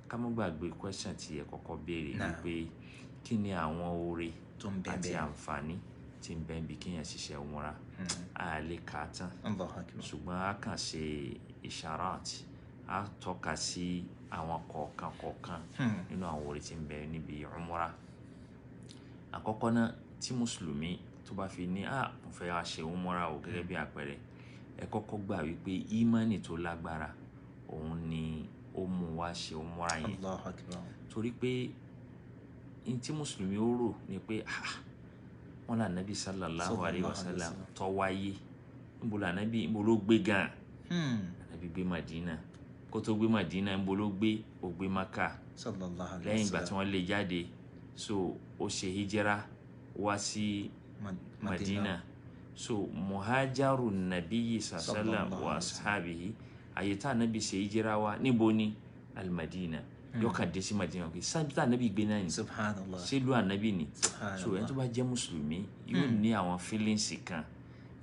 Ká má gbàgbé question tí ẹ kọ́kọ́ béèrè wípé kí ni àwọn oore tó ń bẹ àti bẹ́ẹ̀ àǹfààní tí ń bẹ níbi kéèyàn ṣiṣẹ́ umura. A lè kà á tán, Allahu akbar. ṣùgbọ́n a kàn ṣe isharat, a tọ́ka sí àwọn kọ̀ọ̀kan kọ̀ọ̀kan nínú àwọn oore tí ń bẹ níbi umura. Àkọ́kọ́ náà, tí mùsùlùmí tó bá fi ní mo fẹ́ wá ṣe umura o, gẹ́gẹ́ bí àpẹẹrẹ, ẹ kọ́kọ́ gbà wípé ìmánì tó lágbára òun ni ó mú wá ṣe umura yẹn. Allahu akbar. Torí pé n tí mùsùlùmí ó rò ni pé wọn là nàbí sallallahu alayhi wa sallam tó wáyé, níbo là nàbí, níbo ló gbé gan? Nàbí gbé Madina. Kó tó gbé Madina, níbo ló gbé? Ó gbé Maka. Sallallahu alayhi wa Lẹ́yìn ìgbà tí sallam. wọ́n lé jáde, so ó ṣe hijira wá sí Madina. So muhajaru nabiyyi sallam Sallallahu wa alayhi wa ashabihi, àyè tá nàbí ṣe hijira wá níbo ni? Al-Madina. Yóò kàn dé sí Madina pé sábì tá nàbí gbé náà ni. Subhanallah. Sílùú ànábì ni. So ẹni Subhanallah. tó bá jẹ́ mùsùlùmí yóò ní àwọn feelings kan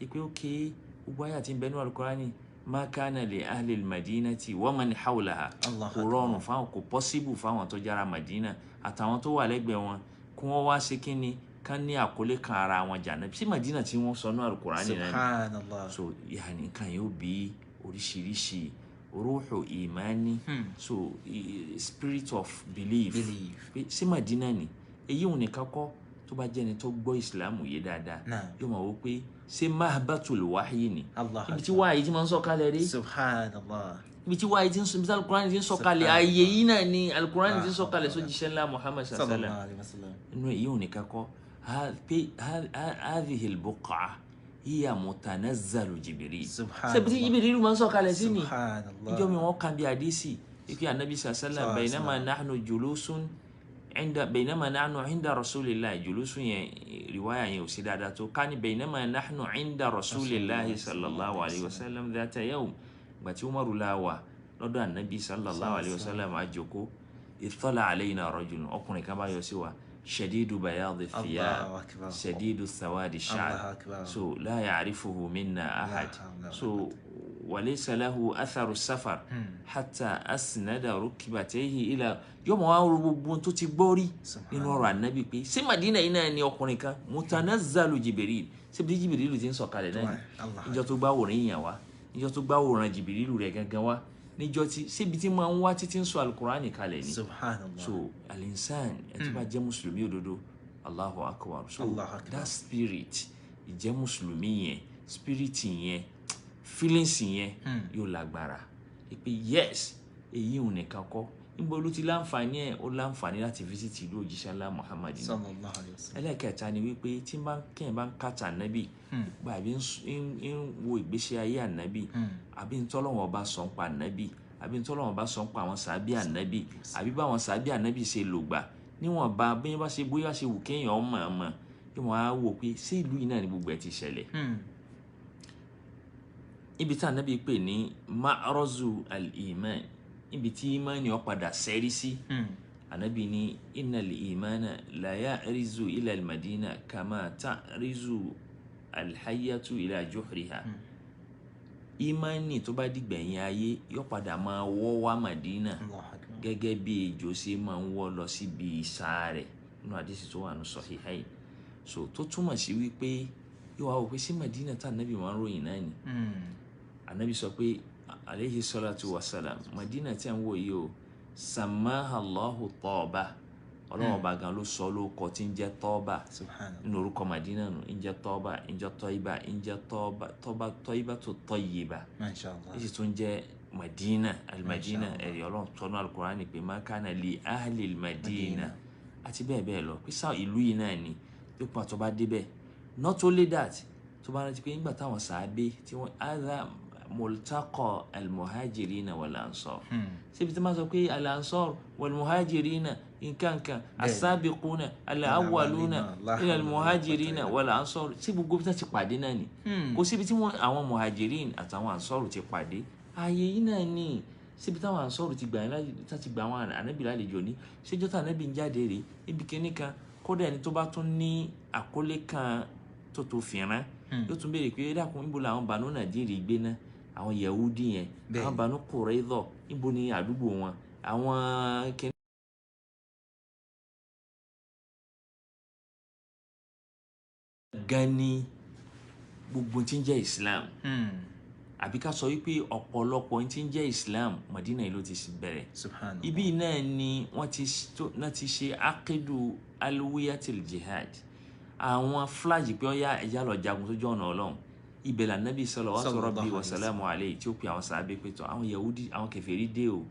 ipe ok, gbogbo ayé àti bẹnu alukurani, ma kana li ahli al-madinati wa man hawlaha. Allahu Kò rọrùn fáwọn, kò possible fáwọn tó jára Madina àtàwọn tó wà lẹ́gbẹ̀ẹ́ wọn kí wọ́n wá ṣe kíni kán ní àkọlé kan ara wọn jà náà sí Madina tí wọ́n sọ ní alukurani náà ni. Subhanallah. So yaani nǹkan yóò bí oríṣiríṣi ruhu imani, so spirit of belief, Belief. pé sí Madina ni. Èyí òun nìkan kọ́, tó bá jẹ́ni tó gbọ́ ìsìlámù yé dáadáa, Naam. yóò máa wò pé ṣé mahbatul wahyi ni, Allah ibi tí wáyé ti máa ń sọ̀kalẹ̀ rí, Subhanallah. ibi tí wáyé ti ń sọ, ibi tí alukurani ti ń sọ̀kalẹ̀, ààyè yìí náà ni alukurani ti ń sọ̀kalẹ̀ sójíṣẹ́ ńlá Muhammad sallallahu alaihi wasallam. Sallallahu alayhi wa sallam. Inú èyí òun nìkan kọ́, pé hadhihi al-buq'a hiya mutanazzalu Jibril. Subhanallah. Ṣebí tí Jibril máa ń sọ̀kalẹ̀ sí ni. Subhanallah. Ìjọ mi wọn kan bí àdísì ikú anabi sallam, baynama nahnu julusun inda, baynama nahnu inda rasulillahi julusun yẹn, riwaya yẹn ò sí dáadáa tó ká ní baynama nahnu inda rasulillahi sallallahu alayhi wa sallam dhata yawm, gbàtí Umaru la wà lọ́dọ̀ anabi sallallahu alayhi wa sallam àjòkó, ittala alayna rajulun, ọkùnrin kan bá yọ sí wa, shadidu bayadi thiyab, Allahu akbar. shadidu sawadi sha'r, Allahu akbar. so la ya'rifuhu minna ahad, hawla wala so walaysa lahu atharu safar hatta asnada rukbatayhi ila, yóò mọ̀ wá ro gbogbo ohun tó ti gbọ́ rí nínú ọ̀rọ̀ ànábì pé ṣé Madina yìí náà ni ọkùnrin kan mutanazzalu Jibril, ṣé bí Jibril ti ń sọ̀kalẹ̀ náà ni. Allah. Níjọ́ tó gbá wòrán èèyàn wá, níjọ́ tó gbá wòrán Jibril rẹ̀ gangan wá, níjọ́ tí ṣébi tí máa ń wá títí ń sọ alukurani kalẹ̀ ni. Subhanallah. So alinsan ẹ tó bá jẹ́ mùsùlùmí òdodo, Allahu akbar. So Allahu akbar. that spirit ìjẹ́ mùsùlùmí yẹn, spirit yẹn, feelings yẹn yóò lágbára pé yes. Èyí ò nìkan kọ́, níbo ló ti láǹfààní ẹ̀? Ó láǹfààní láti visit ìlú òjíṣẹ́ ńlá Muhammad ni. Sallallahu alayhi wa sallam. Ẹlẹ́kẹta ni wípé tí bá kéèyàn bá ń kàtà ànábì gba, àbí ń wo ìgbésí ayé ànábì, àbí ń tọ́lọ́wọ́n bá sọ ń pa ànábì, àbí ń tọ́lọ́wọ́n bá sọ ń pa àwọn sàábì ànábì, àbí báwọn sàábì ànábì ṣe lò gbà níwọ̀nba bí wọ́n bá ṣe bóyá ṣe wù kéèyàn ọmọ ọmọ yóò máa wò pé ṣé ìlú yìí náà ni gbogbo ẹ̀ ti ṣẹlẹ̀. Ibi tí ànábì pè ní ma'razu al-iman, ibi tí imani ó padà sẹ́rí sí. Ànábì ní innal imana la ya'rizu ila al-madina kama ta'rizu al-hayyatu ila juhriha. Imani tó bá dìgbẹ̀yìn ayé yóò padà máa wọ́ wá Madina Allahu akbar. gẹ́gẹ́ bí ejò ṣe máa ń wọ́ lọ síbi ìsà rẹ̀, nínú àdìsí tó wà ní Sahihain. So tó túmọ̀ sí wípé yóò wá wò pé sí Madina tá ànábì máa ń ròyìn náà ni. Ànábì sọ pé aleyhi salatu wa salam, Madina tí a ń wò yìí o, samaha Allahu Tọ́ọ̀bà, Ọlọ́run ọba gan ló sọ lóko tí ń jẹ́ Tọ́ọ̀bà. Subhanallah. Nínú orúkọ Madina nù, ń jẹ́ Tọ́ọ̀bà, ń jẹ́ Tọ́ìbà, ń jẹ́ Tọ́ọ̀bà, Tọ́ọ̀bà, Tọ́ìbà tó Tọ́yìbà. Masha Allah. Èsì tún jẹ́ Madina, alimadina, ẹ̀rí Ọlọ́run tọ́nú alukurani pé ma kana li ahli madina àti bẹ́ẹ̀ bẹ́ẹ̀ lọ, pé sáà ìlú yìí náà ni yóò pa tó bá débẹ̀. Not only that, tó bá rántí pé nígbà táwọn sàábé tí wọ́n adha multaqa almuhajirina wal ansar, síbi tí wọ́n sọ pé al ansar wal muhajirina nkankan asabiquna al awwaluna ila al muhajirina wal ansar, sí gbogbo bí wọ́n ti pàdé náà ni. Kò síbi tí wọ́n àwọn muhajirin àtàwọn ansar ti pàdé, ààyè yìí náà ni. Síbi táwọn ansar ti gbà yín, ti gbà àwọn ànábì lálejò ní ṣéjọ́ tá ànábì ń jáde rè níbi kíní kan. Kódà ẹni tó bá tún ní àkọlé kan tó tó fìràn yóò tún béèrè pé dákun, níbo làwọn Banu Nadiri gbé náà, àwọn Yahudi yẹn, àwọn Banu Qurayza, níbo ni àdúgbò wọn, Àwọn kìnìún gan ni gbogbo tí ń jẹ́ Islam. Àbí ká sọ wípé ọ̀pọ̀lọpọ̀ tí ń jẹ́ Islam, Madina yìí ló ti bẹ̀rẹ̀. Subhanallah. Ibi náà ni wọ́n ti ṣe akidu alwiyatil jihad, àwọn fúlájì pé ọ̀yá ẹ̀já lọ jagun sójú ọ̀nà Ọlọ́run. Ibẹ̀ là Nábì salawatu rabbi wa salamu alayhi tí ó pe àwọn sàábé pé tọ́ àwọn Yahudi, àwọn kèfèrí dé o,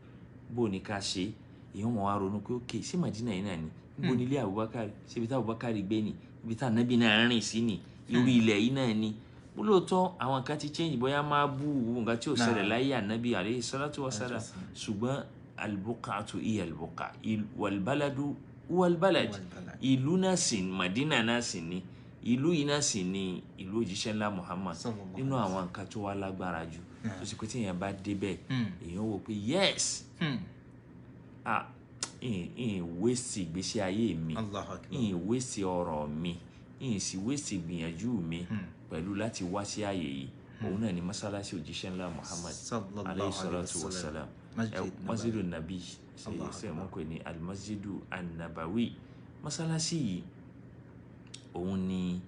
bó ní ká ṣe? Èèyàn wọn wá ronú pé ok, ṣé Madina yìí náà ni? Níbo ni ilé Abubakar? Ṣé ibi tá Abubakar gbé ni? Ibi tá Nábì náà rìn sí ni? Irú ilẹ̀ yìí náà ni? Lóòótọ́ àwọn kan ti change, bóyá máa bú nǹkan tí ò ṣẹlẹ̀ láyé Ànábì alayhi salatu wa salam, ṣùgbọ́n al-buq'atu hiya al-buq'a, wal-baladu wal-balad, ìlú náà sì Madina náà sì ni, ìlú yìí náà sì ni ìlú òjíṣẹ́ ńlá Muhammad. Nínú àwọn nǹkan tó wá lágbára jù tó sì pé tí èèyàn bá débẹ̀, èèyàn wò pé yes, ah, ìhìn wéṣì ìgbésí ayé mi, ìhìn wéṣì ọrọ̀ mi, ìhìn sì wéṣì ìgbìyànjú mi pẹ̀lú láti wá sí ààyè yìí. Òun náà ni mọ́sálásí òjíṣẹ́ ńlá Muhammad alayhi salatu wa salam, masjidu nabi, ṣe wọ́n pè ní almasjidu anabawi. Mọ́sálásí yìí òun ni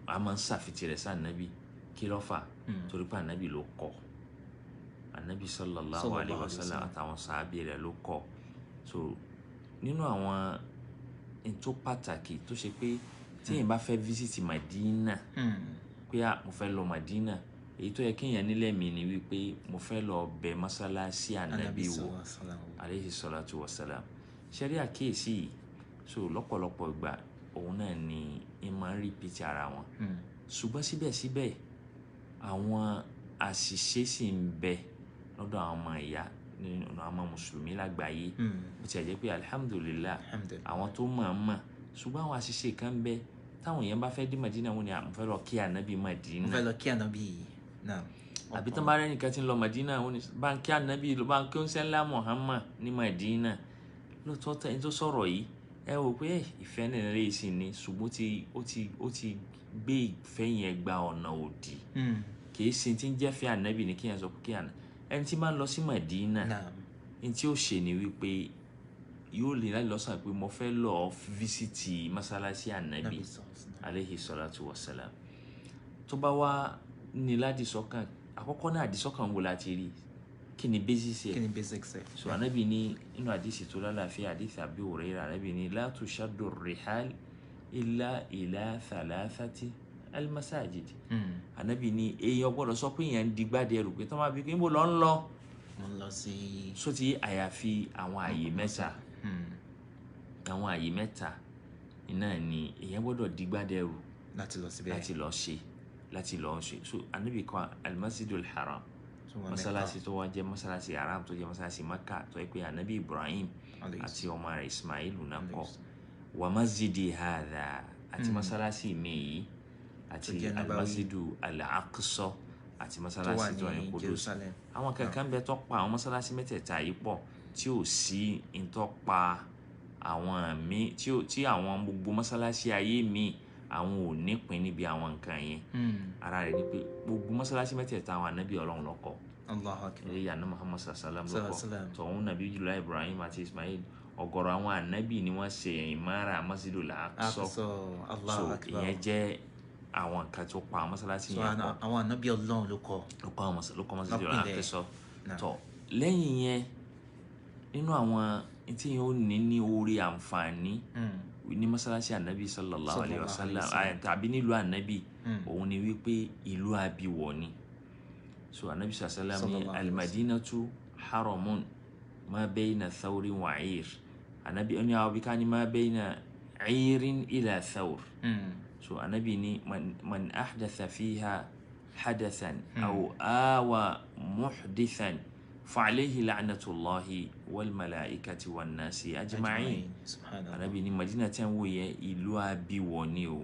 a máa ń ṣàfitì rẹ̀ sí ànábì. Kí ló fà? Torí pé ànábì ló kọ́, ànábì sallallahu alayhi wa sallam àtàwọn sàábì rẹ̀ ló kọ́. So nínú àwọn tó pàtàkì tó ṣe pé tí èèyàn bá fẹ́ físítì Madina, pé mo fẹ́ lọ Madina, èyí tó yẹ kéèyàn nílẹ̀ mi ni wípé mo fẹ́ lọ bẹ̀ mọ́sálásí ànábì wò alayhi salatu wa salam. Ṣẹ́rí àkíyèsí yìí, so lọ́pọ̀lọpọ̀ ìgbà òun náà ni ń máa ń rìpítì ara wọn. Ṣùgbọ́n síbẹ̀síbẹ̀ àwọn àṣìṣe sì ń bẹ lọ́dọ̀ àwọn ọmọ ìyá nínú àwọn mùsùlùmí lágbàáyé. Bó ti jẹ́ pé alhamdulillah àwọn tó mọ̀ ọ́n mọ̀, ṣùgbọ́n àwọn àṣìṣe kan ń bẹ táwọn èèyàn bá fẹ́ dé Madina, wọn ni mo fẹ́ lọ kí ànábì Madina. Mo fẹ́ lọ kí ànábì náà. Àbí tán bá rẹ́ nìkan tí ń lọ Madina, wọn ni bá ń kí ànábì, bá ń kí oúnjẹ ńlá Muhammad ní Madina. Lóòótọ́ ẹni tó sọ̀rọ̀ yìí, ẹ wò pé ìfẹ́ náà lè sì ní, ṣùgbọ́n ó ti gbé ìfẹ́ yẹn gba ọ̀nà òdì. Kì í ṣe tí ń jẹ́ fẹ́ ànábì ní kíyàn sọ pé kí àná ẹni tí máa ń lọ sí Madina, ní tí ó ṣe ni wípé yóò lè láti lọ́sàn pé mo fẹ́ lọ físítì mọ́sálásí ànábì alayhi salatu wa salam. Tó bá wá ní ládìsọ́kàn, àkọ́kọ́ náà àdìsọ́kàn wo láti rí? Kí ni basics ẹ̀? Kí ni basics ẹ̀? So ànábì ní inú àdìsí tó lálàáfíà, àdìsí Abi Hurairah, ànábì ní la tushaddu rihal illa ila thalathati al-masajid. Ànábì ní èèyàn gbọ́dọ̀ sọ pé èèyàn ń digbádẹ ẹrù pé tó máa bí pé níbo lọ ń lọ? Mo ń lọ sí. So ti àyàfi àwọn àyè mẹ́ta. Àwọn àyè mẹ́ta iná ni èèyàn gbọ́dọ̀ digbádẹ ẹrù láti lọ síbẹ̀, láti lọ ṣe, láti lọ ṣe. So ànábì kan al-masjidul haram, mọ́sálásí tó wá jẹ́ mọ́sálásí haram tó jẹ́ mọ́sálásí Maka tó yẹ pé ànábì Ibrahim àti ọmọ rẹ̀ Ismail náà kọ́. Wa masjidi hadha, àti mọ́sálásí mi yìí, àti al-masjidu al-Aqsa, àti mọ́sálásí tó wà ní Kudus. Àwọn kankan bẹ tó pa àwọn mọ́sálásí mẹ́tẹ̀ẹ̀ta yìí pọ̀ tí ò sí ntọ́ pa àwọn mi tí àwọn gbogbo mọ́sálásí ayé mi àwọn ò nípìn níbi àwọn nǹkan yẹn. Ara rẹ̀ ni pé gbogbo mọ́sálásí mẹ́tẹ̀ẹ̀ta àwọn ànábì Ọlọ́run ló kọ́. Allahu akbar. Ilé yàrá Muhammad sallam ló kọ́. Tọ̀hún nàbí jùlọ Ibrahim àti Ismail, ọ̀gọ̀rọ̀ àwọn ànábì ni wọ́n ṣe ìmára Masjidul Aqsa. Allahu akbar. So ìyẹn jẹ́ àwọn nǹkan tó pa àwọn mọ́sálásí yẹn pọ̀. Àwọn ànábì Ọlọ́run ló kọ́. Ló kọ́ Masjidul Aqsa. Tọ̀ lẹ́yìn yẹn, nínú àwọn tí yẹn ó ní orí àǹfààní ní mọ́sálásí ànábì sallallahu alayhi wa sallam tàbí nílùú ànábì, òun ni wípé ìlú àbíwọ̀ ni. So ànábì sallam ní al-madinatu haramun ma bayna thawrin wa 'ir. Ànábì ní àwọn bí ká ní ma bayna 'irin ila thawr. So ànábì ní man ahdatha fiha hadathan aw awa muhdithan fa'alayhi la'natullahi wal malaikati wan nasi ajma'in. Ànábì ní Madina tí ń wò yẹn ìlú àbíwọ̀ ni o.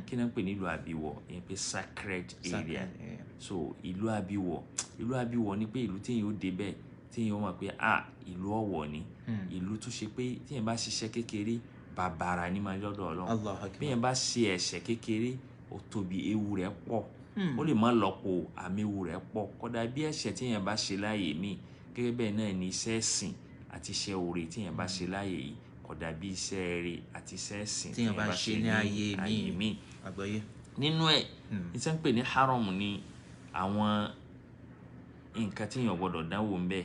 Kí ni wọ́n pè ní ìlú àbíwọ̀? Ìyẹn pé sacred area. So ìlú àbíwọ̀, ìlú àbíwọ̀ ni pé ìlú tí èèyàn ó débẹ̀ tí èèyàn ó mọ̀ pé a ìlú ọ̀wọ̀ ni. Ìlú tó ṣe pé tí èèyàn bá ṣiṣẹ́ kékeré bàbàrà ni máa lọ́dọ̀ Ọlọ́run. Bí èèyàn bá ṣe ẹ̀ṣẹ̀ kékeré ó tóbi, ewu rẹ̀ pọ̀. Ó lè má lọ́pọ̀, àmì ewu rẹ̀ pọ̀. Kódà bí ẹ̀ṣẹ̀ tí èèyàn bá ṣe láàyè míì, gẹ́gẹ́ bẹ́ẹ̀ náà ni iṣẹ́ ẹ̀sìn àti iṣẹ́ oore tíyẹn bá ṣe láàyè yìí kò dàbí iṣẹ́ rere àti iṣẹ́ ẹ̀sìn Tíyẹn bá ṣe ní ayé míì. Àgbọ́yé. Nínú ẹ̀, iṣẹ́ ń pè ní haram ni àwọn nǹkan tí èèyàn gbọ́dọ̀ dánwò ń bẹ̀.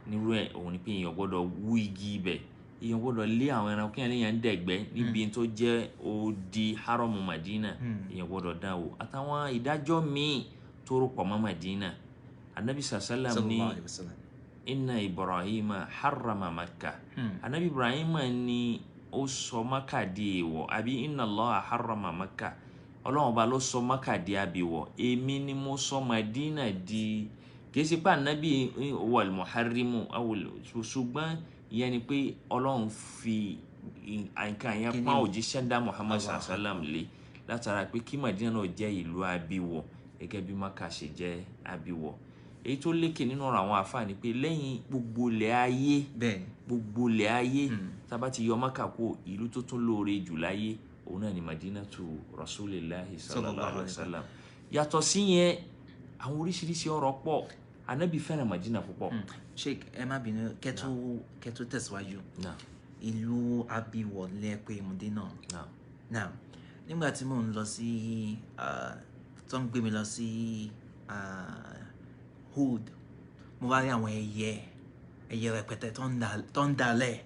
Nírú ẹ̀ òun ni pé èèyàn gbọ́dọ̀ wú igi ibẹ̀, èèyàn gbọ́dọ̀ lé àwọn ẹranko kí èèyàn ń dẹ̀gbẹ́ níbi tó jẹ́ odi haram Madina, èèyàn gbọ́dọ̀ dánwò, àtàwọn ìdájọ́ míì tó rò pọ̀ mọ́ Madina. Anabi sallam ní Sallallahu alayhi wa sallam. inna Ibrahima harrama Makkah. Anabi Ibrahima ni ó sọ Makkah di èèwọ̀, àbí inna Allaha harrama Makkah, Ọlọ́run ọba ló sọ Makkah di abìwọ̀, èmi ni mo sọ Madina di. Kì í ṣe pé anabi wal muharrimu awul, ṣùgbọ́n ìyẹn ni pé Ọlọ́run fi nǹkan yẹn pọ́n òjíṣẹ́ dá Muhammad sallam lé látara pé kí Madina náà jẹ́ ìlú abìwọ̀ gẹ́gẹ́ bí Makkah ṣe jẹ́ abìwọ̀. Èyí tó lékè nínú ọ̀rọ̀ àwọn àfáà ni pé lẹ́yìn gbogbo ilẹ̀ ayé, gbogbo ilẹ̀ ayé tá a bá ti yọ Mákà kó, ìlú tó tún lóore jù láyé òun náà ni Madinatu Rasulillahi sallallahu alayhi wa sallam. Yàtọ̀ sí yẹn, àwọn oríṣiríṣi ọ̀rọ̀ pọ̀. Anabi fẹ́ràn Madina púpọ̀. Sheikh, ẹ má bínú, kẹ́tó tẹ̀síwájú. Ìlú abiwọ̀ lẹ́pẹ́ Madina. Náà nígbà tí mò ń lọ sí tó ń gbé mi lọ sí Hood, mo bá rí àwọn ẹyẹ rẹpẹtẹ tó ń dalẹ̀,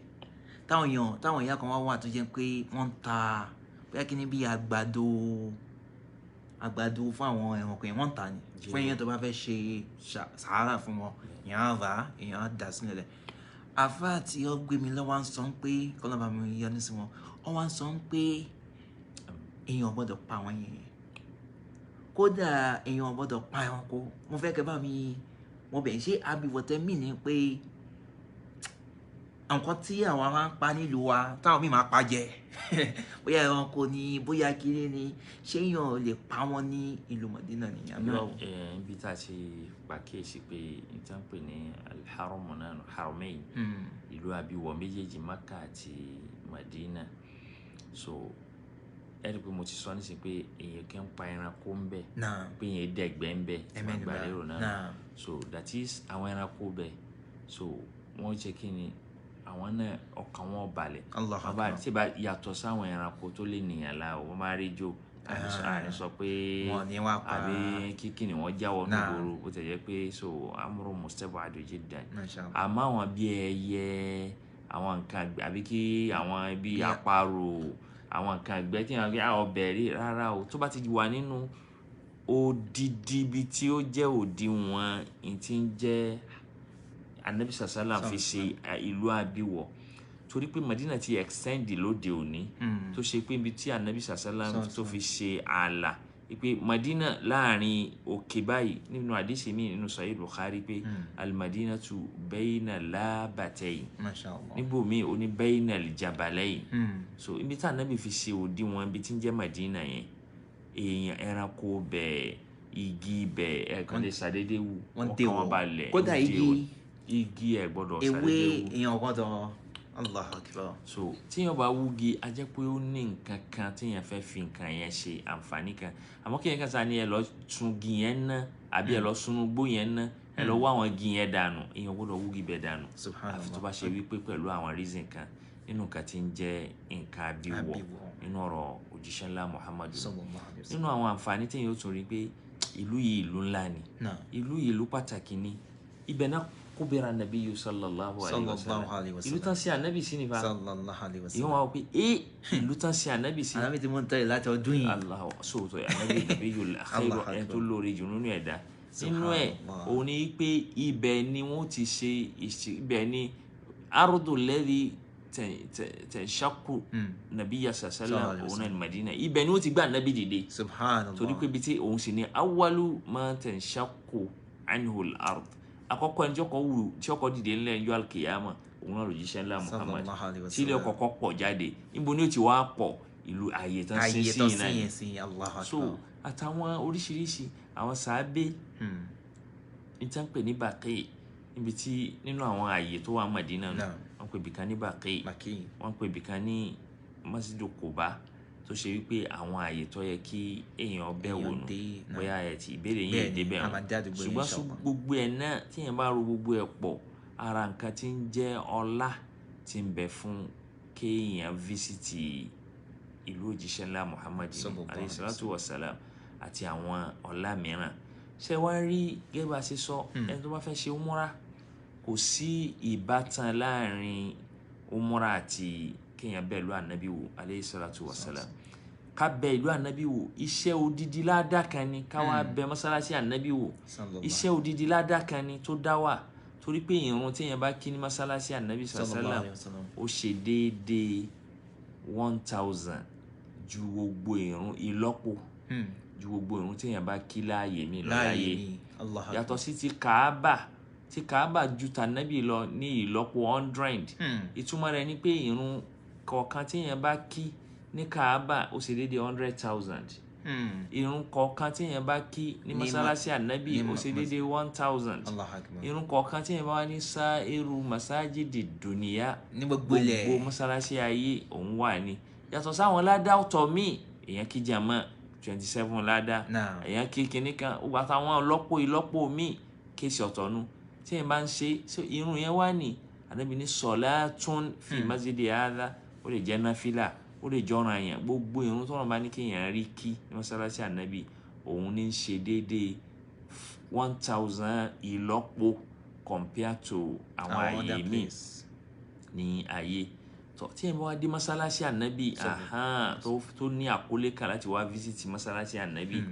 táwọn ìyá kan wá wà tó jẹ́ pé wọ́n ń ta bóyá kí ni bí àgbàdo fún àwọn ẹranko yẹn, wọ́n ń ta ni fún èèyàn tó bá fẹ́ ṣe sàárà fún wọn, èèyàn á rà á, èèyàn á dà sílẹ̀ lẹ̀. Àfáà tí ó gbé mi lọ́wọ́ ń sọ pé kọ́lọ́ba mi yọ́nú sí wọn, ó wá ń sọ pé èèyàn gbọ́dọ̀ pa àwọn yẹn, kódà èèyàn gbọ́dọ̀ pa ẹranko. Mo fẹ́ kẹ́ bá mi mo bẹ̀ ṣé abiwọ̀tẹ́ mì ní pé nǹkan tí àwọn máa ń pa nílùú wa táwọn míì máa pa jẹ, bóyá ẹranko ni bóyá kiri ni, ṣé èèyàn lè pa wọ́n ní ìlú Mọ̀dínà ni àbí báwo? Ibi tá a ti pàkíyèsí pé n tí wọ́n ń pè ní alharamu náà, haramain, ìlú abiwọ̀ méjèèjì Maka àti Madina. So ẹ rí i pé mo ti sọ nísìnyí pé èèyàn kì í pa ẹranko ń bẹ, pé èèyàn dẹ̀gbẹ́ ń bẹ, wọ́n gbà lérò náà. So that is àwọn ẹranko bẹ, so wọ́n jẹ́ kí ni àwọn náà ọkàn wọn balẹ̀. Tí bá yàtọ̀ sáwọn ẹranko tó lè nìyàn la, wọ́n máa rí jò àní sọ pé àbí kíkì ni wọ́n jáwọ́ nígboro, bó ti jẹ́ pé so amúrò mustapha àdójì dàn. Àmọ́ àwọn bí ẹyẹ, àwọn nǹkan àbí kí àwọn bí àparò, àwọn nǹkan àgbẹ̀ tí wọ́n gbé ọbẹ̀ rí rárá o, tó bá ti wà nínú odidi ibi tí ó jẹ́ òdiwọ̀n tí ń jẹ́ Anabi sàlám fi ṣe ìlú abiwọ̀, torí pé Madina ti extend lóde òní, tó ṣe pé ibi tí Anabi sàlám tó fi ṣe ààlà pé Madina láàrin òkè báyìí nínú àdìsí mi nínú Sahih Bukhari pé al-Madinatu bayna labatayn, níbo mi ò ní bayna al-jabalayn. So ibi tí Anabi fi ṣe òdiwọ̀n ibi tí ń jẹ́ Madina yẹn, èèyàn ẹranko bẹ́ẹ̀, igi bẹ́ẹ̀, ẹ̀kan lè ṣàdédé wù, ọkàn wọn balẹ̀, kódà igi ẹ gbọ́dọ̀ ewé èèyàn gbọ́dọ̀. Allahu Akbar. So tíyàn bá wúgi, a jẹ́ pé ó ní nǹkan kan tíyàn fẹ́ fi nǹkan yẹn ṣe àǹfààní kan. Àmọ́ kí yẹn kan sáà ní ẹ lọ sun gi yẹn ná, àbí ẹ lọ sunu gbó yẹn ná, ẹ lọ wá àwọn gi yẹn dànù, èèyàn gbọ́dọ̀ wúgi bẹ́ẹ̀ dànù. Àfi tó bá ṣe wípé pẹ̀lú àwọn reason kan nínú nǹkan tí ń jẹ́ nǹkan abiwọ̀ nínú ọ̀rọ̀ òjíṣẹ́ ńlá Muhammadu. Nínú àwọn àǹfààní tíyàn ó tún rí pé ìlú yìí ìlú ńlá ni, ìlú yìí ìlú pàtàkì ni, ibẹ̀ náà kúbẹ̀rẹ̀ anabi sallallahu alayhi wa sallam, ìlú tán sí anabi sí nípa ìwọ̀n wa pé ìlú tán sí anabi sí. Anabi tí mo ń tẹ̀lé láti ọdún yìí. Allah sóòótọ́ anabi nàbí yóò khairu ẹni tó lóore jù nínú ẹ̀dá. Nínú ẹ̀ òun ni pé ibẹ̀ ni wọ́n ti ṣe, ibẹ̀ ni ardu alladhi tanshaqqu nabiyya sallam, òun náà ní Madina, ibẹ̀ ni wọ́n ti gbé anabi dìde. Torí pé ibi tí òun sì ní awwalu ma tanshaqqu anhu al-ard, àkọ́kọ́ ẹni tí ọkọ̀ dìde ńlẹ̀ ń yọ alkiyama, òun náà lòjíṣẹ́ ńlá Muhammad, tí ilé ọkọ̀ pọ̀ jáde, níbo ni ó ti wá pọ̀, ìlú ààyè tán sí sí iná ni. So àtàwọn oríṣiríṣi àwọn sàábé ní tí wọ́n ń pè ní Baqi, níbi tí nínú àwọn ààyè tó wà Madina nù, wọ́n pè bìkan ní Baqi, wọ́n pè bìkan ní Masjidu Quba, tó ṣe wípé àwọn ààyè tó yẹ kí èèyàn bẹ̀ wò nù, bóyá ẹ ti ìbéèrè yín débẹ̀ wọn. Ṣùgbọ́n gbogbo ẹ̀ náà tíyẹn bá ro gbogbo ẹ̀ pọ̀, Ara nǹkan tí ń jẹ́ ọlá tí ń bẹ fún kéèyàn fíṣítì ìlú òjíṣẹ́ ńlá Muhammad alayhi salatu wa salam àti àwọn ọlá mìíràn. Ṣé wàá rí gẹ́gẹ́ bá a ṣe sọ, ẹni tó bá fẹ́ ṣe umura, kò sí ìbátan láàrin umura àti kéèyàn bẹ̀ ìlú ànábì wò alayhi salatu wa salam. Ká bẹ̀ ìlú ànábì wò, iṣẹ́ odidi ládàá kan ni. Ká wá bẹ̀ mọ́sálásí ànábì wò, iṣẹ́ odidi ládàá kan ni tó dá wà, torí pé ìrun téèyàn bá kí ní mọ́sálásí ànábì sallam ó ṣe déédéé 1000 ju gbogbo ìrun ìlọ́po ju gbogbo ìrun téèyàn bá kí láàyè mi lọ láàyè. Yàtọ̀ sí ti Kaaba, tí Kaaba ju tànábì lọ ní ìlọ́po 100. Ìtumọ̀ rẹ̀ ni pé ìrun kọ̀ọ̀kan téèyàn bá kí ní Kaaba ó ṣe déédéé 100,000. Ìrun kọ̀ọ̀kan téèyàn bá kí ní mọ́sálásí ànábì ó ṣe déédéé 1000. Ìrun kọ̀ọ̀kan téèyàn bá wá ní sáírù masajidi dùnìyà, ní gbogbo mọ́sálásí ayé òun wà ní. Yàtọ̀ sáwọn ládá ọ̀tọ̀ míì, èèyàn kí jàmá 27 ládá, èèyàn kí kinní kan, àtàwọn ọlọ́pọ̀ ìlọ́pọ̀ míì kéṣì ọ̀tọ̀ nu tí èèyàn bá ń ṣe. Irun yẹn wá ní ànábì ní sọ̀látún fi masjidi hadha, ó lè jẹ́ náfìlà, ó lè jọra yẹn, gbogbo irun tọ́nà bá ní kéèyàn rí kí ní mọ́sálásí ànábì òun ní í ṣe déédéé 1000 ìlọ́po compare to àwọn àyè míì ní ayé. Tó tí ẹ̀ bá wá dé mọ́sálásí ànábì tó ní àkólé kan láti wá fíṣítì mọ́sálásí ànábì,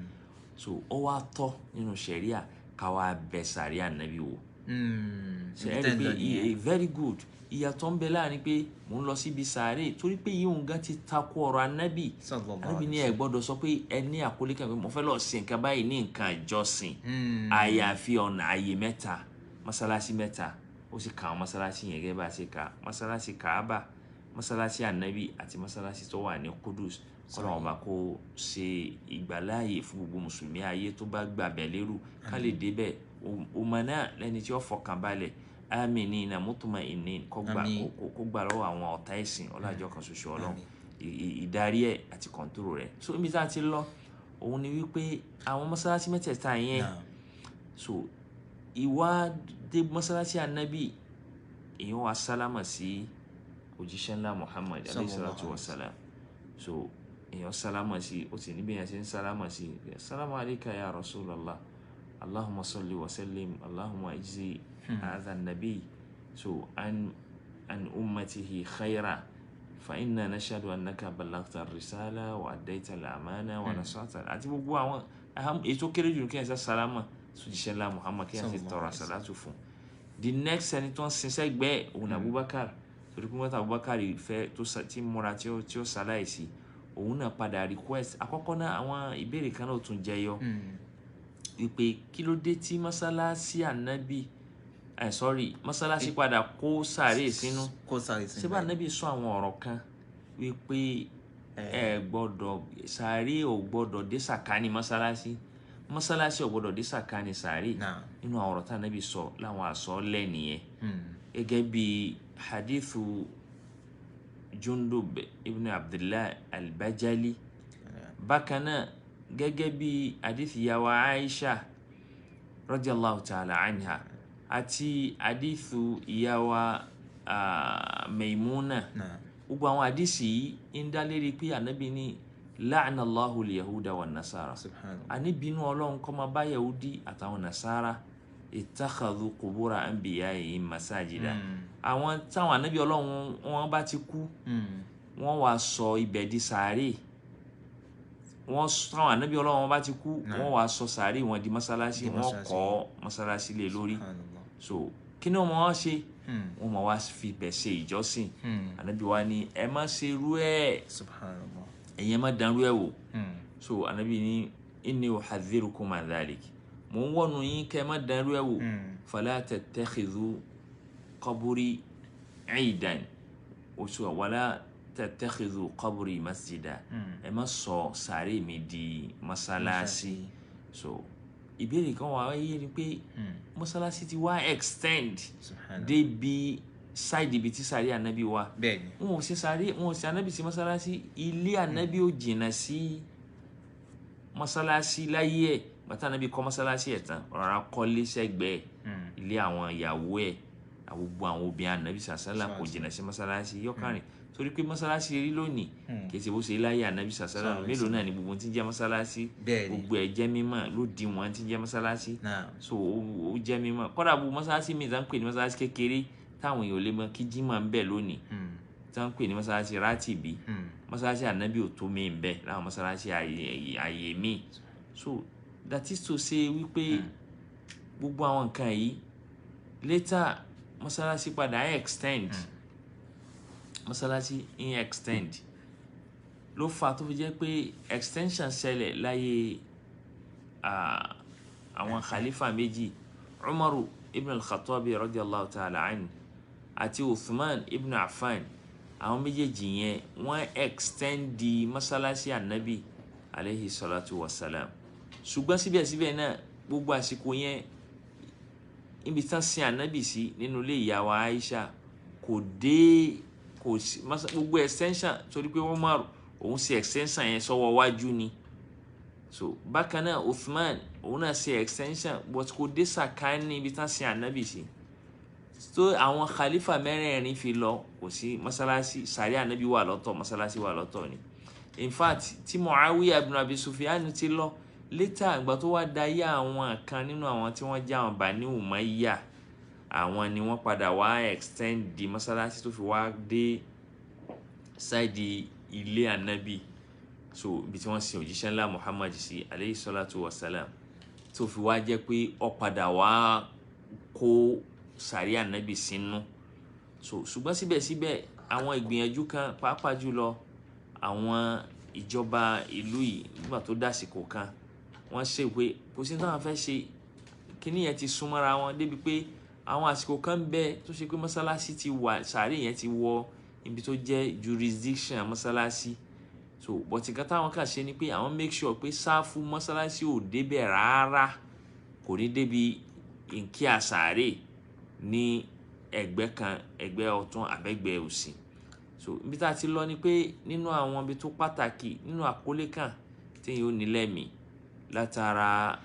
so ó wá tọ́ nínú ṣẹ̀ríà ká wá bẹ̀ sàrí ànábì wò. Ṣe ẹ rí pé very good ìyàtọ̀ ń bẹ láàrin pé mò ń lọ síbi sàárè, torí pé yíyún gan ti takò ọ̀rọ̀ ànábì. Ànábì ní ẹ gbọ́dọ̀ sọ pé ẹ ní àkólé kan pé mo fẹ́ lọ sin nǹkan báyìí ní nǹkan ìjọsìn, àyàfi ọ̀nà àyè mẹ́ta, mọ́sálásí mẹ́ta. Ó sì kà àwọn mọ́sálásí yẹn gẹ́gẹ́ bá a ṣe kà: mọ́sálásí Kaaba, mọ́sálásí ànábì àti mọ́sálásí tó wà ní Kudus. Kọ́lọ́run ọba kó ṣe ìgbàláàyè fún gbogbo mùsùlùmí ayé tó bá gbàbẹ̀ lérò ká lè débẹ̀ ọmọ náà lẹ́ni tí ó fọkàn balẹ̀, aminina mutma'innin, kó gbà lọ́wọ́ àwọn ọ̀tá ẹ̀sìn ọlájọ́ kan ṣoṣo Ọlọ́run ìdarí ẹ̀ àti kọ̀ǹtúrò rẹ̀. So ibi tá a ti lọ òun ni wípé àwọn mọ́sálásí mẹ́tẹ̀ẹ̀ta yẹn, so ìwà dé mọ́sálásí ànábì, èèyàn wá sálámà sí òjíṣẹ́ ńlá Muhammad alayhi salatu wa salam. So èèyàn sálámà sí, ó sì níbi èèyàn ṣe ń sálámà sí: salamu alayka ya Rasulallah, allahumma salli wa sallim, allahumma ijzi hadha an-nabi so an ummatihi khayra fa inna nashhadu annaka ballaghta ar-risala wa addaita al-amana wa nasahta. Àti gbogbo àwọn ètò kéré jù kí ẹ sá sálámà sójíṣẹ́ ńlá Muhammad, kí ẹ sì tọrọ àsàlátù fún. The next ẹni tó ń ṣiṣẹ́ gbẹ́ òun Abubakar, torí pé wọ́n ta Abubakar fẹ́ tó ti múra tí ó ṣaláìsí, òun náà padà request. Àkọ́kọ́ náà àwọn ìbéèrè kan náà tún jẹyọ wípé kí ló dé tí mọ́sálásí ànábì mọ́sálásí padà kó sàárè sínú. Ṣé bá ànábì sọ àwọn ọ̀rọ̀ kan wípé ẹ gbọ́dọ̀ sàárè ò gbọ́dọ̀ dé sàkání mọ́sálásí, mọ́sálásí ò gbọ́dọ̀ dé sàkání sàárè. Nínú àwọn ọ̀rọ̀ tí ànábì sọ láwọn àsọlẹ̀ nìyẹn, gẹ́gẹ́ bí hadithu Jundub ibn Abdullah al-Bajali, bákan náà gẹ́gẹ́ bí hadithu yawa Aisha radiyallahu ta'ala anha àti hadithu yawa Maimuna. Gbogbo àwọn hadisi yìí ń dá lérí pé ànábì ní la'ana Allahu al-yahuda wa nasara, àní bínú Ọlọ́run kó máa bá Yahudi àtàwọn nasara, ittakhadhu qubura anbiya'ihim masajida. Àwọn táwọn ànábì Ọlọ́run wọn bá ti kú, wọ́n wá sọ ibẹ̀ di sàárè. Wọ́n táwọn ànábì Ọlọ́run wọn bá ti kú, wọ́n wá sọ sàárè wọn di mọ́sálásí, wọ́n kọ́ mọ́sálásí lé lórí. So kí ni wọ́n wá ṣe? Wọ́n máa wá fi bẹ̀ ṣe ìjọsìn. Ànábì wa ní ẹ má ṣe rú ẹ̀, ẹ̀yin ẹ má dánrú ẹ̀ wò. So ànábì ní inni uhadhirukum an dhalik, mò ń wọ̀nù yín kẹ́ ẹ má dánrú ẹ̀ wò. Fala tattakhidhu qabri iidan, oṣù wala tattakhidhu qabri masjida, ẹ má sọ sàárè mi di mọ́sálásí. So ìbéèrè kan wà wáyé ni pé mọ́sálásí ti wá extend débi side ibi tí sàárè ànábì wà. Wọn ò ṣe sàárè, wọn ò ṣe ànábì sí mọ́sálásí, ilé ànábì ò jìnnà sí mọ́sálásí láyé ẹ̀. Bàtà ànábì kọ́ mọ́sálásí ẹ̀ tán, rọra kọ́lé sẹ́gbẹ̀ẹ́ ilé àwọn ìyàwó ẹ̀. Gbogbo àwọn obìnrin ànábì sàṣálà kò jìnnà sí mọ́sálásí yọkànrin, torí pé mọ́sálásí rí lónìí kì í ṣe bó ṣe láyé ànábì sàṣálà. Mélòó náà ni gbogbo tí ń jẹ́ mọ́sálásí, gbogbo ẹ̀ jẹ́ mímọ́ ló di wọn tí ń jẹ́ mọ́sálásí. So ó jẹ́ mímọ́. Kódà gbogbo mọ́sálásí mi tá ń pè ní mọ́sálásí kékeré táwọn èèyàn ò lè mọ kí jímọ̀ ń bẹ lónìí, tá ń pè ní mọ́sálásí rátìbí, mọ́sálásí ànábì ò tó mi ń bẹ láwọn mọ́sálásí àyè mi. So that is to say wípé gbogbo àwọn nǹkan yìí later mọ́sálásí padà extend, mọ́sálásí in extend ló fà tó fi jẹ́ pé extension ṣẹlẹ̀ láyé àwọn khalifa méjì, Umaru ibn al-Khattabi radiyallahu ta'ala anhu àti Uthman ibn Affan. Àwọn méjèèjì yẹn wọ́n extend di mọ́sálásí ànábì alayhi salatu wa salam. Ṣùgbọ́n síbẹ̀síbẹ̀ náà gbogbo àsìkò yẹn ibi tán sin ànábì sí nínú ilé ìyá wa Aisha kò dé, kò sí gbogbo extension, torí pé Umar òun ṣe extension yẹn sọ́wọ́ wájú ni. So bákan náà Uthman òun náà ṣe extension, but kò dé sàkáání ibi tán sin ànábì sí. So àwọn khalifa mẹ́rẹ̀ẹ̀rin fi lọ, kò sí mọ́sálásí, sàrí ànábì wà lọ́tọ̀, mọ́sálásí wà lọ́tọ̀ ni. In fact tí Muawiya ibn Abi Sufyan ti lọ later, ìgbà tó wá dayé àwọn kan nínú àwọn tí wọ́n jẹ́ àwọn Bani Umayya, àwọn ni wọ́n padà wá extend di mọ́sálásí tó fi wá dé sáìdì ilé ànábì, so ibi tí wọ́n sin òjíṣẹ́ ńlá Muhammad sí aleyhi salatu wa salam, tó fi wá jẹ́ pé ó padà wá kó sàrí ànábì sínú. So ṣùgbọ́n síbẹ̀síbẹ̀ àwọn ìgbìyànjú kan, pàápàá jùlọ àwọn ìjọba ìlú yìí nígbà tó dásìkò kan, wọ́n ṣe pé kò sí táwọn fẹ́ ṣe, kíní yẹn ti súnmọ́ra wọn débi pé àwọn àsìkò kan ń bẹ tó ṣe pé mọ́sálásí ti wà, sàárè yẹn ti wọ ibi tó jẹ́ jurisdiction mọ́sálásí. So but nǹkan táwọn kàn ṣe ni pé àwọn make sure pé sáfù mọ́sálásí ò débẹ̀ rárá, kò ní débi nkí àsàárè ní ẹ̀gbẹ́ kan, ẹ̀gbẹ́ ọ̀tún àbẹ́gbẹ́ òsì. So ibi tá a ti lọ ni pé nínú àwọn ibi tó pàtàkì nínú àkólé kan téèyàn ò ní lẹ́mìí látara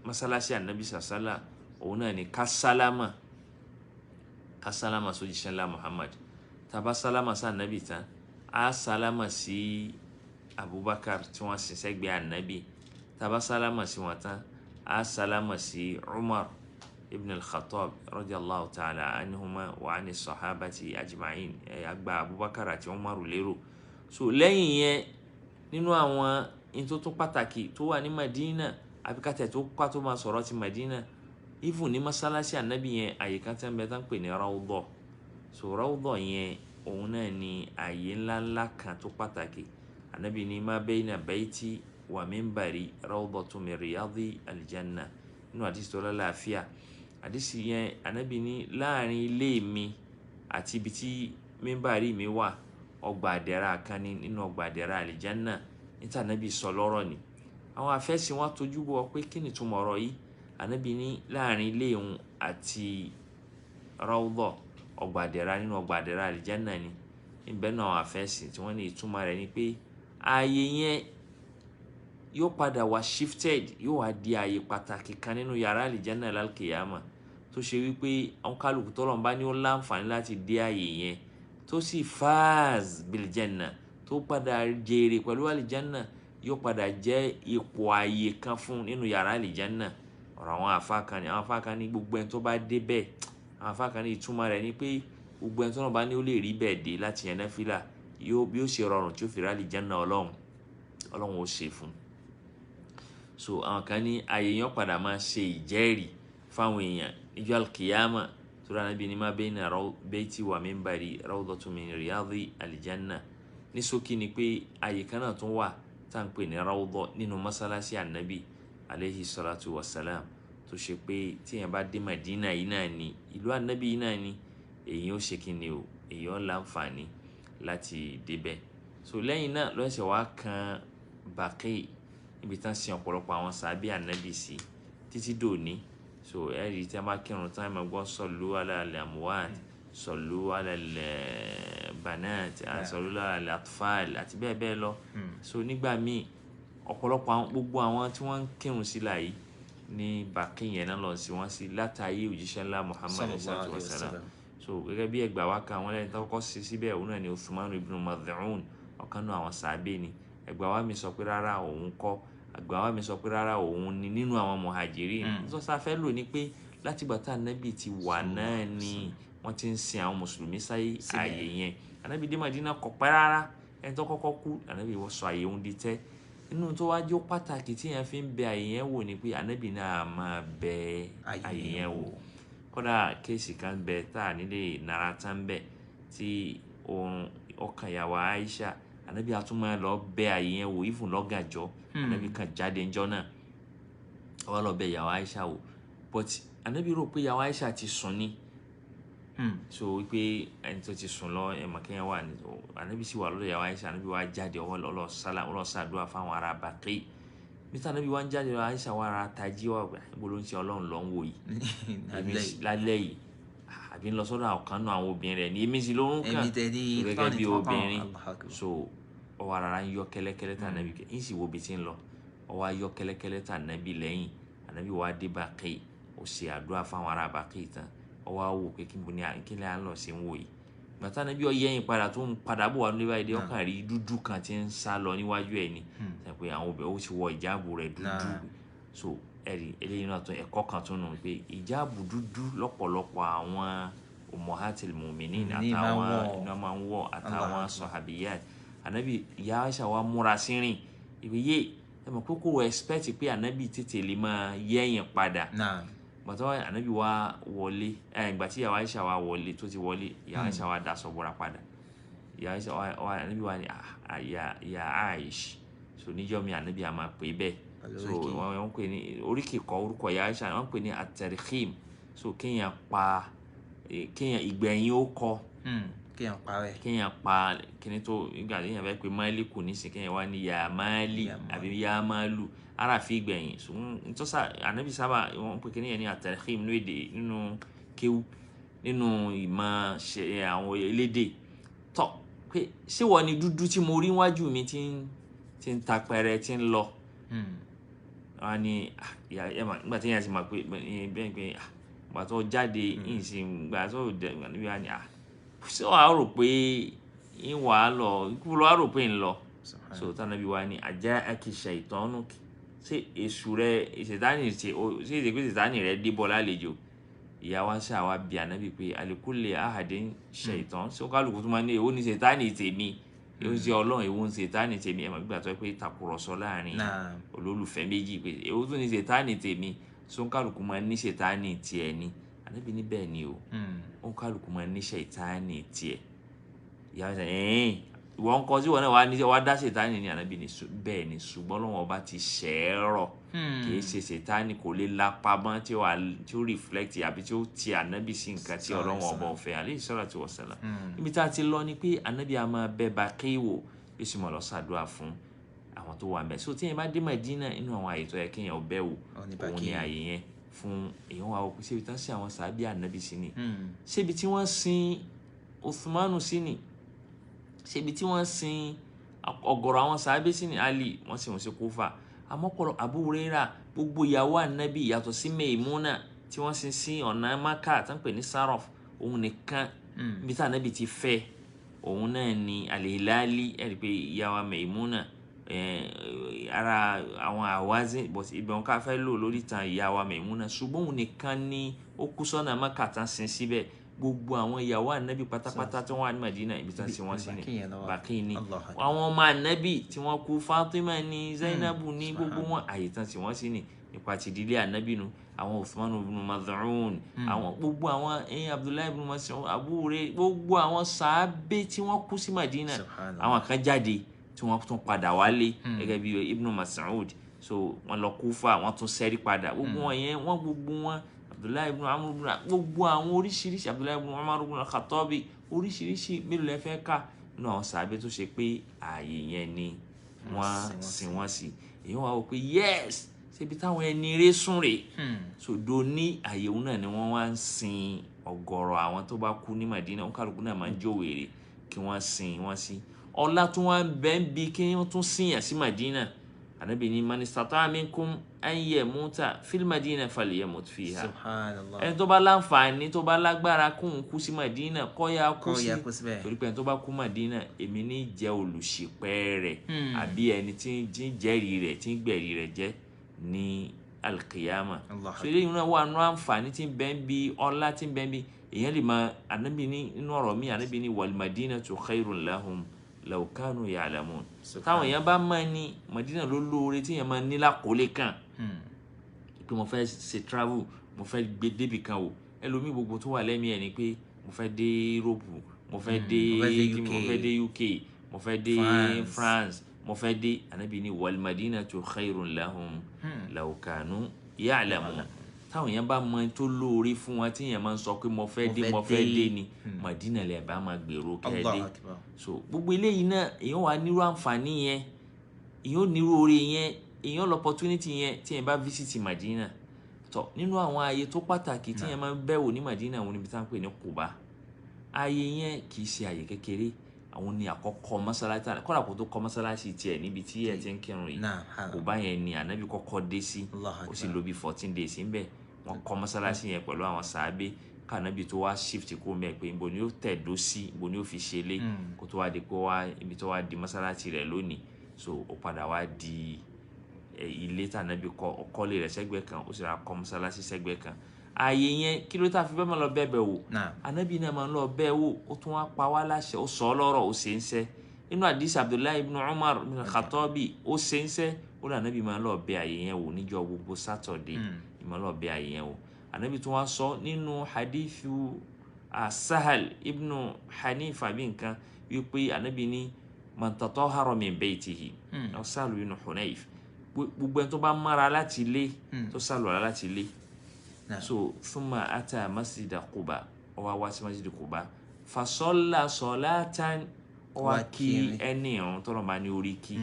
mọ́sálásí ànábì sàṣálà, òun náà ni kásálámà, kásálámà sójíṣẹ́ ńlá Muhammad. Tá bá sálámà sí ànábì tán, á sálámà sí Abubakar tí wọ́n sì sẹ́gbẹ̀ẹ́ ànábì. Tá bá sálámà sí wọn tán, á sálámà sí Umar ibn al-Khattab radiyallahu ta'ala anhuma wa ani sahabati ajma'in, àgbà Abubakar àti Umar lérò. So lẹ́yìn yẹn nínú àwọn in tó tún pàtàkì tó wà ní Madina, àbíkátẹ̀ tó kọ́ tó máa sọ̀rọ̀ ti Madina, even ní mọ́sálásí ànábì yẹn àyè kan tẹ́ ń bẹ tán pè ní Rawdah. So Rawdah yẹn òun náà ni àyè ńláńlá kan tó pàtàkì. Ànábì ní ma bayna bayti wa minbari rawdatun min riyadi aljanna, nínú àdìsí tó lálàáfíà. Àdìsí yẹn ànábì ní láàrin ilé mi àti ibi tí mímbàrí mi wà, ọgbà àdẹ̀rà kan ní nínú ọgbà àdẹ̀rà àlìjánà. Níta ànábì sọ lọ́rọ̀ ni àwọn afẹ́sìn wọn tójú bọ̀ pé kí ni ìtumọ̀ ọ̀rọ̀ yìí. Ànábì ní láàrin ilé òun àti Rawdah, ọgbà àdẹ̀rà nínú ọgbà àdẹ̀rà àlìjánà ni. Níbẹ̀ náà àwọn afẹ́sìn tí wọ́n ní ìtumọ̀ rẹ̀ ni pé ààyè yẹn yóò padà wá shifted, yóò wá di ààyè pàtàkì kan nínú yàrá àlìjánà lálùkìyàmà, tó ṣe wípé àwọn kálukú tọ́lọ̀ bá ní ó láǹfààní láti dé ààyè yẹn tó sì faz biljanna, tó padà jèrè pẹ̀lú àlìjánà, yóò padà jẹ́ ipò ààyè kan fún nínú yàrá àlìjánà. Ọ̀rọ̀ àwọn àfa kan ní, àwọn àfa kan ní gbogbo ẹni tó bá dé bẹ́ẹ̀, àwọn àfa kan ní ìtumọ̀ rẹ̀ ni pé gbogbo ẹni tó náà bá ní ó lè rí bẹ́ẹ̀ dé láti yẹn náfìlà, yóò bí ó ṣe rọrùn tí ó fi rí àlìjánà Ọlọ́run, Ọlọ́run ó ṣe fún un. So àwọn kan ní ààyè yẹn padà máa ṣe ìjẹ́rìí fáwọn èèyàn níjọ́ alkiyama, tó rà níbi ní ma bayna bayti wa minbari rawdatun min riyadi aljanna. Ní ṣókí ni pé ààyè kan náà tún wà tá à ń pè ní Rawdah nínú mọ́sálásí ànábì aleyhi salatu wa salam, tó ṣe pé tí èèyàn bá dé Madina yìí náà ni, ìlú ànábì yìí náà ni, èèyàn ó ṣe kí ni o, èèyàn láǹfààní láti débẹ̀. So lẹ́yìn náà lọ́sẹ̀ wá kan Baqi, ibi tán sin ọ̀pọ̀lọpọ̀ àwọn sàábì ànábì sí títí dòní. So ẹ rí tí a bá kírun tán, ẹ máa gbọ́ sallu ala al-amwat, sallu ala al-banat, sallu ala al-atfal àti bẹ́ẹ̀ bẹ́ẹ̀ lọ. So nígbà míì ọ̀pọ̀lọpọ̀ àwọn gbogbo àwọn tí wọ́n ń kírun sí la yìí, Ní Baqi yẹn náà lọ sí wọn sí látàyè òjíṣẹ́ ńlá Muhammad Sallallahu sallallahu alayhi alaihi wa wasallam. sallam. So gẹ́gẹ́ bí ẹgbàá wa kan, àwọn lẹ́yìn tó kọ́kọ́ sí síbẹ̀, òun náà ni Uthman ibn Mad'un, ọ̀kan náà àwọn sàábé ni. Ẹgbàá wa mi sọ pé rárá, òun kọ́. Ẹgbàá wa mi sọ pé rárá, òun ni nínú àwọn muhajirin. Tó sáfẹ́ lò ní pé látìgbà tá ànábì ti wà náà ni wọ́n ti ń sin àwọn mùsùlùmí sáyé ààyè yẹn. Ànábì dé Mádínà kò pẹ́ rárá, ẹni tó kọ́kọ́ kú, ànábì wọ́n sọ ààyè òun di tẹ́. Inú tó wá jó pàtàkì tí yẹn fi ń bẹ ààyè yẹn wò ni pé ànábì náà máa bẹ ààyè yẹn wò. Kódà kéèsì kan bẹ tá a nílé nara tán bẹ tí òun ọkàn ìyàwó Aisha, ànábì àtúmọ̀ lọ bẹ ààyè yẹn wò ìfún lọ́gàjọ́. Ànábì kan jáde ńjọ́ náà, ó wá lọ bẹ ìyàwó Aisha wò, but ànábì rò pé ìyàwó Aisha ti sùn ni. So wípé ẹni tó ti sùn lọ, ẹ mọ̀ kéèyàn wà ní, ànábì sì wà lọ́dọ̀ ìyàwó Aisha. Ànábì wá jáde, ọwọ́ lọ sálà, ó lọ ṣàdúrà fáwọn ará Baqi. Mr ànábì wá ń jáde lọ, Aisha wà ara tají wà pé ibo ló ń ṣe Ọlọ́run lọ ń wò yìí èmi lálẹ́ yìí, àbí ń lọ sọ́dọ̀ àwọn kan náà àwọn obìnrin rẹ̀ ní èmi sì ló ń kàn gẹ́gẹ́ bí obìnrin. So ọwọ́ ara ń yọ kẹ́lẹ́kẹ́lẹ́ tà ànábì, ń sì wo ibi tí ń lọ, ọwọ́ ayọ kẹ́lẹ́kẹ́lẹ́ tà ànábì lẹ́yìn. Ànábì wá dé Baqi, ó ṣe àdúrà fáwọn ará Baqi tán, ó wá wò pé kí ni kí ni à ń lọ sí ń wò yìí. Gbàtà ànábì ó yẹ̀yìn padà tó ń padà bọ̀ wá nílé báyìí dé, ọkàn rí dúdú kan tí ń sá lọ níwájú ẹ̀ ni pé àwọn obìnrin ó ti wọ ìjáàbù rẹ̀ dúdú. So ẹ̀rí eléyìí náà tún ẹ̀kọ́ kan tún nù pé ìjáàbù dúdú lọ́pọ̀lọpọ̀ àwọn ummahatil mu'minin àtàwọn iná máa ń wọ̀ àtàwọn sọ̀hábíyàt. Ànábì ìyá Aisha wa múra sí rìn ìwé yé ẹ mọ̀ pé kò expect pé ànábì tètè lè máa yẹ̀yìn padà. Gbàtọ́ ànábì wa wọlé ẹ, ìgbà tí ìyàwó Aisha wa wọlé, tó ti wọlé, ìyàwó Aisha wa daṣọ bora padà. Ìyàwó Aisha wa, ànábì wa ni ya Aish. So níjọ́ mi ànábì a máa pè é bẹ́ẹ̀. So wọ́n pè ní oríkì kọ́ orúkọ ìyá Aisha, wọ́n pè ní at-tarkhim. So kéèyàn pa, kéèyàn ìgbẹ̀yìn ó kọ, kéèyàn parẹ́, kéèyàn pa kíní tó nígbà tí èèyàn fẹ́ pe Máàlíkù nísìn, kéèyàn wá ní ya Máàlì àbí ya Máàlù, ara fi gbẹ̀yìn. So ntọ́sà ànábì sábà wọ́n pè kíní yẹn ní at-tarkhim nínú èdè, nínú kéwú, nínú ìmọ̀ ṣe àwọn elédè tọ́ pé ṣé wọ́n ni dúdú tí mo rí wájú mi tí ń ta pẹrẹ tí ń lọ. Wọ́n ní nígbà tí èèyàn ti mọ̀ pé bẹ́ẹ̀ pé ìgbà tó jáde ìsìn ìgbà tó dẹ̀ níbi wá ní ṣé wàá rò pé ń wà á lọ kú lọ wàá rò pé ń lọ. So tànàbí wa ní ajá akíṣà ìtọ́nù, ṣé èṣù rẹ ìṣètánì ṣe ṣé ìṣèpé ìṣètánì rẹ débọ̀ lálejò. Ìyá wa ṣe àwa bí ànábì pé alikule ahadin ṣèitán, ṣé ó kálukú tó máa ní èwo ní ṣètánì tèmi, èwo ṣe Ọlọ́run, èwo ní ṣètánì tèmi. Ẹ mọ̀ gbígbà tó yẹ pé ìtàkùrọ̀sọ láàrin olólùfẹ́ méjì pé èwo tún ní ṣètánì tèmi, ṣé ó kálukú máa ní ṣètánì tiẹ̀ ni? Ànábì ní bẹ́ẹ̀ ni o, ó kálukú máa ní ṣètánì tiẹ̀. Ìyá wa ṣe ẹ̀ẹ́n ìwọ ń kọ sí wọn náà wàá ní wàá dá ṣètánì ni? Ànábì ní bẹ́ẹ̀ ni, ṣùgbọ́n Ọlọ́run ọba ti ṣẹ́ ẹ rọ̀, kì í ṣe ṣètánì, kò lè lápá mọ́ tí ó reflect àbí tí ó ti ànábì sí nǹkan tí Ọlọ́run ọba ọ̀fẹ́ alayhi salatu wassalam. Níbi tá a ti lọ ni pé ànábì a máa bẹ Baqi wò, bí sì mọ̀ lọ ṣàdúrà fún àwọn tó wà mẹ́. So tí yẹn bá dé Mádínà, inú àwọn àyè tó yẹ kéèyàn bẹ̀ wò òun ni àyè yẹn fún èèyàn wa òkú. Ṣébi tán sí àwọn sàábì ànábì sí ni, ṣébi tí wọ́n sin Uthmanu sí ni, ṣébi tí wọ́n sin ọ̀gọ̀rọ̀ àwọn sàábì sí ni, Ali wọ́n sì wọ́n sí Kúfà. Àmọ́ pọ̀lọ̀ Abu Huraira, gbogbo ìyàwó ànábì yàtọ̀ sí Maimuna tí wọ́n sin sí ọ̀nà Maka tán pè ní Saraf, òun nìkan níbi tí ànábì ti fẹ́ òun náà ni Al-Hilali. Ẹ̀rí pé ìyàwó Maimuna ara àwọn àwází, but ibẹ̀ wọn ká fẹ́ lò lórí ìtàn ìyàwó Maimuna, ṣùgbọ́n òun nìkan ni ó kú sọ́nà Maka tán sin síbẹ̀. Gbogbo àwọn ìyàwó ànábì pátápátá tí wọ́n wà ní Madina, ibi tán sí wọ́n sí ni Baqi ni. Àwọn ọmọ ànábì tí wọ́n kú, Fatima ni, Zainabu ni, gbogbo wọn àyè tán sí wọ́n sí ni. Nípa ti ìdílé ànábì nu, àwọn Uthman ibn Mad'un, àwọn gbogbo àwọn Abdullahi ibn Mas'ud, Abu Hurairah, gbogbo àwọn sàábé tí wọ́n kú sí Madina, àwọn kan jáde tí wọ́n tún padà wálé gẹ́gẹ́ bí Ibn Mas'ud. So wọ́n lọ Kúfà, wọ́n tún ṣẹ́rí padà, gbogbo wọn yẹn wọ́n gbogbo wọn Abdullahi ibn Amr ibn, gbogbo àwọn oríṣiríṣi Abdullahi ibn Umar ibn Khattabi, oríṣiríṣi mélòó lẹ fẹ́ kà nínú àwọn sàábé tó ṣe pé ààyè yẹn ni wọ́n sin wọ́n sí. Èyí wọ́n wá wò pé yes, ṣebí táwọn ẹni eré sùn rè. So do ní ààyè òun náà ni wọ́n wá ń sin ọ̀gọ̀rọ̀ àwọn tó bá kú ní Madina. Wọn kálukú náà máa ń jòwèrè kí wọ́n sin wọ́n sí. Ọlá tó wá ń bẹ́ ń bi kí wọ́n tún sìn yàn sí Madina. Ànábì ní man istata'a minkum an yamuta fil Madina falyamut fiha. Subhanallah. Ẹni tó bá láǹfààní tó bá lágbára kóun kú sí Madina kó yá kú sí, kú síbẹ̀. Torí pé ẹni tó bá kú Madina èmi ní jẹ́ olùṣìpẹ̀ rẹ̀ àbí ẹni tí ń jẹ́rìí rẹ̀ tí ń gbẹ̀rí rẹ̀ jẹ́ ní alkiyama. So eléyìí náà wà nù àǹfààní tí ń bẹ ń bi ọlá tí ń bẹ ń bi èèyàn lè máa. Ànábì ní inú ọ̀rọ̀ mi, Ànábì ní wal madinatu khairun lahum law kanu ya'lamun. Táwọn èèyàn bá máa ní Madina ló lóore tí èèyàn máa ní lákòólé kan pé mo fẹ́ ṣe travel, mo fẹ́ gbé débì kan wò. Ẹlòmíì gbogbo tó wà lẹ́mìí ẹ̀ ni pé mo fẹ́ dé Europe, mo fẹ́ dé mo fẹ́ dé UK, mo fẹ́ dé France, mo fẹ́ dé. Ànábì ní wal madinatu khairun lahum law kanu ya'lamun. Táwọn èèyàn bá mọ tó lóore fún wọn tí èèyàn máa ń sọ pé mo fẹ́ dé, mo fẹ́ dé ni Madina lè bá máa gbèrò kẹ́ ẹ dé. So gbogbo eléyìí náà èèyàn wà nírú àǹfààní yẹn, èèyàn nírú oore yẹn, èèyàn l'opportunity yẹn tí èèyàn bá visit Madina. Tọ nínú àwọn ààyè tó pàtàkì tí èèyàn máa ń bẹ̀wò ní Madina, àwọn níbi tá à ń pè ní Quba. Ààyè yẹn kì í ṣe ààyè kékeré. Àwọn ni àkọ́kọ́ mọ́sálásí, kọ́lá kó tó kọ́ mọ́sálásí tiẹ̀ níbi tí ẹ ti ń kírun yìí. Quba yẹn ni Ànábì kọ́kọ́ dé sí, ó sì lò bí 14 days ńbẹ̀. Wọ́n kọ́ mọ́sálásí yẹn pẹ̀lú àwọn sàábé kánábì tó wá shift kó mẹ́ pé ibo ni ó tẹ̀dó sí, ibo ni ó fi ṣe lé, kó tó wá di pé wá ibi tó wá di mọ́sálásí rẹ̀ lónìí. So ó padà wá di ilé tànábì kọ́, ọkọ́lé rẹ̀ sẹ́gbẹ́ kan, ó sì ra kọ́ mọ́sálásí sẹ́gbẹ́ kan. Ààyè yẹn kí ló tá fi bẹ́ẹ̀ máa lọ bẹ́ẹ̀ bẹ́ẹ̀ wò? Ànábì náà máa ń lọ bẹ́ẹ̀ wò, ó tún wá pa wá láṣẹ, ó sọ ọ́ lọ́rọ̀, ó ṣe ń sẹ́. Inú àdìsí Abdullahi ibn Umar ibn Khattabi, ó ṣe ń sẹ́, ó ní Ànábì máa ń lọ bẹ ààyè yẹn wò níjọ́ gbogbo Sátọ̀dé, máa ń lọ bẹ ààyè yẹn wò. Ànábì tún wá sọ nínú hadithu Sahal ibn Hanifa bí nǹkan wípé Ànábì ní man tatahhara min baytihi, Sahal ibn Hunayf, gbogbo ẹni tó bá mára láti ilé, tó sàlùwàlá láti ilé. So thumma ata masjida Quba, ó wá wá sí masjid Quba, fasalla salatan, ó wá kí ẹni ìrun tọ́lọ̀ máa ní orí kí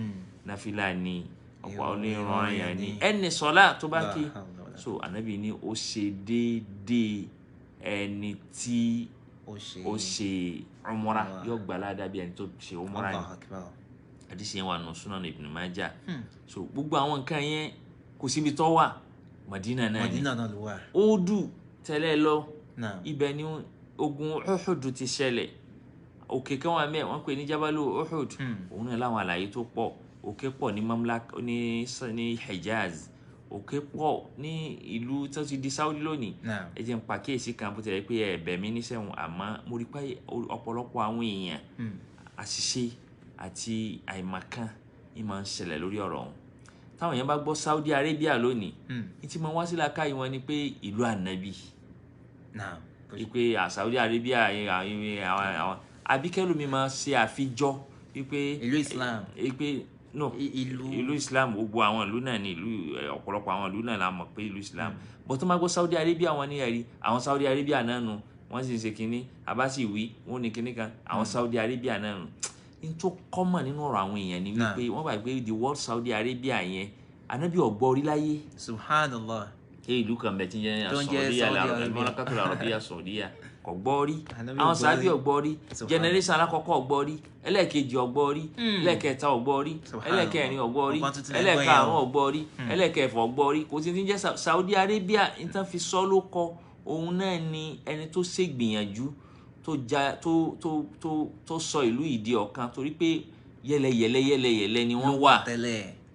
náfìlà ní ọ̀pọ̀ onírun àyàn ní ẹni sọlá tó bá kí. So Ànábì ní ó ṣe déédéé ẹni tí ó ṣe umra, yóò gbà ládàá bí ẹni tó ṣe umra ni. Àdìsí yẹn wà nù Sunan Ibn Majah. So gbogbo àwọn nǹkan yẹn kò síbi tó wà, Madina náà ni. Madina náà ló wà. Ódù tẹ́lẹ̀ lọ, ibẹ̀ ni ogun Uhud ti ṣẹlẹ̀. Òkè kan wà mẹ́ẹ̀ wọ́n pè ní Jabalu Uhud. Òun náà láwọn àlàyé tó pọ̀. Òkè pọ̀ ní Mamlak ní Hijaz, òkè pọ̀ ní ìlú tó ti di Saudi lónìí. Ẹ jẹ́ n pa kíyèsí kan bó tilẹ̀ pé ẹ̀bẹ̀ mi níṣẹ́hun, àmọ́ mo rí pé ọ̀pọ̀lọpọ̀ àwọn èèyàn àṣìṣe àti àìmọ̀kan ni máa ń ṣẹlẹ̀ lórí ọ̀rọ̀ ọ̀hún. Táwọn èèyàn bá gbọ́ Saudi Arabia lónìí, ní tí mo wá sí làákàyè wọn ni pé ìlú Ànábì, wípé Saudi Arabia àwọn àbíkẹ́lómi máa ṣe àfijọ́ wípé ìlú Islam, wípé no ìlú Islam, gbogbo àwọn ìlú náà ni ìlú ọ̀pọ̀lọpọ̀ àwọn ìlú náà la mọ̀ pé ìlú Islam. Bó tó máa gbọ́ Saudi Arabia wọn ní ẹ̀rí àwọn Saudi Arabia náà nu, wọ́n sì ń ṣe kínní, àbá sì wí wọ́n ní kínní kan, àwọn Saudi Arabia náà nu. N tó kọ́mọ̀ nínú ọ̀rọ̀ àwọn èèyàn ni wípé wọ́n gbà pé the world Saudi Arabia yẹn Ànábì ọ̀gbọ́ orí láyé. Subhanallah. Ṣé ìlú kan bẹ tí ń jẹ́ Saudiya Mamlakatul Arabiyya Saudiya kò gbọ́ rí, àwọn Saudi ọ̀gbọ́ rí, generation alákọ̀ọ́kọ́ ọ̀gbọ́ rí, ẹlẹ́ẹ̀kejì ọ̀gbọ́ rí, ẹlẹ́ẹ̀kẹta ọ̀gbọ́ rí, ẹlẹ́ẹ̀kẹrin ọ̀gbọ́ rí, ẹlẹ́ẹ̀karùn ọ̀gbọ́ rí, ẹlẹ́ẹ̀kẹfà ọ̀gbọ́ rí. Kò sí ti ń jẹ́ Saudi Arabia. N tán fi sọ́ ló kọ òun náà ni ẹni tó ṣègbìyànjú tó ja tó tó tó tó sọ ìlú yìí di ọ̀kan, torí pé yẹlẹyẹlẹ yẹlẹyẹlẹ ni wọ́n wà.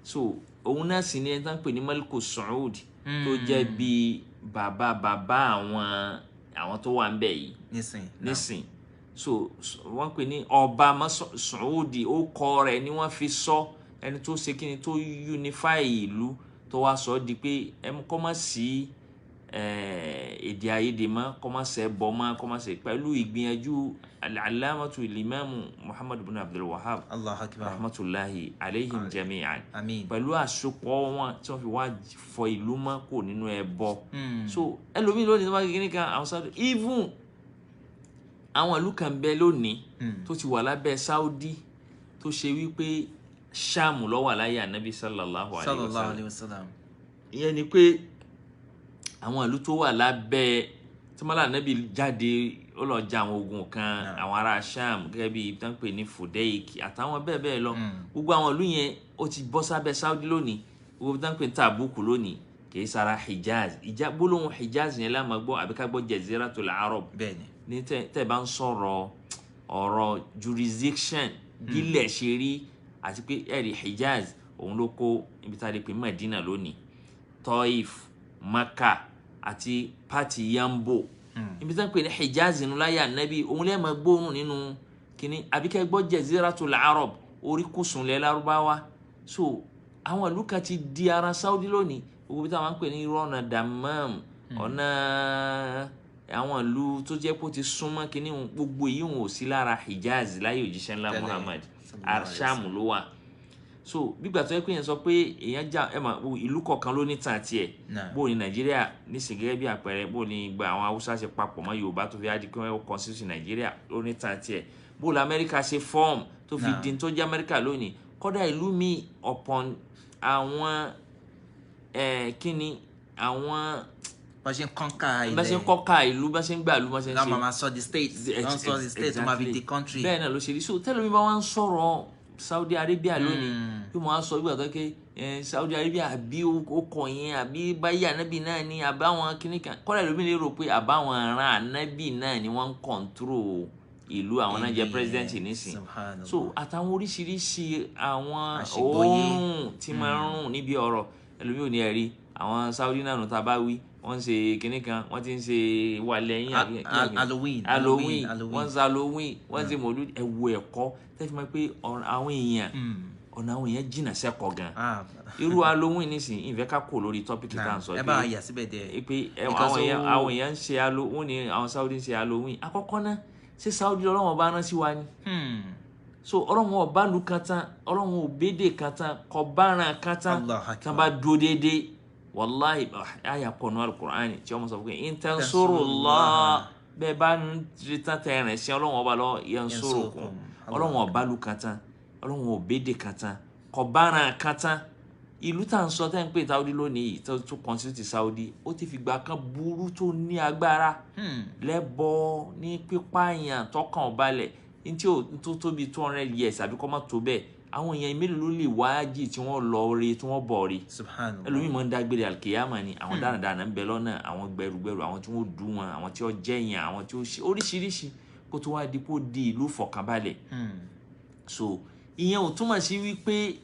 So òun náà sì ni ẹni tán pè ní Maliku Saud, tó jẹ́ bí bàbá bàbá àwọn tó wà ń bẹ̀ yìí nísìn. So wọ́n pè ní ọba Saudi, ó kọ rẹ̀ ni wọ́n fi sọ ẹni tó ṣe kíni tó unify ìlú, tó wá sọ di pé ẹ kọ́ mọ́ sí èdè àìyedè mọ́, kọ́ mọ́ sẹ́ bọ́ mọ́, kọ́ mọ́ sẹ́ pẹ̀lú ìgbìyànjú al-allamatu al-imamu Muhammad ibn Abdul Wahhab rahmatulahi alayhim jami'an, pẹ̀lú àsopọ̀ wọn tí wọ́n fi wá fọ ìlú mọ́ kò nínú ẹbọ. So ẹlòmíì lónìí tó bá kékeré kan àwọn Saudi, even àwọn ìlú kan bẹ lónìí tó ti wà lábẹ́ Saudi, tó ṣe wípé Ṣáàmù ló wà láyé Ànábì sallallahu alayhi wa sallam. Ìyẹn ni pé àwọn ìlú tó wà lábẹ́ tí mọ́lá Ànábì jáde ó lọ ja àwọn ogun kan, àwọn ará Sham gẹ́gẹ́ bí ibi tán ń pè ní Fudeik àtàwọn bẹ́ẹ̀ bẹ́ẹ̀ lọ. Gbogbo àwọn ìlú yẹn ó ti bọ́ sábẹ́ Saudi lónìí. Gbogbo ibi tán ń pè ní Tabuk lónìí kìí sara Hijaz. Ìjà gbólóhùn Hijaz yẹn la máa gbọ́, àbí ká gbọ́ Jaziratul Arab. Bẹ́ẹ̀ni. Ní tẹ́ bá ń sọ̀rọ̀ ọ̀rọ̀ jurisdiction bílẹ̀ ṣe rí, àti pé ẹ̀rí Hijaz òun ló kó ibi tá a lè pè Medina lónìí, Taif, Maka àti pati Yambo. Ibi tá a pè ní Hijaz nínú láyé Ànábì òun lẹ́ẹ̀ máa gbóòórùn nínú kínní, àbí kẹ́ gbọ́ Jaziratul Arab, oríkùsùn lẹ́ Lárúbáwá. So àwọn ìlú kan ti di ara Saudi lónìí. Gbogbo ibi táwọn ń pè ní irú ọ̀nà Dammam, ọ̀nà àwọn ìlú tó jẹ́ pé ó ti súnmọ́ kínní, gbogbo èyí wọn ò sí lára Hijaz láyé òjíṣẹ́ ńlá Muhammad, Sham ló wà. So gbígbà tó yẹ pé yẹn sọ pé èèyàn já ẹ mà, ìlú kọ̀ọ̀kan ló ní tàn tiẹ̀. Bó ní Nàìjíríà nísìnyí gẹ́gẹ́ bí àpẹẹrẹ, bó ní gba àwọn Haúsá ṣe papọ̀ mọ́ Yorùbá tó fi á di pé wọ́n constitution Nàìjíríà ló ní tàn tiẹ̀. Bó ní Amẹ́ríkà ṣe form tó fi di tó jẹ́ Amẹ́ríkà lónìí. Kódà ìlú mi upon àwọn kíni àwọn bá ṣe ń kọ́ńkà ilẹ̀, bá ṣe ń kọ́ka ìlú, bá ṣe ń gbà ìlú, bá ṣe ń ṣe láwọn máa sọ the state, wọ́n sọ the state tó máa fi di country. Bẹ́ẹ̀ náà ló ṣe rí. So tẹ́lẹ̀ mi bá wá ń sọ̀rọ̀ Saudi Arabia lónìí, bí mo á sọ ìgbà tó ké Saudi Arabia àbí okọ̀ yẹn àbí báyìí ànábì náà ni àbáwọn kíní kan, kọ́lá ìlú mi lè rò pé àbáwọn ará ànábì náà ni wọ́n ń kọ̀ǹtúrò ìlú, àwọn náà jẹ́ president nísìn. So àtàwọn oríṣiríṣi àwọn òórùn tí máa ń rùn níbi ọ̀rọ̀ ẹlòmíì ò ní ẹ̀rí àwọn Saudi náà nù tá a bá wí wọ́n ń ṣe kinní kan, wọ́n ti ń ṣe wàlẹ̀ yín Halloween, Halloween, wọ́n ń ṣe Halloween, wọ́n ń ṣe mọ̀lú. Ẹ̀wọ̀ ẹ̀kọ́ tẹ́fí máa pé àwọn èèyàn ọ̀nà àwọn èèyàn jìnnà sẹ́kọ̀ọ́ gan. Irú Halloween nísìnyí, ìfẹ́ ká kò lórí tọ́pìkì tá à ń sọ ẹ bá yà síbẹ̀ dẹ̀ pé àwọn èèyàn ń ṣe Halloween ni àwọn Saudi ń ṣe Halloween. Àkọ́kọ́ náà, ṣé Saudi Ọlọ́run ọba rán sí wa ni? So Ọlọ́run ọba lu kan tán, Ọlọ́run òbédè kan tán, kọ̀báràn kan tán, tán bá dúró déédéé. Wàláhì àyà pọ̀nù alukur'ani tí wọ́n sọ fún mi in tansurullah, bẹ́ẹ̀ bá ń rí tán tẹ̀ ẹ̀rìn sí Ọlọ́run ọba lọ yansurukum. Ọlọ́run ọba lu kan tán, Ọlọ́run òbédè kan tán, kọ̀báràn kan tán. Ìlú tá à ń sọ tẹ́ ń pè Saudi lónìí tó constitute Saudi, ó ti fìgbà kan burú tó ní agbára lẹ́bọ ní pípààyàn tọkàn balẹ̀ ntí ó tó tóbi 200 years àbí kọ́ má tó bẹ́ẹ̀. Àwọn èèyàn mélòó ló lè wáájì tí wọ́n lọ rí tí wọ́n bọ̀ rí? Ẹlòmíì máa ń dágbére àlùkìyámà ni. Àwọn dáradára ń bẹ lọ́nà, àwọn gbẹrùgbẹrù, àwọn tí wọ́n dùn wọn, àwọn tí wọ́n jẹ̀yàn, àwọn tí ó ṣe oríṣiríṣi kó tó wá di kó di ìlú fọkànbalẹ̀. So ìyẹn ò túmọ̀ sí wípé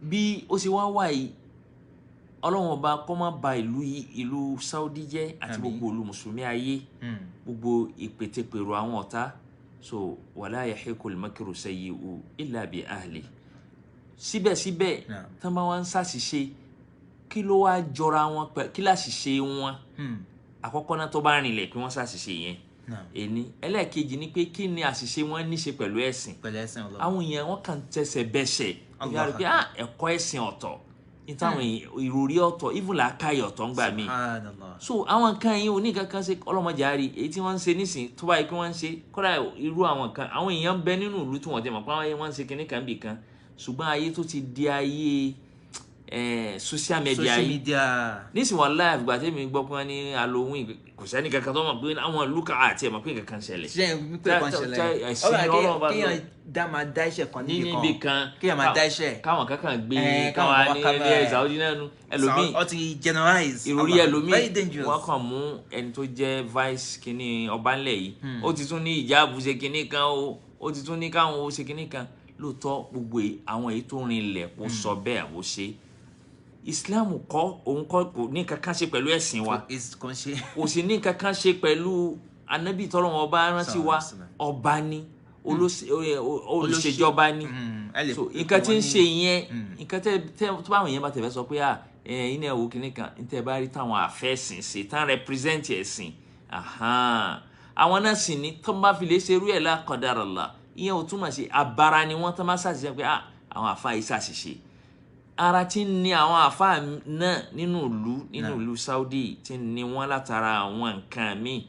bí ó ṣe wá wà yìí Ọlọ́run ọba kó má ba ìlú ìlú Saudi jẹ́ àti gbogbo ìlú mùsùlùmí ayé, gbogbo ìpètèpèrò àwọn ọ̀tá. So wala yahiqul makru sayyi'u illa bi ahli. Síbẹ̀síbẹ̀ tán bá wá ń ṣàṣìṣe, kí ló wá jọra wọn pẹ̀, kí láṣìṣe wọn? Àkọ́kọ́ náà tó bá rìnlẹ̀ pé wọ́n ṣàṣìṣe yẹn ẹni. Ẹlẹ́ẹ̀kejì ni pé kí ni àṣìṣe wọn ní ṣe pẹ̀lú ẹ̀sìn? Àwọn èèyàn wọn kàn tẹsẹ̀ bẹsẹ̀ ìyá rẹ̀ pé ẹ̀kọ́ ẹ̀sìn ọ̀tọ̀, ìtàwọn ìròrí ọ̀tọ̀, even làákàyè ọ̀tọ̀ ń gbà mí. So àwọn nǹkan yìí ò ní kankan ṣe ọlọ́mọdé àárí èyí tí wọ́n ń ṣe nísìn tó báyìí pé wọ́n ń ṣe. Kódà irú àwọn nǹkan àwọn èèyàn ń bẹ nínú ìlú tí wọ́n ti mọ̀ pé wọ́n ń ṣe kinní kan bì kan, ṣùgbọ́n ayé tó ti di ayé social media yìí nísìn wọn live gbà tẹ́mi gbọ́ pé wọ́n ní Halloween, kò sẹ́ni kankan tó mọ̀ pé àwọn ìlú kan àti ẹ̀ mọ̀ pé nǹkan kan ṣẹlẹ̀. Ṣé pé kan ṣẹlẹ̀? Ọ̀rọ̀ kéèyàn dá máa dá iṣẹ́ kan níbi kan, kéèyàn máa dá iṣẹ́ káwọn kankan gbé káwọn ní ilé Saudi náà nu ẹlòmíì ó ti generalize ìròrí ẹlòmíì wọ́n kàn mú ẹni tó jẹ́ vice kínní ọba ńlẹ̀ yìí, ó ti tún ní ìjáàbù ṣe kínní kan, ó ti tún ní káwọn ó ṣe kínní kan. Lóòótọ́ gbogbo àwọn èyí tó rinlẹ̀ kó sọ bẹ́ẹ̀ àbó ṣe Islam kọ́, òun kọ́ kò ní kankan ṣe pẹ̀lú ẹ̀sìn wa, kò sì ní kankan ṣe pẹ̀lú anabi tọ́lọ́wọ́n ọba rántí wa. Ọba ni, olùṣèjọba ni. So nǹkan tí ń ṣe yẹn, nǹkan tó báwọn yẹn bá tẹ̀fẹ́ sọ pé iná ẹ̀wò kìíní kan ní tẹ́ bá rí táwọn àfẹ́sìn ṣe tán represent ẹ̀sìn, àwọn náà sì ní tó bá fi lè ṣe irú ẹ̀ la qadarallah, ìyẹn ò túmọ̀ sí abara ni wọ́n tó máa ṣàṣìṣe pé àwọn àfa yìí ṣàṣìṣe. Ara tí ń ní àwọn àfa náà nínú ìlú nínú ìlú Saudi tí ń ní wọn látara àwọn nǹkan míì.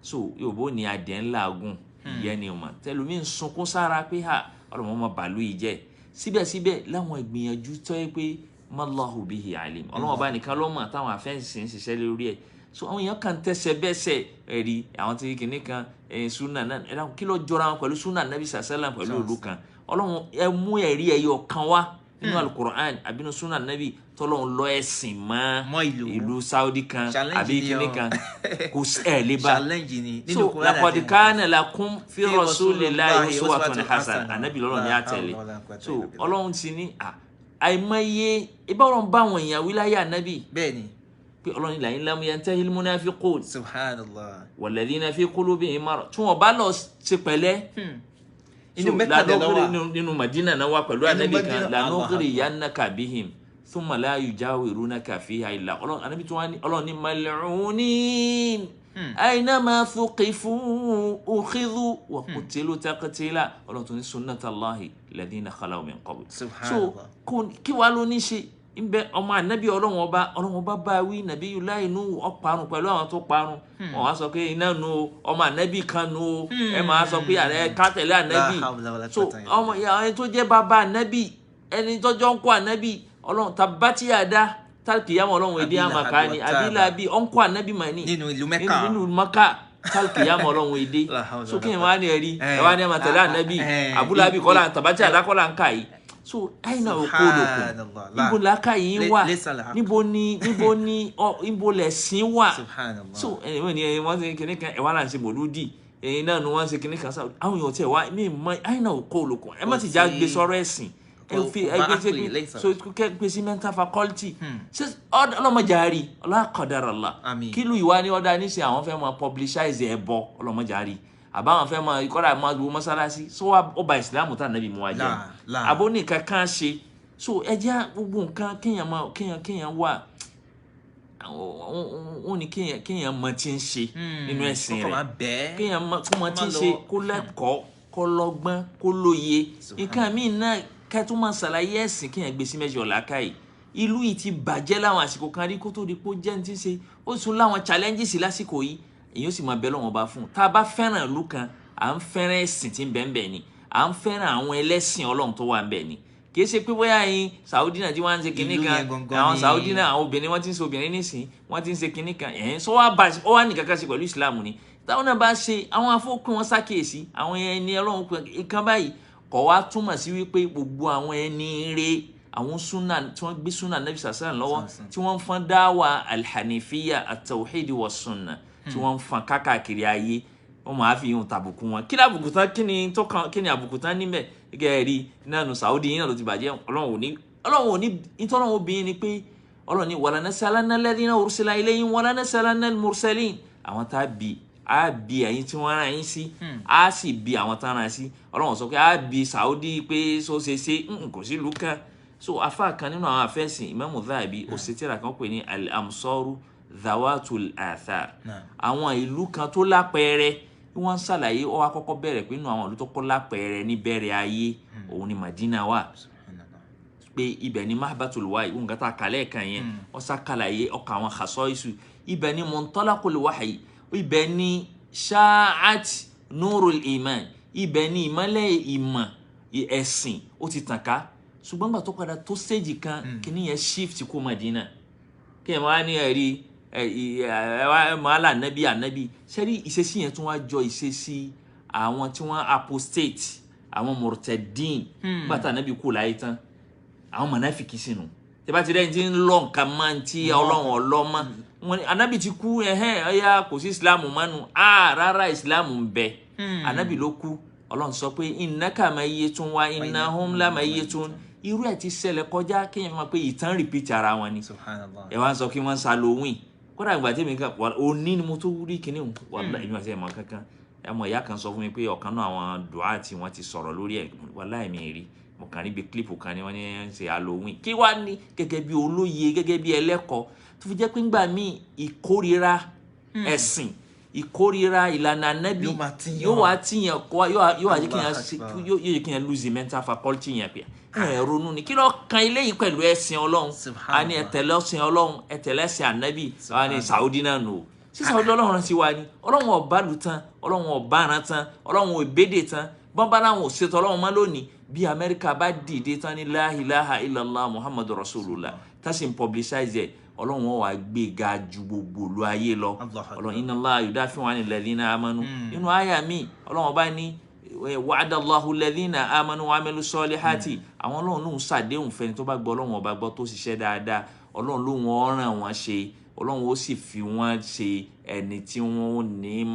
So yòòbó ní adìẹ ńlá gùn ìyẹn ni ọmọ tẹlómi ń sunkún sára pé ha ọlọmọ ọmọ bàálù yìí jẹ. Síbẹ̀síbẹ̀ láwọn ìgbìyànjú tó yẹ pé mallahu bihi alim, Ọlọ́run ọba nìkan ló mọ̀ táwọn afẹ́ǹsì ń ṣiṣẹ́ lórí ẹ̀. So àwọn èèyàn kan tẹsẹ̀ bẹ́sẹ̀ ẹ̀rí àwọn tí kìíní kan sunna náà ẹ̀dá kí ló jọra wọn pẹ̀lú sunna nabi sàṣẹ́lá pẹ̀lú òdu kan. Ọlọ́run ẹ mú ẹ̀rí ẹyọ kan wá nínú alukur'an àbí nínú sunna nabi tọ́lọ́run lọ ẹ̀sìn mọ́ ìlú Saudi kan àbí kìíní kan kò ẹ̀ lè bá. So laqad kana lakum fi rasulillahi uswatun hasana, ànábì lọ́rọ̀ ní àtẹ̀lé. So Ọlọ́run ti ní àìmọye ibà Ọlọ́run bá àwọn èèyàn wí láyé ànábì. Bẹ́ẹ̀ni. Pé Ọlọ́run la in lam yantahil munafiqun. Subhanallah. Walladhina fi qulubihim marad. Tí wọ́n bá lọ ṣe pẹ̀lẹ́. Inú Mẹ́kà lọ wà. Nínú Madina náà wà pẹ̀lú ànábì kan lanughriyannaka bihim thumma la yujawirunaka fiha illa. Ọlọ́run ànábì tí wọ́n ní Ọlọ́run ní mal'unin aynama thuqifu ukhidhu wa qutilu taqtila. Ọlọ́run tó ní sunnatallahi alladhina khalaw min qabl. So kí wàá ló ní ṣe nbẹ ọmọ anabi Ọlọ́run ọba Ọlọ́run ọba bá wí nàbí Yúláì nù ọparun pẹ̀lú àwọn tó parun. Wọn wá sọ pé iná nu o, ọmọ anabi kan nu o, ẹ máa sọ pé ẹ ká tẹ̀lé anabi. So ọmọ ẹni tó jẹ́ bàbá anabi, ẹni tọ́jọ́ ń kó anabi Ọlọ́run tabati àdá tálkìyàmọ Ọlọ́run èdè àmàkà ni abilabi ọ̀ ń kó anabi mà ní nínú ìlú Mẹ́kà, nínú Mẹ́kà tálkìyàmọ Ọlọ́run èdè. So kí ni wọ́n á ní ẹ̀rí ẹ wá ní ẹ máa tẹ̀lé anabi abúlábì kọ́lá tabati àdá kọ́lá ń kà yìí. So aina okòlòkò níbo làákà yìí wà, níbo ni níbo ni níbo lẹ̀sìn wà. So ẹ̀wọ̀n ni wọ́n ṣe kinní kan ẹ̀wọ̀n là ń ṣe mòlúdì ẹ̀yìn náà ni wọ́n ṣe kinní kan sáà àwọn èèyàn tiẹ̀ wá mí mọ aina okòlòkò ẹ má ti já gbé sọ́rọ̀ ẹ̀sìn ẹ fi ẹ gbé so kẹ́ gbé sí mental faculty ṣé ọlọ́mọdé àárí ọlọ́kọ̀dáràlá kí lu ìwà ni ọ̀dà níṣẹ́ àwọn fẹ́ máa publicize ẹ̀bọ ọlọ́mọdé àárí àbáwọn fẹ́ máa kọ́ra máa wo mọ́sálásí so ó ba ìsìlámù tá nàbí mu wá jẹ́ àbó nìkan kan ṣe. So ẹ jẹ́ gbogbo nǹkan kéèyàn máa kéèyàn kéèyàn wà wọ́n ní kéèyàn kéèyàn mọ tí ń ṣe nínú ẹ̀sìn rẹ̀, kéèyàn mọ tí ń ṣe kó lẹ́kọ̀ọ́ kó lọ́gbọ́n kó lóye nǹkan míì náà ká tó máa ṣàlàyé ẹ̀sìn kéèyàn gbé sí mẹ́jọ làákàyè. Ìlú yìí ti bàjẹ́ láwọn àsìkò kan rí kó tó di pé ó jẹ́ ní ti ṣe ó tún láwọn challenges lásìkò yìí èyí ó sì máa bẹ lọ́wọ́n bá fún un. Tá a bá fẹ́ràn ìlú kan à ń fẹ́ràn ẹ̀sìn tí ń bẹ ń bẹ ni, à ń fẹ́ràn àwọn ẹlẹ́sìn Ọlọ́run tó wà ń bẹ ni. Kì í ṣe pé bóyá yín Saudi náà tí wọ́n ń ṣe kinní kan, àwọn Saudi náà àwọn obìnrin wọ́n ti ń ṣe obìnrin nísìn wọ́n ti ń ṣe kinní kan ẹ̀hìn sọ wá bá ó wá nìkan kan ṣe pẹ̀lú Islam ni. Táwọn náà bá ṣe àwọn afọ́kùn wọn ṣàkíyèsí àwọn ẹni Ọlọ́run kan báyìí kọ̀ wá túmọ̀ sí wípé gbogbo àwọn ẹni rere àwọn sunna tí wọ́n gbé sunna Nabi sàṣà lọ́wọ́ tí wọ́n ń fọ́n dáwà alhanifiya atawhidi wa sunna tí wọ́n ń fọn kákàkiri ayé wọ́n máa fi ihun tàbùkù wọn. Kí lábùkù tán kí ni tó kan kí ni àbùkù tán níbẹ̀ gẹ́gẹ́ rí nánu Saudi yìí náà ló ti bàjẹ́. Ọlọ́run ò ní Ọlọ́run ò ní ìtọ́lọ́run obìnrin ni pé Ọlọ́run ní wala nasalanna alladhina ursila ilayhim wala nasalanna al-mursalin. Àwọn tá a bi á bi ẹ̀yin tí wọ́n rán yín sí á sì bi àwọn tá a rán sí. Ọlọ́run sọ pé á bi Saudi pé so ṣe ṣe kò sí ìlú kan. So afa kan nínú àwọn afẹ́sìn Imam Dhahabi ó ṣe tírà kan pè ní al-amsaru dhawatul athar, àwọn ìlú kan tó lápẹẹrẹ wọ́n ń ṣàlàyé. Ó wá kọ́kọ́ bẹ̀rẹ̀ pé nínú àwọn ìlú tó kọ́ lápẹẹrẹ níbẹ̀rẹ̀ ayé òun ni Madina wà, pé ibẹ̀ ni mahbatul wahyi òun kàtà kàlẹ́ kan yẹn wọ́n ṣàkàlàyé ọkọ̀ àwọn khasaisu, ibẹ̀ ni muntalaqul wahyi, ibẹ̀ ni sha'at nurul iman, ibẹ̀ ni ìmọ́lẹ̀ ìmọ̀ ẹ̀sìn ó ti tàn ká. Ṣùgbọ́n gbà tó padà tó stage kan kíní yẹn shift kó Madina kí ẹ máa ní ẹ̀rí ẹ máa là nẹ́bí ànẹ́bí sẹ́rí ìṣesí yẹn tún wá jọ ìṣesí àwọn tí wọ́n apostate àwọn murtadin nígbà tá ànẹ́bí kú láyé tán àwọn mọ̀nàfìkì sínú tẹ́ bá ti rẹ́ni tí ń lọ nǹkan máa ń tí Ọlọ́run ọlọ́mọ wọn ni ànẹ́bí ti kú ẹ̀hẹ́n ọ̀yà kò sí ìsìlámù mánu á rárá ìsìlámù ń bẹ ànẹ́bí ló kú. Ọlọ́run sọ pé innaka mayyitun wa innahum lamayyitun. Irú ẹ̀ ti ṣẹlẹ̀ kọjá kéèyàn fi máa pé ìtàn repeat ara wọn ni. Ẹ wá ń sọ kí wọ́n ń Halloween kódà ìgbà tí èmi kan òní ni mo tó rí kinní òun wàláhì èmi àti ẹ̀mọ́ kankan ẹ̀mọ́ ìyá kan sọ fún mi pé ọ̀kan náà àwọn dùá tí wọ́n ti sọ̀rọ̀ lórí ẹ̀ wàláhì mi rí mo kàn rí bí kílípù kan ni wọ́n ní ń ṣe Halloween kí wá ní gẹ́gẹ́ bí olóye gẹ́gẹ́ bí ẹlẹ́kọ̀ọ́ tó fi jẹ́ pé ńgbà míì ìkórira ẹ̀sìn ìkórira ìlànà Ànábì yóò wá tìyàn kọ́ yóò wá jẹ́ kí yẹn lose mental faculty yẹn pé ẹ ronú ni kí ló kan eléyìí pẹ̀lú ẹ̀sìn Ọlọ́run a ní ẹ̀tẹ̀lẹ́ ẹ̀sìn Ọlọ́run ẹ̀tẹ̀lẹ́ ẹ̀sìn Ànábì a ní Saudi náà nù o sí Saudi Ọlọ́run ti wá ni Ọlọ́run ọba lù tán Ọlọ́run ọba aran tán Ọlọ́run òbédè tán bọ́nbá làwọn ò ṣètò Ọlọ́run mọ́ lónìí bí Amẹ́ríkà bá dìde tán ní la ilaha illallah Muhammadu Rasulullah tá sì ń publicize ẹ̀ Ọlọ́run ó wá gbé ga ju gbogbo ìlú ayé lọ. Ọlọ́run inna Allaha yudafi'u 'anil ladhina amanu. Nínú àyà mi Ọlọ́run bá ní wa'ada Allahu alladhina amanu wa 'amilu salihati. Àwọn Ọlọ́run lòun ṣàdéhùn fẹ́ni tó bá gbọ́ Ọlọ́run ọba gbọ́ tó ṣiṣẹ́ dáadáa, Ọlọ́run lòun ó ràn wọ́n ṣe, Ọlọ́run ó sì fi wọ́n ṣe ẹni tí wọ́n ní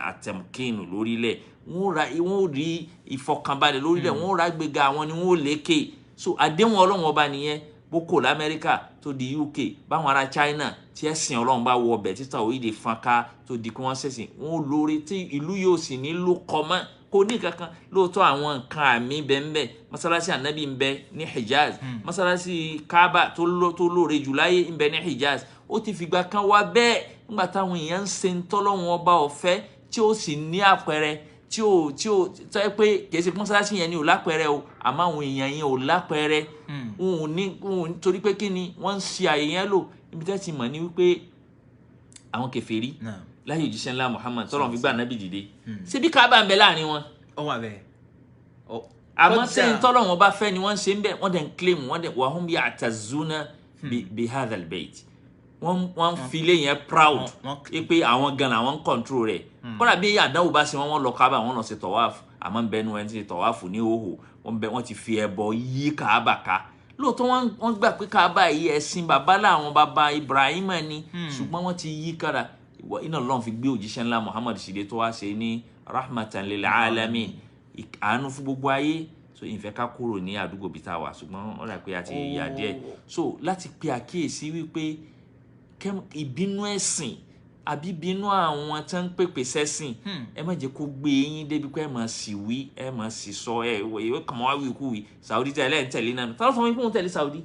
àtẹ̀mkín lórílẹ̀, wọ́n rí ìfọkànbalẹ̀ lórílẹ̀, wọ́n rà gbéga, àwọn ni wọ́n lékè. So àdéhùn Ọlọ́run ọba nìyẹn. Boko lamẹ́ríkà tó di UK, báwọn ará China tí ẹ̀sìn Ọlọ́run bá wọ ọbẹ̀ títà òyìnbó fọ́nká tó di kí wọ́n ṣẹ̀sìn, wọ́n lórí tí ìlú yóò sì ní ló kọ́ mọ́, kò ní kankan. Lóòótọ́ àwọn nǹkan àmì bẹ́ẹ̀ ń bẹ, masalasi anabi ń bẹ ní Hijaz, masalasi Kaaba tó lóore jù láyé ń bẹ ní Hijaz. Ó ti fìgbà kan wá bẹ́ẹ̀ nígbà táwọn èèyàn ń ṣe ń tọ́lọ́wọ́n ọba ọ̀fẹ́ tí ó sì ní àpẹẹrẹ tí ó tọ́ ẹ pé kìí ṣe mọ́sálásí yẹn ni ò lápẹẹrẹ o, àmọ́ àwọn èèyàn yẹn ò lápẹẹrẹ. Wọn ò ní torí pé kí ni wọ́n ń ṣe àyè yẹn lò. Ibi tẹ́ ti mọ̀ ní wípé àwọn kèfèrí láyé òjíṣẹ́ ńlá Muhammad tọ́lọ́run fi gbà nábì dìde, ṣebí Káàbà ń bẹ láàrin wọn. Ó wà bẹ́ẹ̀. Àmọ́ sẹ́yìn tọ́lọ́run ọba fẹ́ ni wọ́n ń ṣe ń bẹ̀, wọ́n dẹ̀ ń claim, wọ́n dẹ̀ wa hum ya'tazuna bi hadha al-bayt. Wọ́n fi ilé yẹn proud pé àwọn gan làwọn ń control rẹ̀. Kọ́dà bí àdánwò bá ṣe wọ́n lọ Káàbà, wọ́n lọ ṣe tọ̀wáàfù, àmọ́ ń bẹnu ẹni tí ṣe tọ̀wáàfù ní òhò, wọ́n ti fi ẹbọ yí Káàbà ká. Lóòótọ́ wọ́n gbà pé Káàbà yìí ẹ̀sìn bàbá làwọn bàbá Ibrahim ni, ṣùgbọ́n wọ́n ti yí kára. Iná Ọlọ́run fi gbé òjíṣẹ́ ńlá Muhammad síde tó wá ṣe ní rahmatan lil alamin, àánú fún gbogbo ayé. So ìfẹ́ ká kúrò ní àdúgbò bí tá a wà, ṣùgbọ́n ó rà pé a ti yà díẹ̀. So láti pe àkíyèsí wípé ìbínú ẹ̀sìn àbí bínú àwọn tó ń pèpè sẹ́sìn, ẹ má jẹ́ kó gbé yín débi pé ẹ má sì wí, ẹ má sì sọ, ẹ ìwé kàn wá wí kú wí. Saudi tẹ̀lé ń tẹ̀lé náà, tọ́lá fún mi kó ń tẹ̀lé Saudi.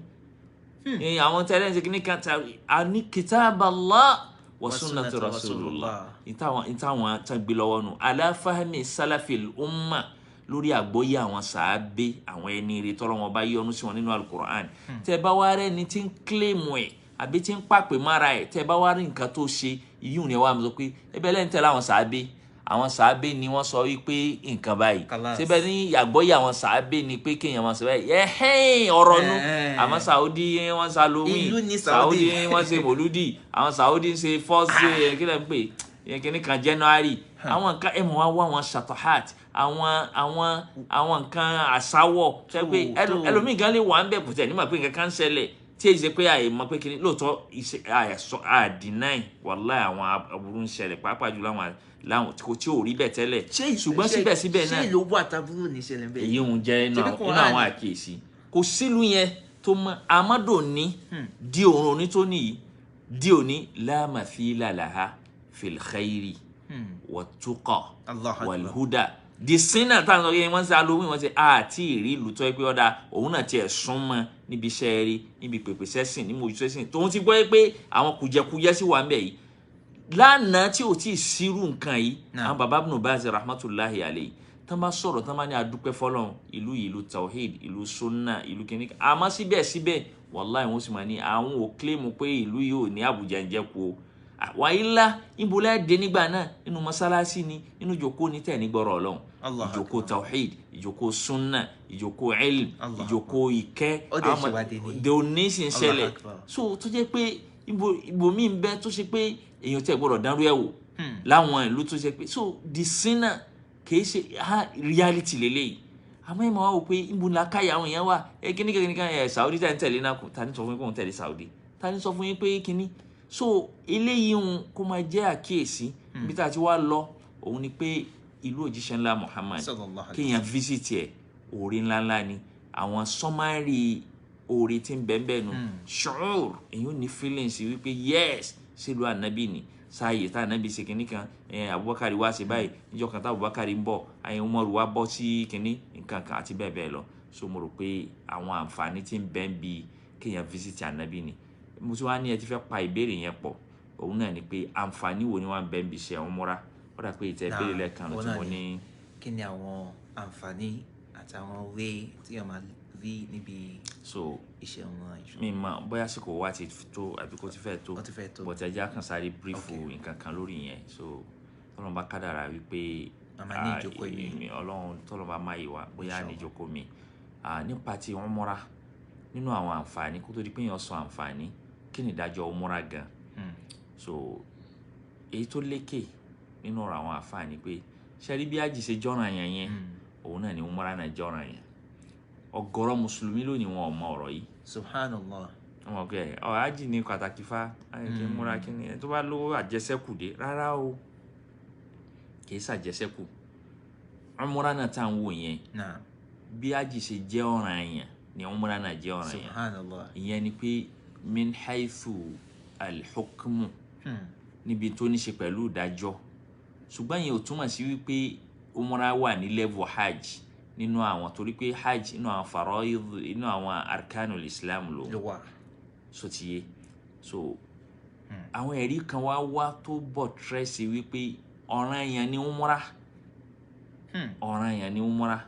Àwọn tẹ̀lé ń ṣe kíní kan àní kitab Allah wa sunnatu rasulullah, ìtàwọn tán gbé lọ́wọ́ nù ala fahmi salafil umma, lórí àgbọ́yé àwọn sàábé, àwọn ẹni rere tọ́lọ́ wọn bá yọ́nú sí wọn nínú alukur'an. Tẹ bá wá rẹ́ni tí ń kílèmù ẹ̀ àbí tí ń pàpè mára ẹ̀, tẹ bá wá rí nǹkan tó ṣe, ìyún ni wàá sọ pé ẹbẹ lẹ́yìn tẹ̀lé àwọn sàábé, àwọn sàábé ni wọ́n sọ wípé nǹkan báyìí, síbẹ̀ ní àgbọ́yé àwọn sàábé ni pé kéèyàn máa sọ báyìí, ẹ̀hẹ́n ọ̀rọ̀ nu. Àmọ́ Saudi wọ́n ṣe Halloween, Saudi wọ́n ṣe mòlúdì, àwọn Saudi ń ṣe first kí lẹ́ ń pè kíní kan January, àwọn nǹkan ẹ̀ mọ̀ wá wá àwọn shatahat, àwọn nǹkan àsáwọ̀ ṣe pé ẹlòmíì gan lè wà ń bẹ̀ kùtẹ̀ nígbà pé nǹkan kan ń ṣẹlẹ̀ tí èyí ṣe pé àyè mọ̀ pé kíní. Lóòótọ́ àdínáì wàláì àwọn aburú ń ṣẹlẹ̀, pàápàá jùlọ àwọn tí ò rí bẹ́ẹ̀ tẹ́lẹ̀, ṣùgbọ́n síbẹ̀síbẹ̀ náà ṣé ìlú wà tábúrò ní ṣẹlẹ̀ bẹ́ẹ̀. Èyí ń jẹ́ inú àwọn àkíyèsí. Kò sílùú yẹn tó mọ amádò ní di òun òní tó níyì di òní la mathila laha fil khairi wat-tuqa wal-huda. Di sínà táwọn sọ pé wọ́n ṣe Halloween, wọ́n ṣe àti ìrí ìlú tó yẹ pé ọ̀dà òun náà tiẹ̀ súnmọ́ níbi iṣẹ́ rí, níbi pèpè sẹ́sìn, níbi ojú sẹ́sìn tòun ti gbọ́ pé àwọn kùjẹkùjẹ sì wà ń bẹ̀ yìí lánàá tí ò tí ì sírú nǹkan yìí. Àwọn baba Ibn Baz rahmatulahi alayhi tán bá sọ̀rọ̀ tán bá ní adúpẹ́ fọlọ́run, ìlú yìí ìlú tawhid, ìlú sunna, ìlú kìnìkan, àmọ́ síbẹ̀síbẹ̀ wàláì wọ́n sì máa ní àwọn ò kílèmù pé ìlú yìí ò ní àbújá ń jẹ́ kú o. Wàyílá ìbúlẹ̀ dé nígbà náà nínú mọ́sálásí ni, nínú ìjókòó ní tẹ̀ nígbọ̀rọ̀ Ọlọ́run, ìjókòó tawhid, ìjókòó sunna, ìjókòó ilm, ìjókòó ìkẹ́, de òní sì ń ṣẹlẹ̀. So tó jẹ́ pé ibòmí ń bẹ tó ṣe pé èèyàn tẹ̀ gbọ́dọ̀ dánrú ẹ̀ wò láwọn ìlú tó ṣe pé so the sinner kìí ṣe reality lélẹ́yìí. Àmọ́ ẹ̀ máa wá wò pé ibo la káyà àwọn èèyàn wà, ẹ kíní kíní kan ẹ Saudi tá ń tẹ̀lé náà, ta ní sọ fún yín pé òun tẹ̀lé Saudi, ta ní sọ fún yín pé kíní. So eléyìí ń kó máa jẹ́ àkíyèsí. Ibi tá a ti wá lọ òun ni pé ìlú òjíṣẹ́ ńlá Muhammad kéèyàn visit ẹ̀, oore ńláńlá ni. Àwọn sọmárì oore tí ń bẹ́ẹ̀ nu ṣùúr, èyí ò ní feelings wípé yes sílùú ànábì ni, sáàyè tá ànábì ṣe kínní kan, Abubakar wá ṣe báyìí níjọ́ kan tá Abubakar ń bọ̀, àyè Umaru wá bọ́ sí kínní nǹkan kan àti bẹ́ẹ̀ bẹ́ẹ̀ lọ. So mo rò pé àwọn àǹfààní tí ń bẹ́ẹ̀ bí kéèyàn visit ànábì ni. Mo ti wá ní ẹ ti fẹ́ pa ìbéèrè yẹn pọ̀, òun náà ni pé àǹfààní wo ni wọ́n bẹ́ẹ̀ bí ṣe àwọn múra. Ó dà pé ìtẹ́ ìbéèrè lẹ́ẹ̀kan tí mo ní. Kí ni àwọn àǹfààní àtàwọn òwe tí wọ́n máa rí níbi iṣẹ́ ọmọ ìṣúná? Mi mọ̀ bóyá àsìkò wa ti tó àbí kò ti fẹ́ tó, but ẹ jẹ́ á kàn sáré brífù nǹkan kan lórí yẹn. So tọ́lọ́run bá kádàrá wípé Ọlọ́run tọ́lọ́run bá máa yè wá bóyá ní ìjókòó mi nípa ti umura. Nínú àwọn àǹfààní kó tó di pé èèyàn sọ àǹfààní, Kí ni ìdájọ́ umura gan? So èyí tó lékè nínú ọ̀rọ̀ àwọn àfáà ni pé ṣẹ́rí bí hajj ṣe jọ́ràn yẹn yẹn, òun náà ni umura náà jọ́ràn yẹn. Ọ̀gọ̀rọ̀ mùsùlùmí lónìí wọn ò mọ ọ̀rọ̀ yìí. Subhanallah. Wọn kẹ ọ hajj ní pàtàkì fa kí n múra kí ni tó bá lówó àjẹsẹ́kù dé. Rárá o, kì í ṣàjẹsẹ́kù. Umura náà tá à ń wò yẹn, bí hajj ṣe jẹ́ ọ̀ràn yẹn ni umura náà jẹ́ ọ̀ràn yẹn. Subhanallah. Ìyẹn ni pé min haythu al-hukmu, níbi tó ní ṣe pẹ̀lú ìdájọ́. Ṣùgbọ́n ìyẹn ò túmọ̀ sí wípé umra wà ní level hajj nínú àwọn, torí pé hajj nínú àwọn faraid, nínú àwọn arkanul islam ló wà. So ti yé. So àwọn ẹ̀rí kan wá wá tó bọ̀ tírẹ́sì wípé ọ̀ràn yẹn ni umra, ọ̀ràn yẹn ni umra.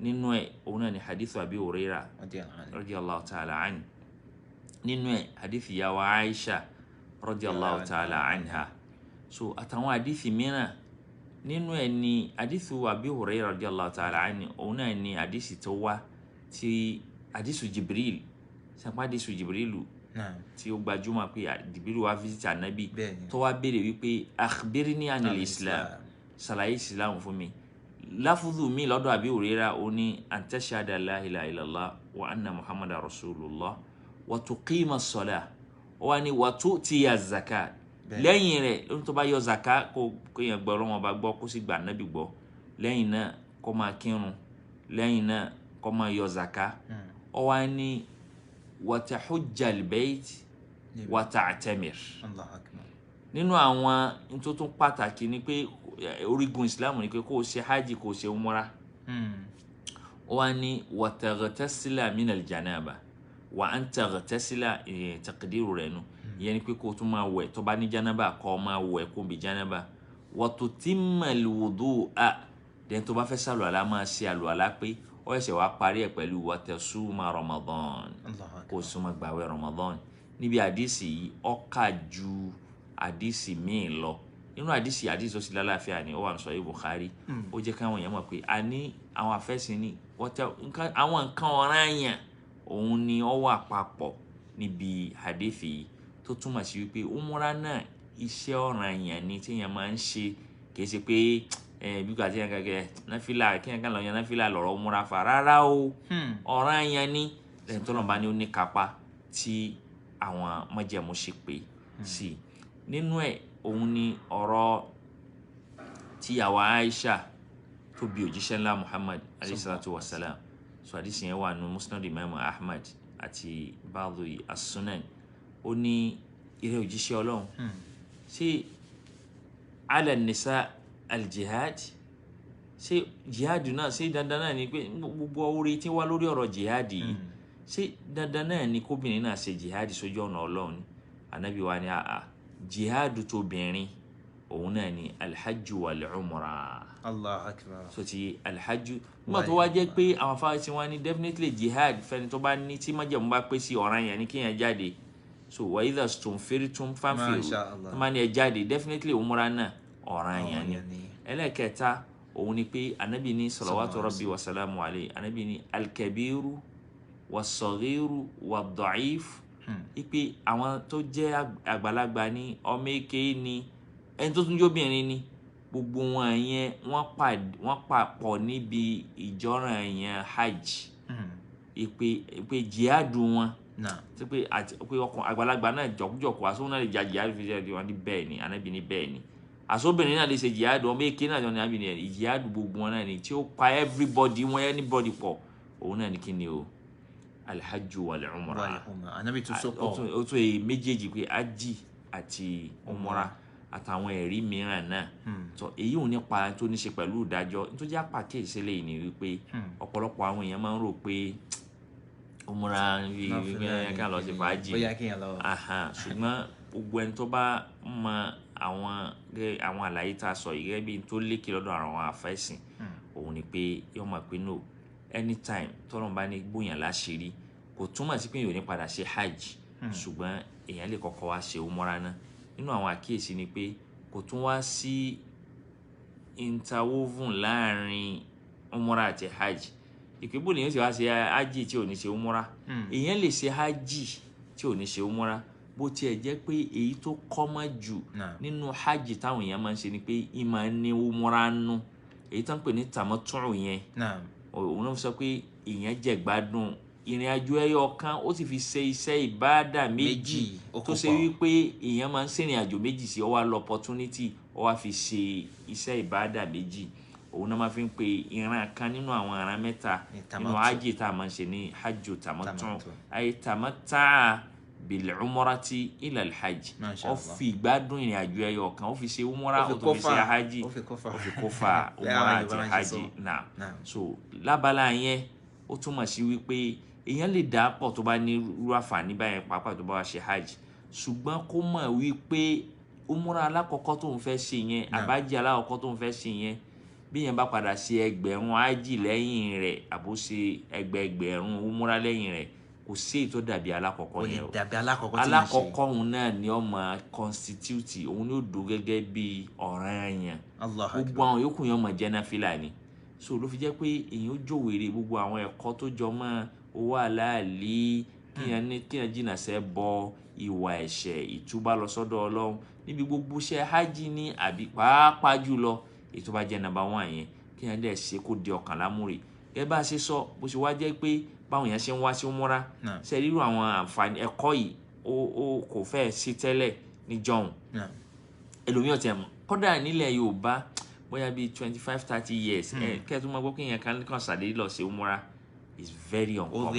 Nínú ẹ̀ òun náà ni hadith Abi Huraira radiyallahu ta'ala anhu, nínú ẹ̀ hadith ìyàwó Aisha radiyallahu ta'ala anha. So àtàwọn hadith mìíràn nínú ẹ̀ ni hadith Abi Huraira radiyallahu ta'ala anhu, òun náà ni hadith tó wá tí hadith Jibril, sàpá hadith Jibrilu tí ó gbajúmọ̀ pé Jibril wá visit anabi tó wá béèrè wípé akhbirni anil Islam, ṣàlàyé Islam fún mi. Láfúdù mi lọ́dọ̀ Abi Huraira ó ní an tashhada la ilaha illallah wa anna muhammadar rasulullah wa tuqima as-salah, ó wá ní wa tu'tiya az-zakat. Lẹ́yìn rẹ̀ lórí tó bá yọ zaka kó yẹn gbọ́ Ọlọ́run Ọba gbọ́, kó sì gbà nábì gbọ́, lẹ́yìn náà kó máa kírun, lẹ́yìn náà kó máa yọ zaka. Ó wá ní wa tahujja al-bayt wa ta'tamir. Nínú àwọn tó tún pàtàkì ni pé orígun Islam ni pé kó o ṣe hajj, kó o ṣe umra. Ó wá ní wa taghtasila minal janaba wa an taghtasila, taqdiru rẹ̀ nu, ìyẹn ni pé kó o tún máa wẹ̀ tó bá ní janaba, kó o máa wẹ̀ kó o bí janaba. Wa tutimma al-wudu'a, dẹ́n tó bá fẹ́ sàlùwàlá máa ṣe àlùwàlá pé ó ṣẹ̀ṣẹ̀ wá parí ẹ̀ pẹ̀lú wa tasuma Ramadan, kó o súnmọ́ gbàwẹ̀ Ramadan. Níbi àdìsí yìí ó kà ju àdìsí míì lọ. Nínú àdìsí tó sì lálàáfíà ni ó wà ní Sahih Bukhari. Ó jẹ́ káwọn èèyàn mọ̀ pé a ní àwọn afẹ́sìn ní àwọn nǹkan ọ̀ranyàn òun ni ó wà papọ̀ níbi àdìsí yìí, tó túmọ̀ sí wípé umura náà iṣẹ́ ọ̀ranyàn ni téèyàn máa ń ṣe. Kì í ṣe pé bí kò àti yẹn kankan náfìlà kéèyàn kan lọ yan náfìlà lọ̀rọ̀ umura fa, rárá o, ọ̀ranyàn ni lẹ́yìn tó lọ́n bá ní ó ní kápá tí àwọn májẹ̀mú ṣe pé sí. Nínú ẹ̀ òun ni ọ̀rọ̀ tí ìyàwó Aisha tó bí òjíṣẹ́ ńlá Muhammad alayhi salatu wa salam. So àdìsí yẹn wà nù Musnad Imam Ahmad àti ba'du as-Sunan. Ó ní ìrẹ́ òjíṣẹ́ Ọlọ́run, ṣé ala nisa al-jihad, ṣé jihad náà ṣé dandan náà ni pé gbogbo orí tí wá lórí ọ̀rọ̀ jihad yìí, ṣé dandan náà ni kóbìnrin náà ṣe jihad sójú ọ̀nà Ọlọ́run? Ànábì wa ni àà, jihad tóbìnrin òun náà ni alhajju wal umra. Allahu akbar. So ti alhajju nígbà tó wá jẹ́ pé àwọn afárá tí wọ́n ní definitely jihad fẹ́ni tó bá ní tí májẹ̀mú bá pé sí ọ̀ràn yẹn ni kéèyàn jáde. So wa idha stunfirtum fanfiru, tó máa ní ẹ jáde, definitely umra náà ọ̀ràn yẹn ni. Ẹlẹ́kẹta òun ni pé anabi ní salawatu rabbi wa salamu alayhi, anabi ní alkabiru was-saghiru wad-da'if, ipe àwọn tó jẹ́ àgbàlagbà ní ọmọ èké ní ẹni tó tún jóbìnrin ní gbogbo wọn yẹn wọ́n papọ̀ níbi ìjọ́ràn yẹn hajj, ipe jihadu wọn tí pé àti pé ọkùnrin àgbàlagbà náà jọkújọkú aṣọ náà lè ja jihadu fi jẹ́ wọn ní bẹ́ẹ̀ ni anabi ní bẹ́ẹ̀ ni aṣọ́bìnrin náà lè ṣe jihadu ọmọ èké náà ní anabi ní jihadu gbogbo wọn náà ni tí ó pa everybody wọn anybody pọ̀ òun náà ní kí ni o alhajju wal umra. Anabi tún so pọ̀ ó tún èyí méjèèjì pé hajj àti umra àtàwọn ẹ̀rí mìíràn náà. Tó èyí ò nípa tó ní ṣe pẹ̀lú ìdájọ́. Tó jẹ́ àpàkíyèsí lẹ́yìn ni wípé ọ̀pọ̀lọpọ̀ àwọn èèyàn máa ń rò pé umra ká lọ sí fàájì, ṣùgbọ́n gbogbo ẹni tó bá mọ àwọn àlàyé tá a sọ yìí gẹ́gẹ́ bí tó lékè lọ́dọ̀ àwọn àfẹ́sìn òun ni pé yóò mọ̀ pé no anytime tọ́lọ́run bá ní gbóyàn láṣìírí kò túmọ̀ sí pé èèyàn ò ní padà ṣe hajj, ṣùgbọ́n èèyàn lè kọ́kọ́ wá ṣe umra náà. Nínú àwọn àkíyèsí ni pé kò tún wá sí interwoven láàrin umra àti hajj. Ìpínbó lèyàn sì wá ṣe hajj tí ò ní ṣe umra, èèyàn lè ṣe hajj tí ò ní ṣe umra, Bó tiẹ̀ jẹ́ pé èyí tó kọ́mọ́ jù nínú hajj táwọn èèyàn máa ń ṣe ni pé ìmọ̀ ní umura nù, èyí tó ń pè ní tamattu yẹn. Òun náà sọ pé èèyàn jẹ gbádùn ìrìn àjò ẹyọ kan, ó sì fi ṣe iṣẹ́ ìbáàdà méjì tó ṣe wípé èèyàn máa ń ṣèrìn àjò méjì sí, ó wá lọ opportunity, ó wá fi ṣe iṣẹ́ ìbáàdà méjì. Òun náà máa fi ń pe ìran kan nínú àwọn ìran mẹ́ta nínú hajj tá a máa ń ṣe ní hajj tamattu, ayé tamatta bil umrati ila al hajj. Ó fi ìgbádùn ìrìn àjò ẹyọ kan, ó fi ṣe umra, ó tún fi ṣe hajj, ó fi kófà umra àti hajj náà. So lábala yẹn ó túmọ̀ sí wípé èèyàn lè dà pọ̀ tó bá ní irú àǹfààní báyẹn, pàápàá tó bá wá ṣe hajj. Ṣùgbọ́n kó mọ̀ wípé umra alákọ̀ọ́kọ́ tó ń fẹ́ ṣe yẹn, àbájì alákọ̀ọ́kọ́ tó ń fẹ́ ṣe yẹn, bí yẹn bá padà ṣe ẹgbẹ̀rún hajj lẹ́yìn rẹ̀ àbó ṣe ẹgbẹ̀ẹgbẹ̀rún umra lẹ́yìn rẹ̀, kò sí èyí tó dàbí alákọ̀ọ́kọ́ yẹn o. Alákọ̀ọ́kọ́ òun náà ni ó máa constitute, òun ni ó dùn gẹ́gẹ́ bí ọ̀ranyàn. Gbogbo àwọn yòókù yẹn ó máa jẹ́ náfìlà ni. So ló fi jẹ́ pé èyàn ó jòwèrè gbogbo àwọn ẹ̀kọ́ tó jọ mọ́ owó àlàálí, kíyàn jìnnà sẹ́ bọ ìwà ẹ̀ṣẹ̀, ìtúbà lọ sọ́dọ̀ Ọlọ́run níbi gbogbo iṣẹ́ hajj ní, àbí pàápàá jùlọ èyí tó bá jẹ́ number one yẹn, kíyàn dẹ̀ ṣe kó di ọkàn lámúre. Gẹ́gẹ́ bá a ṣe sọ, bó ṣe wá jẹ́ pé báwọn èèyàn ṣe ń wá sí umura, ṣe rírú àwọn àǹfààní ẹ̀kọ́ yìí ó kò fẹ́ sí tẹ́lẹ̀ níjọ́hun. Ẹlòmíràn tiẹ̀ mọ̀, kódà nílẹ̀ Yorùbá bóyá bíi 25-30 years kẹ́ ẹ tún máa gbọ́ pé èèyàn kan ṣàdédé lọ sí umura is very uncommon.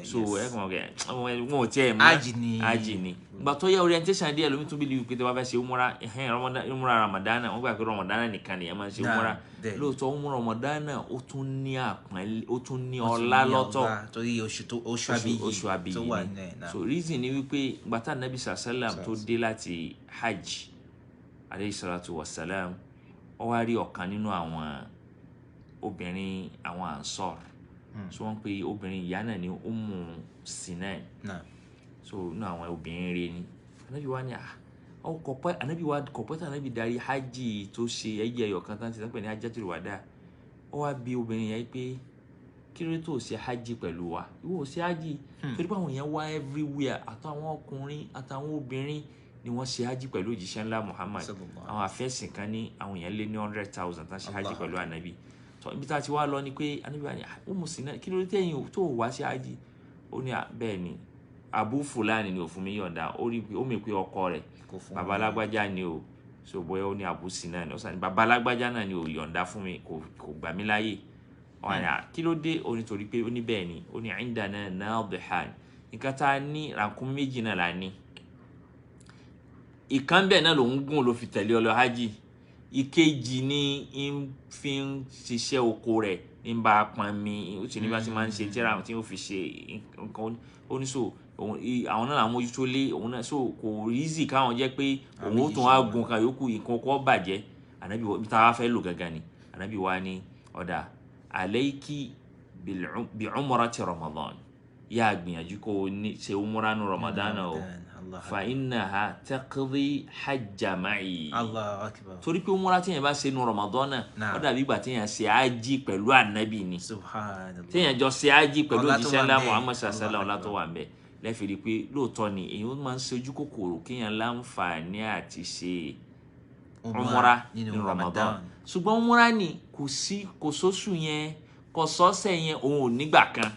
So ẹ kàn kẹ wọn ò tiẹ̀ mọ̀ hajj ni. Ìgbà tó yẹ orientation díẹ̀ lómi tún bí lè pété wá fẹ́ ṣe umura, umura Ramadana, wọ́n gbà pé Ramadana nìkan nìyẹn máa ń ṣe umura. Lóòótọ́ umura Ramadana ó tún ní àpọ́nlé, ó tún ní ọlá lọ́tọ̀ torí oṣù àbíyí tó wà ní. So reason ni wípé ìgbà tá Nabi sallam tó dé láti hajj alayhi salatu wa salam, ó wá rí ọ̀kan nínú àwọn obìnrin àwọn Ansar. So wọ́n pe obìnrin ìyá náà ní Ummu Sinan. So inú àwọn obìnrin rẹ̀ ni Ànábì wa ní kọ̀pẹ́. Ànábì wa kọ̀pẹ́ tí Ànábì darí hajj tó ṣe ẹyẹ ẹyọ kan tán ti sẹ́pẹ̀ ní hajjatul wada. Ó wá bi obìnrin yẹn pé kí ló tó ṣe hajj pẹ̀lú wa, ìwọ ò ṣe hajj? Torí pé àwọn yẹn wá everywhere, àtàwọn ọkùnrin àtàwọn obìnrin ni wọ́n ṣe hajj pẹ̀lú òjíṣẹ́ ńlá Muhammad. Àwọn afẹ́sìn kan ní àwọn èèyàn lé ní 100,000 tán ṣe hajj pẹ̀lú Ànábì. Tó ibi tá a ti wá lọ ni pé Ànábì wa ní Ummu Sinan, kí ló dé tẹ̀yìn tó wá ṣe hajj? Ó ní bẹ́ẹ̀ ni, Abu Fulani ni ò fún mi yọ̀ǹda. Ó rí ó mì pé ọkọ rẹ̀ bàbá alágbájá ni o, so bóyá ó ní Abu Sinan ó sàn ní bàbá alágbájá náà ni ò yọ̀ǹda fún mi, kò gbà mí láyè. Ọ̀nà kí ló dé? Ó ní torí pé ó ní bẹ́ẹ̀ ni, ó ní indana nadihan, nǹkan tá a ní ràkúnmí méjì náà la ní, ìkan bẹ́ẹ̀ náà lòún gùn ló fi tẹ̀lé ọ lọ hajj, ìkejì ni ń fi ń ṣiṣẹ́ oko rẹ̀, ń bá a pọn mi, ó sì ní bá ti máa ń ṣe tíra tí ó fi ṣe nǹkan. Ó ní so àwọn náà làwọn mójútó lé òun náà, so kò rízì káwọn jẹ́ pé òun ó tún wá gun kan yòókù, nǹkan kọ́ bàjẹ́. Ànábì ibi tá a fẹ́ lò gangan ni Ànábì wa ní ọ̀dà alayki bi umrati Ramadan, yá gbìyànjú kó o ní ṣe umra nu Ramadan o, fa innaha taqdi hajja ma'i. Allahu akbar. Torí pé umra tí yẹn bá ṣe nu Ramadan náà, ó dàbí ìgbà tí yẹn ṣe ájì pẹ̀lú Ànábì ni. Subhanallah. Tí yẹn jọ ṣe ájì pẹ̀lú òjíṣẹ́ ńlá Muhammad sallallahu alaihi wasallam tó wà ń bẹ̀. Lẹ́fìrí pé lóòótọ́ ni èyí ó máa ń ṣe ojú kòkòrò kéèyàn láǹfààní àti ṣe umra nínú Ramadan. Ṣùgbọ́n umra ni kò sí, kò sóṣù yẹn, kò sọ́sẹ̀ yẹn, òun ò nígbà kan.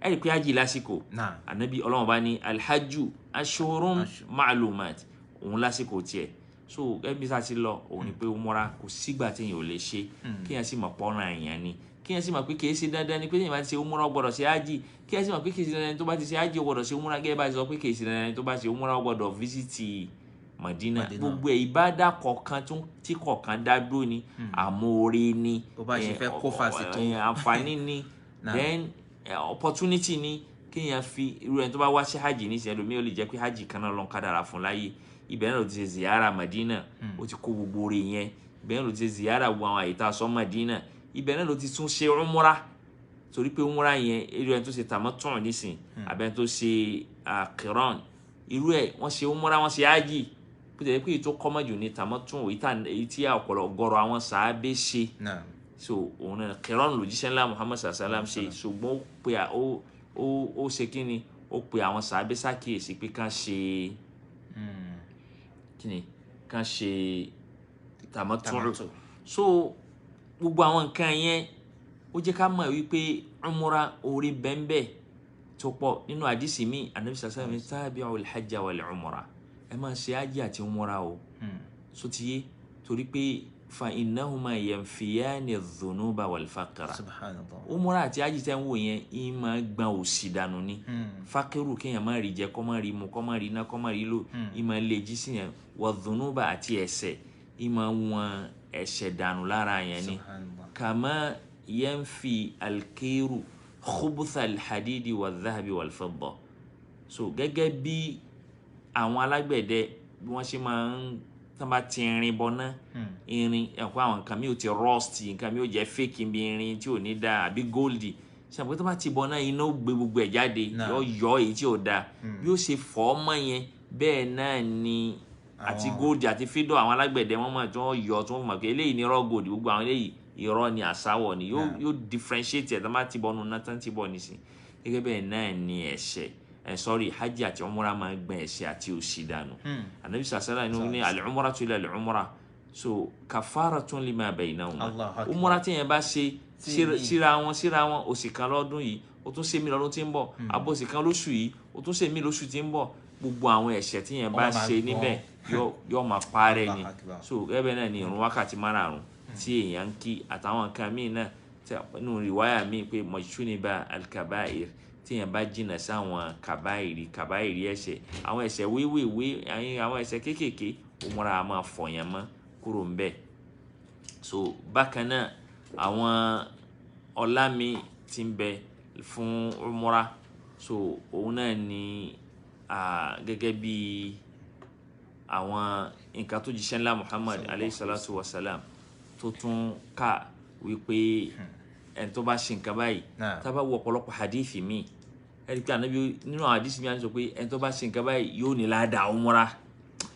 Ẹ rí i pé hajj lásìkò, Ànábì Ọlọ́run bá ní alhajju ashhurun ma'lumat, òun lásìkò tiẹ̀. So ẹbí sá ti lọ, òun ni pé umra kò sígbà téèyàn ò lè ṣe, kéèyàn sì mọ̀ pọ́nrán èèyàn ni, kéèyàn sì mọ̀ pé kìí ṣe dandan ni pé téèyàn bá ti ṣe umra ó gbọ́dọ̀ ṣe hajj, kéèyàn sì mọ̀ pé kìí ṣe dandan ni tó bá ti ṣe hajj ó gbọ́dọ̀ ṣe umra, gẹ́gẹ́ bá ti sọ pé kìí ṣe dandan ni tó bá ṣe umra ó gbọ́dọ̀ físítì Madina. Gbogbo ẹ̀ ìbádà kọ̀ọ̀kan tí kọ̀ọ̀kan dá dúró ni, àmóore ni, àǹfààní ni, then opportunity ni kéèyàn fi irú ẹni tó bá wá sí hajj ní ìsìn, ẹlòmíì ó lè jẹ́ pé hajj kan náà ló ń kádàrá fún láyé, ibẹ̀ náà ló ti ṣe ziyara Madina, ó ti kó gbogbo oore yẹn, ibẹ̀ náà ló ti ṣe ziyara gbogbo àwọn àyíká sọ Madina, ibẹ̀ náà ló ti tún ṣe umra. Torí pé umra yẹn, irú ẹni tó ṣe tamattu nísìn, àbẹ́ni tó ṣe qiran, irú ẹ̀ wọ́n ṣe umra, wọ́n ṣe hajj. Bó ti jẹ́ pé èyí tó kọ́mọ̀ jù ní tamattu, èyí tí ọ̀gọ̀rọ̀ àwọn sàábé ṣe. So òun náà qiran lòjíṣẹ́ ńlá Muhammad sallam ṣe, ṣùgbọ́n ó pe ó ṣe kí ni, ó pe àwọn sàábé ṣàkíyèsí pé kán ṣe Kíni kan ṣe tamattu. So gbogbo àwọn nǹkan yẹn ó jẹ́ ká mọ̀ wípé umra orí bẹ́ńbẹ́ tó pọ̀. Nínú àdìsí mi, Ànábì sallallahu alaihi wasallam tabi'ul hajja wal umra, ẹ máa ṣe hajj àti umra o. So ti yé, torí pé fa innahuma yanfiyani dhunuba wal faqra. Subhanallah. Umra àti hajj tẹ́ ń wò yẹn, ń máa gbọn òṣì dànù ni. Fakiru, kéèyàn má rí jẹ, kó má rí mu, kó má rí iná, kó má rí lò, ń máa lè jí sí yẹn. Wa dhunuba àti ẹ̀ṣẹ̀, ń máa wọn ẹ̀ṣẹ̀ dànù lára yẹn ni. Subhanallah. Kama yanfi alkiru khubutha alhadidi wa dhahabi wal fidda. So gẹ́gẹ́ bí àwọn alágbẹ̀dẹ bí wọ́n ṣe máa ń tán bá ti irin bọná, irin ẹ̀kọ́ àwọn nǹkan mi ò ti rust, nǹkan mi ò jẹ́ fake bí irin tí ò ní dáa àbí gold, ṣàpè tó bá ti bọná, iná ó gbé gbogbo ẹ̀ jáde, yóò yọ èyí tí ò dáa. Bí ó ṣe fọ́ ọmọ yẹn, bẹ́ẹ̀ náà ni àti gold àti fídọ̀ àwọn alágbẹ̀dẹ wọ́n mọ̀ tí wọ́n yọ, tí wọ́n mọ̀ pé eléyìí ni raw gold, gbogbo àwọn eléyìí irọ́ ni, àsáwọ̀ ni. Yóò differentiate ẹ̀ tó bá ti bọnu náà tán ti bọ̀ nísìn. Gẹ́gẹ́ bẹ́ẹ̀ náà ni ẹ̀ṣẹ̀ ẹ̀ sọ́rí, hajj àti umra máa ń gbọn ẹ̀ṣẹ̀ àti òṣì dànù. Anabi sàṣàlá ni ní al-umratu ila al-umra, so kafaratun lima baynahuma. Allahu akbar. Umra tí yẹn bá ṣe síra wọn síra wọn, òsì kan lọ́dún yìí, ó tún ṣe mí lọ́dún tí ń bọ̀, àbòsì kan lóṣù yìí, ó tún ṣe mí lóṣù tí ń bọ̀, gbogbo àwọn ẹ̀ṣẹ̀ tí yẹn bá Ó máa ṣe gbọ́n. níbẹ̀ yóò máa parẹ́ ni. Allahu akbar. So gẹ́gẹ́ bẹ́ẹ̀ náà ni ìrun wákàtí márààrún tí èèyàn ń kí àtàwọn nǹkan míì náà tí nínú rìwáyà míì pé majtuniba al-kaba'ir, tí èèyàn bá jìnnà sáwọn kàbáìrì, kàbáìrì ẹ̀ṣẹ̀, àwọn ẹ̀ṣẹ̀ wéwèwé, àwọn ẹ̀ṣẹ̀ kéékèèké, umra a máa fọ̀yàn mọ́ kúrò ńbẹ̀. So bákan náà àwọn ọlá mi tí ń bẹ fún umra, so òun náà ni gẹ́gẹ́ bí àwọn nǹkan tó jíṣẹ́ ńlá Muhammad alayhi salatu wa salam tó tún kà wípé ẹni tó bá ṣe nǹkan báyìí, Naam. tá a bá wo ọ̀pọ̀lọpọ̀ hadith mi, ẹni pé Ànábì nínú àwọn hadith mi á sọ pé ẹni tó bá ṣe nǹkan báyìí yóò ní ládàá umra.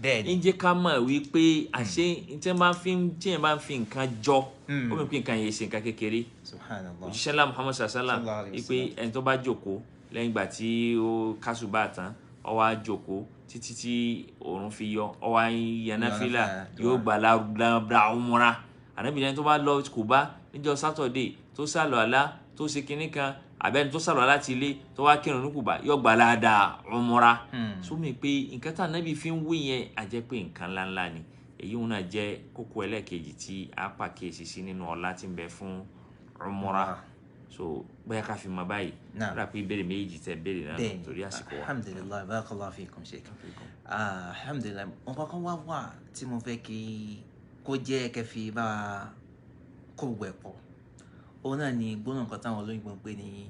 Bẹ́ẹ̀ni. Ń jẹ́ ká mọ̀ wípé àṣé tí ẹ̀ bá ń fi nǹkan jọ, ó mọ̀ pé nǹkan yẹn ṣe nǹkan kékeré. Subhanallah. Òjíṣẹ́ ńlá Muhammad sallallahu Sallallahu alayhi wa wípé ẹni tó bá jókòó lẹ́yìn ìgbà tí ó kásùbà tán, ó wá jókòó títí tí òòrùn fi yọ, ó wá yan náfìlà, yóò gbà ládàá umra. Ànábì lẹ́ni tó bá lọ Kùbá níjọ́ Sátọ̀dé tó sálọ àlá tó ṣe kinní kan, àbẹ́ni tó sálọ àlá ti ilé tó wá kírun ní Kùbá, yóò gbà ládàá umra. Sómi pé nǹkan tá Ànábì fi ń wí yẹn, a jẹ́ pé nǹkan ńláńlá ni. Èyí òun náà jẹ́ kókó ẹlẹ́ẹ̀kejì tí a pàkíyèsí sí nínú ọlá tí ń bẹ fún umra. So bóyá ká fi mọ báyìí. Naam. Rà pé ìbéèrè méjì tẹ béèrè náà Bẹ́ẹ̀ni. torí àsìkò wa. Alhamdulilayi, barakallahu fiikum sheikh. Alhamdulilayi, nǹkan kan wá wà tí mo fẹ́ kí kó jẹ́ kẹfì bá wa kó gbogbo ẹ̀ pọ̀. Òun náà ni gbóná nǹkan táwọn olóyìnbó ń pè ní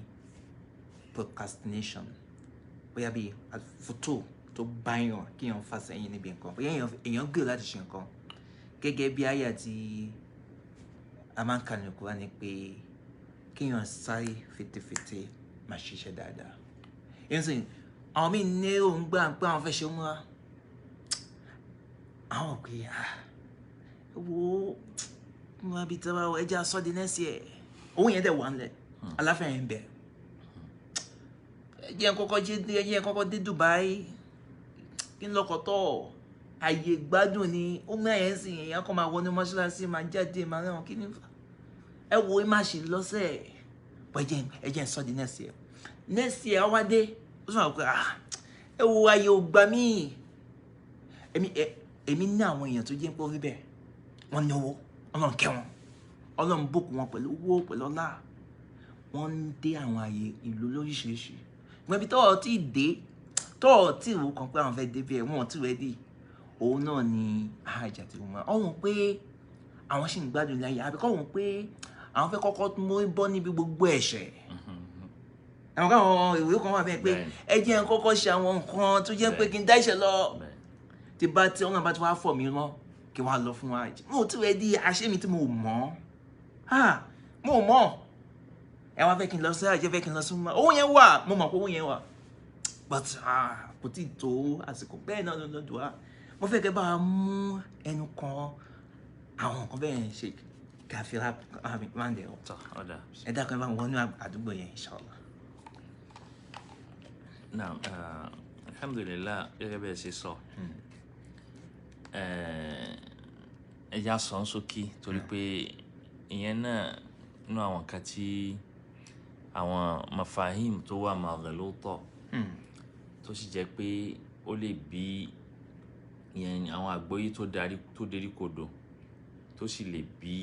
procrastination. Bóyá bí fótó tó báyàn kí èèyàn fà sẹ́yìn níbi nǹkan. Bóyá èèyàn gbèrò láti ṣe nǹkan. Gẹ́gẹ́ bí àyà tí a máa ń kà ní Kùránì ni pé kéèyàn sáré fetefete máa ṣiṣẹ́ dáadáa. Èyí sì àwọn míì ní èròǹgbà pé àwọn fẹ́ ṣe umrah. Àwọn pé wo umrah bíi tí wọ́n bá ẹja sọ́ di next year. Owó yẹn dẹ̀ wà nílẹ̀, aláfẹ́ yẹn ń bẹ. Ẹ jẹ́ n kọ́kọ́ jẹ́, ẹ jẹ́ n kọ́kọ́ dé Dubai kí n lọkọ̀ tọ̀. Àyè gbádùn ni umrah yẹn sì, èèyàn kan máa wọnú mọ́ṣáláṣí, máa jáde, máa rẹ́wọ̀n kí ni fà. Ẹ wo ẹ má ṣe lọ́sẹ̀. Bọ́ ẹ jẹ́ n sọ́ di next year. Next year á wá dé, ó sọ pé ẹ wo ayé ò gbà mí. Èmi ní àwọn èèyàn tó jẹ́ pé ó rí bẹ́ẹ̀. Wọ́n ní owó, Ọlọ́run kẹ́ wọn. Ọlọ́run bùkún wọn pẹ̀lú owó, pẹ̀lú ọlá. Wọ́n ń dé àwọn àyè ìlú lóríṣiríṣi. Ṣùgbọ́n ibi tọ́ọ̀ tí dé, tọ́ọ̀ tí ìwò kan pé àwọn fẹ́ dé bẹ́ẹ̀, wọ́n ò tí ready. Òun náà ni hajj àti umrah. Ó wù pé àwọn ṣì ń gbádùn láyé, àbí kọ́ wù pé àwọn fẹ́ kọ́kọ́ mú bọ́ níbi gbogbo ẹ̀ṣẹ̀. Àwọn káwọn ìwé kan wà bẹ́ẹ̀ pé ẹ jẹ́ n kọ́kọ́ ṣe àwọn nǹkan tó jẹ́ pé kí n dá ẹ̀ṣẹ̀ lọ. Tí bá tí Ọlọ́run bá ti wá fọ̀ mí rán, kí wọ́n á lọ fún hajj. Mo ò tí ready, àṣé mi tí mo mọ̀. Mo mọ̀. Ẹ wá fẹ́ kí n lọ sí hajj, ẹ fẹ́ kí n lọ sí umrah. Owó yẹn wà, mo mọ̀ pé owó yẹn wà. But kò tí ì tó àsìkò bẹ́ẹ̀ náà ló lọ́dọ̀ wa. Mo fẹ́ kẹ́ bá wa mú ẹnu kan àwọn nǹkan bẹ́ẹ̀ ṣe ká fi round ẹ̀ up. Tọ́, ọ̀dà. Ẹ dákun, ẹ bá wọn wọnú àdúgbò yẹn, inshallah. Naam, Alhamdulillah, gẹ́gẹ́ bẹ́ẹ̀ ṣe sọ, ẹ já sọ ń sókí, torí pé ìyẹn náà nínú àwọn kan tí àwọn mafahim tó wà maghlūta, tó sì jẹ́ pé ó lè bí ìyẹn àwọn àgbọ́yé tó darí tó dérí kodò, tó sì lè bí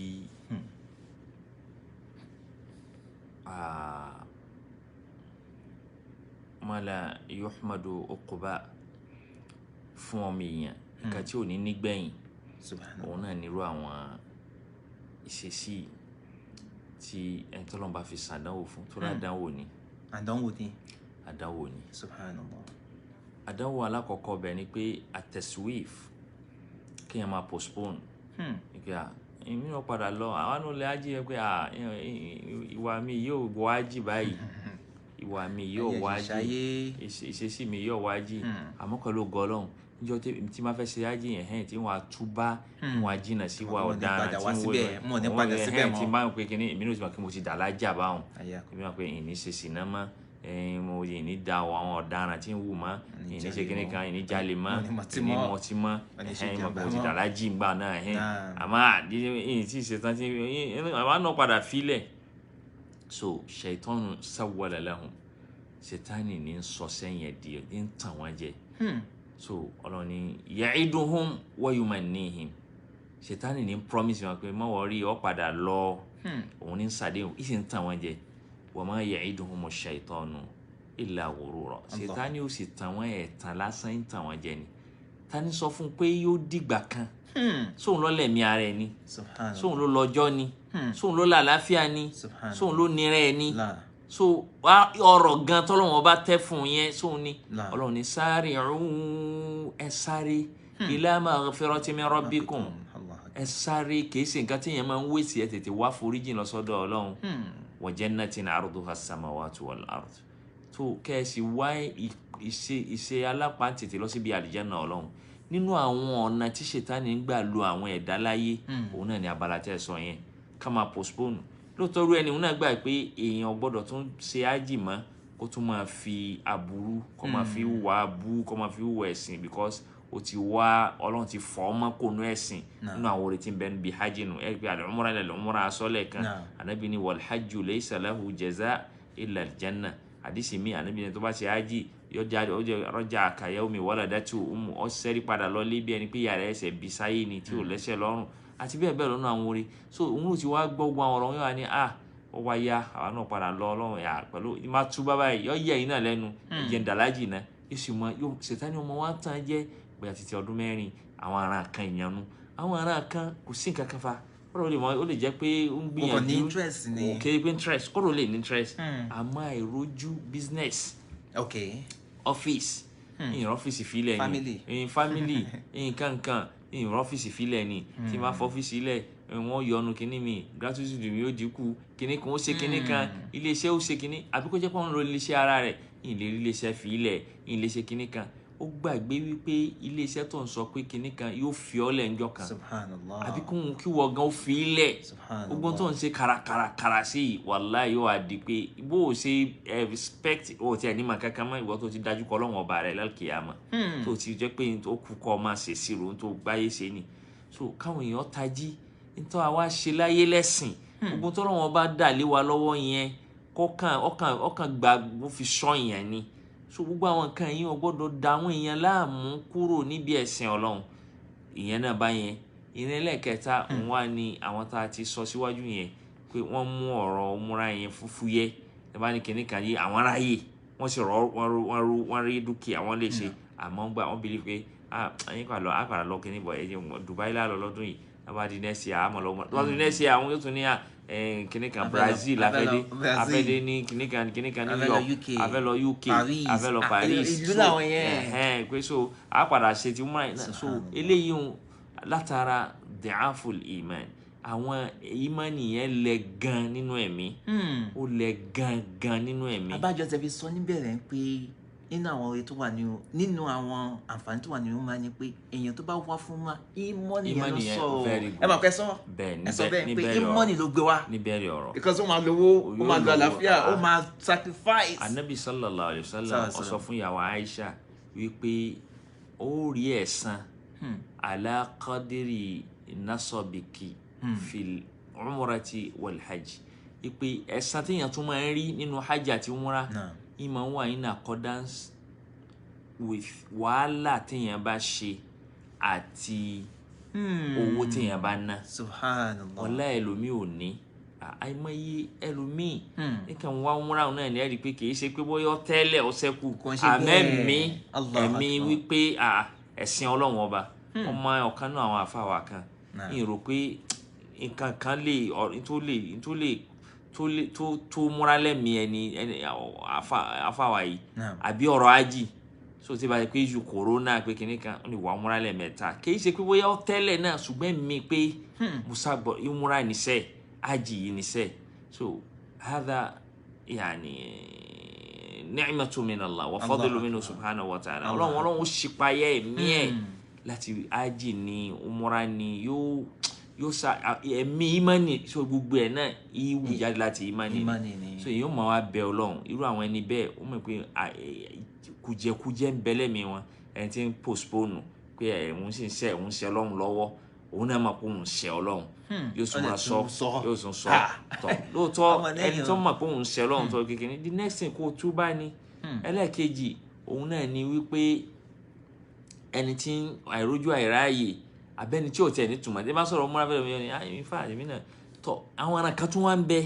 ma la yuhmadu uqba fún ọmọ èèyàn, nǹkan tí ò ní nígbẹ̀yìn. Subhanallah. Òun náà nírú àwọn ìṣesí tí ẹni tọ́lọ́run bá fi ṣàdánwò fún, tó rádánwò ni. Àdánwò ni. Àdánwò ni. Subhanallah. Àdánwò alákọ̀ọ́kọ́ bẹ̀ ni pé àtẹ̀síwìf, kéèyàn máa postpone. Pé à, èmi náà padà lọ, àwọn náà lè ájì yẹn pé à, ìwà mi yóò wọ ájì báyìí, ìwà mi yóò Ayé wọ ájì, ṣàyé. ìṣesí mi yóò wọ ájì. Àmọ́ pẹ̀lú ògo Ọlọ́run, níjọ́ tí máa fẹ́ ṣe ájì yẹn, hẹ́n, tí wọ́n á túbá, wọ́n á jìnnà sí wa Wọ́n ò ní ọ̀daràn padà tí wá wọ́n síbẹ̀, wọ́n ò ní padà wọ́n síbẹ̀ hẹ́n, tí mọ́. máa ń pe kinní, èmi náà ti mọ̀ pé mo ti dà lájà báwọn. Ayé. Èmi máa pe ìní ṣe sìná mọ́, mo ìní da àwọn ọ̀daràn tí ń wù mọ́, Ìní ìní ṣe jalè kinní mọ́. kan, ìní jalè mọ́, Wọ́n ní mọtí ìní mọ́. mọtí mọ́, Wọ́n ní ṣe mo jàmbá ti mọ́. dà lájì ńgbà náà, hẹ́n. Naam. Àmọ́ ìyìn tí ì ṣe tán tí àwa náà padà filẹ̀. So ṣaitọ́nù sawwala lahum, ṣètánì ní ń sọ sẹ́yìn ẹ̀ di ní ń tàn wọ́n jẹ. So Ọlọ́run ní ya'iduhum wa yumannihim, ṣètánì ní promise wọn pé má worry, ó padà lọ, òun ní sàdéhùn, ìsì ń tàn wọ́n jẹ. Wa ma ya'iduhumu ṣaitọ́nù illa ghurura, ṣètánì ó sì tàn wọ́n, ẹ̀tàn lásán ń tàn wọ́n jẹ ni. Tani sọ fún un pé yóò dìgbà kan? Sóun ló lẹ̀mí ara ẹ̀ ni? Subhanallah. Sóun ló lọ́jọ́ ni? Sóun ló làlàáfíà ni? Subhanallah. Sóun ló nira ẹ̀ ni? La. So ọ̀rọ̀ gan tọ́lọ́wọ́n bá tẹ́ fún yẹn, sóun ni. La. Ọlọ́run ní sari'u, ẹ sáré, ila maghfirati min rabbikum, Allah. ẹ sáré, kìí ṣe nǹkan tí yẹn máa ń wéṣì, ẹ tètè wá foríjìn lọ sọ́dọ̀ Ọlọ́run. Wa jannatin arduha as-samawatu wal ard, tó kẹ́ẹ̀sì wá ìṣe alápáǹtètè lọ síbi àlìjáná Ọlọ́run. Nínú àwọn ọ̀nà tí ṣètánì ń gbà lu àwọn ẹ̀dá láyé, òun náà ni abala tẹ́ ẹ sọ yẹn, ká máa postpone. Lóòótọ́ rú ẹni òun náà gbà pé èèyàn gbọ́dọ̀ tún ṣe ájì mọ́, kó tún máa fi aburú, kó máa fi hùwà abú, kó máa fi hùwà ẹ̀sìn, because ó ti wá Ọlọ́run ti fọ́ ọmọ kò nú ẹ̀sìn. Nínú àwọn oore tí ń bẹ níbi hajj nù, ẹ pé al-umra ila al-umra asọ́lẹ̀ kan, Ànábì ní wal hajju laysa lahu jaza illa al-janna. Àdìsí mi, Ànábì ní tó bá ṣe hajj yọjà rọjà kayawmi waladatu ummu, ọ sẹ́rí padà lọ lé bí ẹni pé yàrá ẹsẹ̀ bí sáyé ni tí ò lẹ́sẹ̀ lọ́rùn, àti bẹ́ẹ̀ bẹ́ẹ̀ lọ́nà àwọn oore. So òun ló ti wá gbọ́ gbọ́ àwọn ọ̀rọ̀ wọn yóò wá ní à ó wá yá, àwa náà padà lọ Ọlọ́run yà pẹ̀lú má tú bábá yìí, yọ yẹ yín náà lẹ́nu jẹ́ ń dàlájì náà, yóò sì mọ yóò ṣètánì ọmọ wa tán jẹ́ bóyá títí ọdún 4. Àwọn ará kan ìyanu, àwọn ará kan kò sí nǹkan kan fa kọ́dọ̀, ó lè mọ, ó lè jẹ́ pé ó ń Kò kàn ní gbìyànjú interest ni. Kò kéré pé interest, kọ́dọ̀ ó lè ní interest, àmọ́ àìrójú business, office, ìyìn ọ́fíìsì filẹ̀ ni, Family. ìyìn family, ìyìn kankan, ìyìn ọ́fíìsì filẹ̀ ni. Tí n bá fọ ọ́fíìsì ilẹ̀, wọ́n yọnu kinní mi, gratitude mi ó dínkù, kinní kan ó ṣe kinní kan, iléeṣẹ́ ó ṣe kinní, àbí kó jẹ́ pé wọ́n ń lo iléeṣẹ́ ara rẹ̀, ìyìn lè rí iléeṣẹ́ fi ilẹ̀, ìyìn lè ṣe kinní kan. Ó gbàgbé wípé iléeṣẹ́ tó ń sọ pé kinní kan yóò fi ọ́ lẹ̀ ńjọ́ kan, Subhanallah. àbí kóhun kí wọ́n gan fi í lẹ̀. Subhanallah. Gbogbo tó ń ṣe kàràkàràkàrà sí i, wàláhì yóò wá di pé bó o ṣe expect o tiẹ̀ ní màá kankan mọ́, ìwọ tó ti dájú kọ Ọlọ́run ọba rẹ̀ lálùkìyàmọ́, tó ti jẹ́ pé ó kú kọ́ ọ máa ṣèṣirò tó gbáyé ṣe ni. So káwọn èèyàn tají nítorí àwa ṣe láyé lẹ́sìn, gbogbo tó Ọlọ́run ọba dà lé wa lọ́wọ́ yẹn, kọ́kàn ọkàn ọkàn gba ó fi sọ yẹn ni. So gbogbo àwọn nǹkan yìí ò gbọ́dọ̀ da àwọn èèyàn láàmú kúrò níbi ẹ̀sìn Ọlọ́run. Ìyẹn náà bá yẹn. Ìyẹn ẹlẹ́ẹ̀kẹta, òun wá ní àwọn tá a ti sọ síwájú yẹn pé wọ́n mú ọ̀rọ̀ múra yẹn fúfú yẹ. Ẹ bá ní kinní kan yé àwọn aráyè, wọ́n sì rọ wọ́n rí dúkìá wọ́n lè ṣe, àmọ́ gbà wọ́n believe pé ah, ẹ̀yin kà lọ àkàrà lọ kinní bọ̀, ẹ̀yin Dubai lálọ́ lọ́dún yìí, wọ́n bá di next year àmọ́ lọ́mọ tó bá di next year, àwọn yóò tún ní à kinní kan Brazil afẹ́dé, afẹ́dé ní kinní kan kinní kan New York, afẹ́ lọ UK, afẹ́ lọ Paris, ìlú làwọn yẹn. Pé so a padà ṣe ti múra yìí náà. So eléyìí ń látara da'aful iman, àwọn imani yẹn lẹ gan nínú ẹ̀mí, ó lẹ gan gan nínú ẹ̀mí. Abájọ tẹ fi sọ níbẹ̀rẹ̀ pé nínú àwọn oore tó wà nínú nínú àwọn àǹfààní tó wà nínú máa ni pé èèyàn tó bá wá fún wa, ìmọ̀nì yẹn ló sọ ọ, ẹ máa pẹ́ sọ, ẹ sọ bẹ́ẹ̀ pé ìmọ̀nì ló gbé wá níbẹ̀rẹ̀ ọ̀rọ̀, because ó máa lówó, ó máa lo àlàáfíà, ó máa sacrifice. Anabi sallallahu alayhi wa sallam ó sọ fún ìyàwó Aisha Wípé ó rí ẹ̀san ala qadri nasabiki fil umrati wal hajj. Wípé ẹ̀san téèyàn tún máa ń rí nínú hajj àti umra ìmọ̀ ń wà in accordance with wàhálà téèyàn bá ṣe àti owó téèyàn bá ná. Subhanallah. Ọlá ẹlòmíì ò ní àìmọye ẹlòmíì nǹkan wá múra náà ní ẹ̀rí pé kì í ṣe pé bóyá tẹ́lẹ̀ ó ṣẹ́kù àmẹ́mí ẹ̀mí wípé ẹ̀sìn Ọlọ́run ọba ọmọ ọ̀kan náà àwọn àfàwà kan ń rò pé nǹkan kan lè tó lè tó múra lẹ́mí ẹni àfàwà yìí àbí ọ̀rọ̀ ájì so tí bá yẹ pé ju corona pé kinní kan ó lè wà múra lẹ́mẹ̀ta kì í ṣe pé bóyá tẹ́lẹ̀ náà ṣùgbọ́n mi pé musa gbọ́ ìmúra níṣẹ́ aji yìí níṣẹ́. So hadha yani ni'matu min Allah wa fadlu minhu subhanahu wa ta'ala. Ọlọ́run ó ṣípayá ẹ̀mí ẹ̀ láti aji ní umura ní yóò sa ẹ̀mí imani. So gbogbo ẹ̀ náà ìwù jáde láti imani ni. So èyí ó máa wá bẹ Ọlọ́run irú àwọn ẹni bẹ́ẹ̀ ó mọ̀ pé kùjẹkùjẹ ń bẹ lẹ́mìí wọn ẹni tí ń postpone pé òun sì ń ṣe òun ṣe Ọlọ́run lọ́wọ́ òun náà mọ̀ pé òun ṣe Ọlọ́run yóò tún máa sọ yóò tún sọ tọ lóòótọ́ ẹni tó mọ̀ pé òun ṣe Ọlọ́run tó kékeré the next thing kó tú bá ní. Ẹlẹ́ẹ̀kejì òun náà ni wípé ẹni tí àìrójú àìráàyè abẹ́ni tí ò tẹ̀ ní tùmọ̀ tí bá sọ̀rọ̀ múra fẹ́rẹ̀ mi ni in fact èmi náà tọ àwọn ará kan tún wá ń bẹ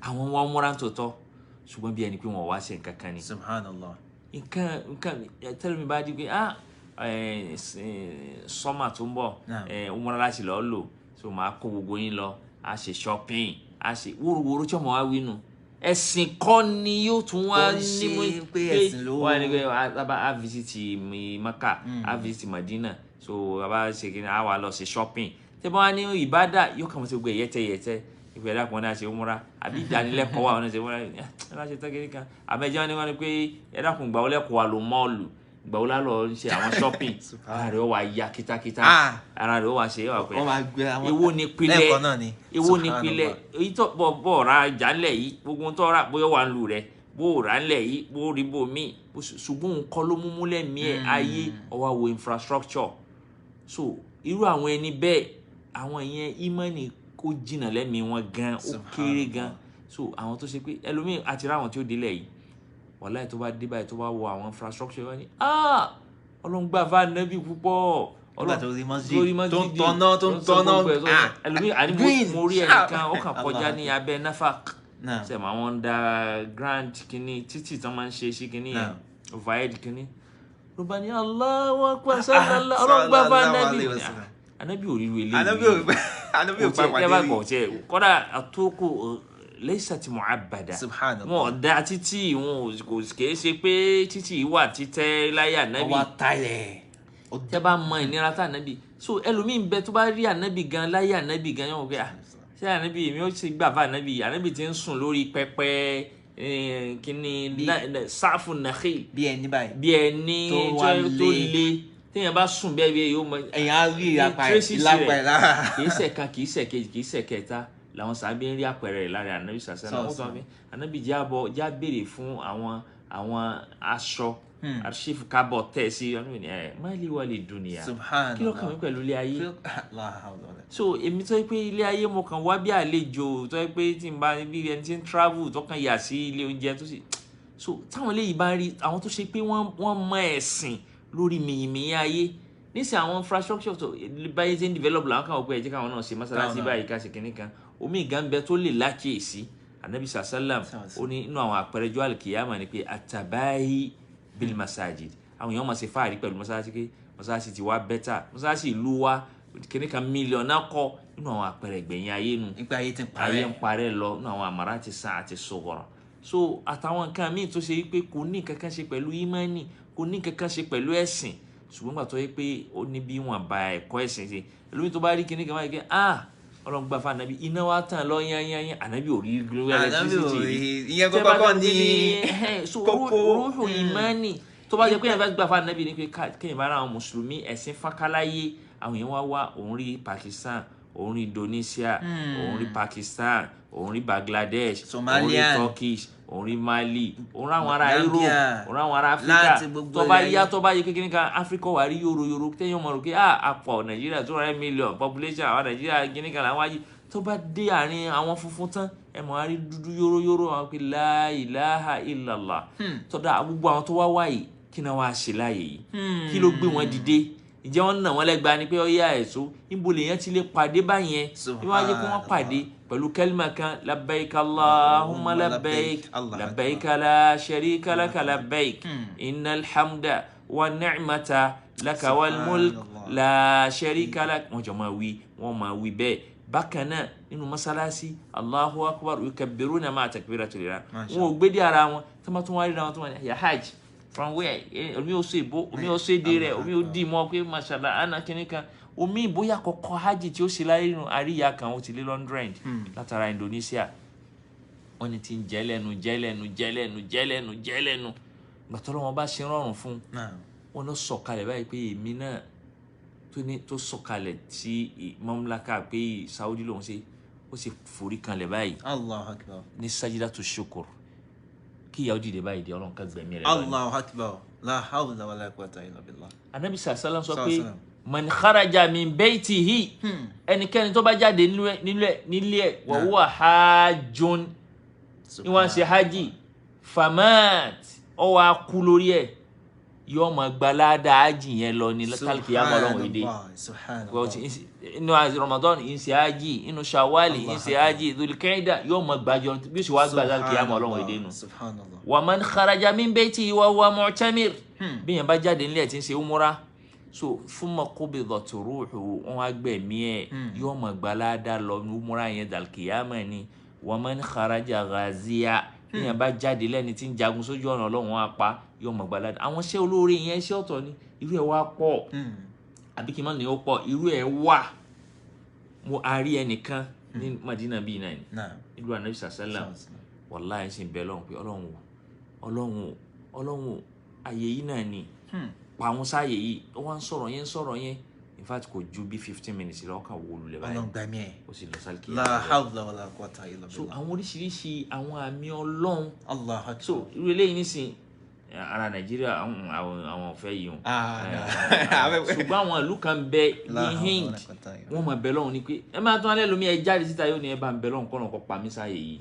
àwọn wá múra tó tọ́ ṣùgbọ́n bí ẹni pé wọ́n wá ṣe nǹkan kan ni. Subhanallah. Nǹkan tẹ́lẹ̀ mi bá di pé sọ́mà tó ń bọ̀ ó múra láti lọ́ọ́ lò so máa kó gbogbo yín lọ a ṣe shopping a ṣe wóróworó tí ọmọ wa wí nù ẹ̀sìn kọ́ ni yóò tún wá ní mú pé ẹ̀sìn ló wá ní pé a visit Maka a visit Madina so a bá ṣe kí ni a wà lọ ṣe shopping tẹ́ bá wá ní ìbádà yóò kàn wọ́n ṣe gbogbo yẹ́tẹ́yẹ́tẹ́ ìpè ẹ̀dá kan náà ṣe múra àbí ìdánilẹ́kọ̀ọ́ wà wọn ṣe múra ẹ bá ṣe tán kiri kan àmẹ́jọ́ ni wọ́n ní pé ẹ̀dá kan gbà wọlé kọ́ wa lò mọ́ọ̀lù gbà wọlé lọ ṣe àwọn shopping ara rẹ̀ wà ya kítákítá ara rẹ̀ wà ṣe wà pé èwo ni pilẹ̀ èwo ni pilẹ̀ èyí tó bọ̀ ra ìjà ńlẹ̀ yìí gbogbo tó rà bóyá wà ń lù rẹ̀ bó rà ńlẹ̀ yìí bó rí bó míì ṣùgbọ́n nǹkan ló mú múlẹ̀ mí ẹ̀ ayé ọwọ́ wo infrastructure. So irú àwọn ẹni bẹ́ẹ̀ àwọn yẹn ìmánì ó jìnnà lẹ́mìí wọn gan ó kéré gan. So àwọn tó ṣe pé ẹlòmíì àti ráwọn tí ó délẹ̀ yìí wàláì tó bá dé báyìí tó bá wọ àwọn infrastructure wọn ni Ọlọ́run gbà fún Ànábì púpọ̀ Ọlọ́run tó ń tọ́nà tó ń tọ́nà ẹlòmíì àní mo rí ẹnìkan ó kàn kọjá ní abẹ́ nafaq sẹ́mu àwọn underground kínní títì tó máa ń ṣe sí kínní yẹn overhead kínní ló bá ní Allahu Akbar sallallahu Ọlọ́run gbà fún Ànábì Ànábì ò rí ru eléyìí Ànábì ò pàpàdé rí kọ́dà àtòkò laysat mu'abbada wọn ò da títì wọn kò kìí ṣe pé títì wà títẹ́ láyé Ànábì ọwọ́ talẹ̀ tẹ́ bá mọ ìnira tá Ànábì. So ẹlòmíín bẹ tó bá rí Ànábì gan láyé Ànábì gan yóò wọ pé ṣé Ànábì èmi ó ti gbà fún Ànábì Ànábì ti ń sùn lórí pẹpẹ kíní sáfù nàkìl bí ẹni báyìí bí ẹni tó le téèyàn bá sùn bẹ́ẹ̀ bí yóò mọ èèyàn á rí ìlàpá ẹ̀ lára kìí ṣe kan kìí ṣe kejì kìí ṣe kẹta làwọn sàbí ń rí àpẹẹrẹ rẹ̀ lára Ànábì sàṣẹ náà wọ́n sọ pé Ànábì jábọ̀ já béèrè fún àwọn aṣọ àṣìfù kábọ̀ tẹ̀ sí ọdún ẹ̀ máìlì wà lè dùn nìyà kí ló kàn mí pẹ̀lú ilé ayé. So èmi tó yẹ pé ilé ayé mo kàn wá bí àlejò tó yẹ pé tí n bá bí ẹni tí ń travel tó kàn yà sí ilé oúnjẹ tó sì so táwọn eléyìí bá rí àwọn tó ṣe pé wọ́n mọ ẹ̀sìn lórí mìyìnmìyìn ayé nísìnyí àwọn infrastructure tó báyìí ti ń develop làwọn kan wọ pé ẹ jẹ́ káwọn náà ṣe mọ́sálásí báyìí ká ṣe kínní kan omi ìgá ń bẹ tó lè lákìyèsí Ànábì sàṣálàm ó ní inú àwọn àpẹẹrẹ jọ àlùkìyàmà ni pé àtàbáyé bil masajid àwọn èèyàn máa ṣe fáàrí pẹ̀lú mọ́sálásí pé mọ́sálásí ti wá bẹ́tà mọ́sálásí ìlú wa kínní kan mílíọ̀nù náà kọ́ inú àwọn àpẹẹrẹ ìgbẹ̀yìn ayé nu nípa ayé ti ń parẹ́ ayé ń parẹ́ lọ inú àwọn àmàrà ti sàn àti sọ̀rọ̀ so àtàwọn nǹkan míì tó ṣe wípé kò ní nǹkan kan ṣe pẹ̀lú ìmánì kò ní nǹkan kan ṣe pẹ̀lú ẹ̀sìn ṣùgbọ́n gbà tó yẹ pé ó ní bí wọ́n ba ẹ̀kọ́ ẹ̀sìn ṣe ẹlòmíì tó bá rí kinní kan báyìí pé Ọlọ́run gbà fún Ànábì iná wa tàn lọ yányányán Ànábì ò rí electricity rí ìyẹn kọ́kọ́ ní kókó rúhù ìmánì tó bá jẹ́ pé yẹn gbà fún Ànábì ni pé kéèyàn bá ra àwọn mùsùlùmí ẹ̀sìn fákáláyé àwọn èèyàn wá wá òun rí Pakistan òun rí Indonesia òun rí Pakistan òun rí Bangladesh òun rí Turkish Òun rí Mali, òun ráwọn ará Europe, Gambia, òun ráwọn ará Africa. Láti gbogbo Tó bá ilẹ̀ yá, ayé. tó bá yẹ kékeré kan, Africa wà rí yòrò yòrò téèyàn mọ̀ rò pé àpọ̀ Nàìjíríà 200 million population, àwọn Nàìjíríà gíní kan làwọn ayé. Tó bá dé àárín àwọn funfun tán, ẹ mọ̀ á rí dúdú yóró yóró, àwọn pé la ilaha illallah. Tó dá gbogbo àwọn tó wá wáyé, kí náà wá ṣe láàyè yìí? Kí ló gbé wọn dìde? Ǹjẹ́ wọ́n nà wọ́n lẹ́gba ni pé ó yá ẹ̀sọ́? Níbo lèèyàn ti lè pàdé báyẹn? Bí wọ́n á jẹ́ kó wọ́n pàdé pẹ̀lú kẹ́límà kan, labbaik Allahumma labbaik, labbaik la sharika laka labbaik, innal hamda wa ni'mata laka wal mulk la sharika lak. Wọ́n jọ máa wí, wọ́n máa wí bẹ́ẹ̀. Bákan náà nínú mọ́sálásí, Allahu akbar, yukabbiruna ma'a takbiratul ihram. Wọn ò gbé dé ara wọn tí wọ́n tún wá ríra wọn tó wọn ní ya hajj from where? Omi ò sọ èbó, omi ò sọ èdè rẹ, omi ò dì mọ́ pé mashallah ana kìíní kan, omi ìbóyá kọ́kọ́ hajj tí ó ṣe láyé nínú àríyá kan, ó ti lé 100 látara Indonesia. Wọ́n ní ti ń jẹ́ lẹ́nu, jẹ́ lẹ́nu, jẹ́ lẹ́nu, jẹ́ lẹ́nu, jẹ́ lẹ́nu. Gbàtọ́ lọ́wọ́ bá ṣe rọrùn fún wọn, lọ sọ̀kalẹ̀ báyìí pé èmi náà tó ní tó sọ̀kalẹ̀ tí mamlaka pé Saudi lòun ṣe, ó sì forí kanlẹ̀ báyìí. Allahu akbar. Ní sajidatu shukur, kí ìyàwó dìde báyìí di Ọlọ́run ká gbẹ̀mí rẹ̀ lọ ni. Allahu akbar, la hawla wala quwwata illa billah. Anabi sàlám sọ pé Sallam. man kharaja min baytihi, ẹnikẹ́ni tó bá jáde nílé ẹ̀, wa huwa hajjun, ní wọ́n ṣe hajj, famat, ó wá kú lórí ẹ̀, yóò máa gba ládàá hajj yẹn lọ ní tálkìyámà Ọlọ́run èdè. Subhanallah. Inú Ramadan ń ṣe hajj, inú Shawwali ń ṣe hajj, Dhul-Qa'dah yóò máa gbàjọ bí ó sì wá gba tálkìyámà Ọlọ́run èdè nù. Subhanallah. Wa man kharaja min baytihi wa huwa mu'tamir, bí yẹn bá jáde nílẹ̀ tí ń ṣe umura, so thumma qubidat ruhu, wọn á gbẹ̀mí ẹ̀, yóò máa gba ládàá lọ ní umura yẹn dàlkìyámà ni. Wa man kharaja ghaziya, bí yẹn bá jáde lẹ́ni tí ń jagun sójú ọ̀nà Ọlọ́run, wọn á pa, yóò máa gba ládàá. Àwọn iṣẹ́ olóore yẹn, iṣẹ́ ọ̀tọ̀ ni, irú ẹ̀ wá pọ̀, àbí kí n má ní ó pọ̀, irú ẹ̀ wà. Mo a rí ẹnìkan ní Madina bíi náà ni, ìlú Anabi sàlám, wàláhì, sì ń bẹ Ọlọ́run pé Ọlọ́run o, Ọlọ́run o, Ọlọ́run o, àyè yìí náà ni, pa àwọn sáàyè yìí. Ó wá ń sọ̀rọ̀ yẹn, ń sọ̀rọ̀ yẹn, in fact kò ju bí 15 minutes lọ, ọkàn wò lulẹ̀ báyìí. Ọlọ́run gbàmí ẹ̀. Ó sì lọ sálíkì. La hawla wala quwwata illa So billah. àwọn oríṣiríṣi àwọn àmì Ọlọ́run. Allahu akbar. So irú eléyìí nísìn, ara Nàìjíríà, àwọn ọ̀fẹ́ yìí hàn. Ah, no. Ṣùgbọ́n àwọn ìlú kan bẹ La ní hawla Hind, wala quwwata illa wọ́n máa bẹ lọ́hùn ni pé ẹ máa tún alẹ́ lómi ẹ jáde síta, yóò ní ẹ bá ń bẹ lọ́hùn kọ́nà kọ́ pa mí sáyè yìí,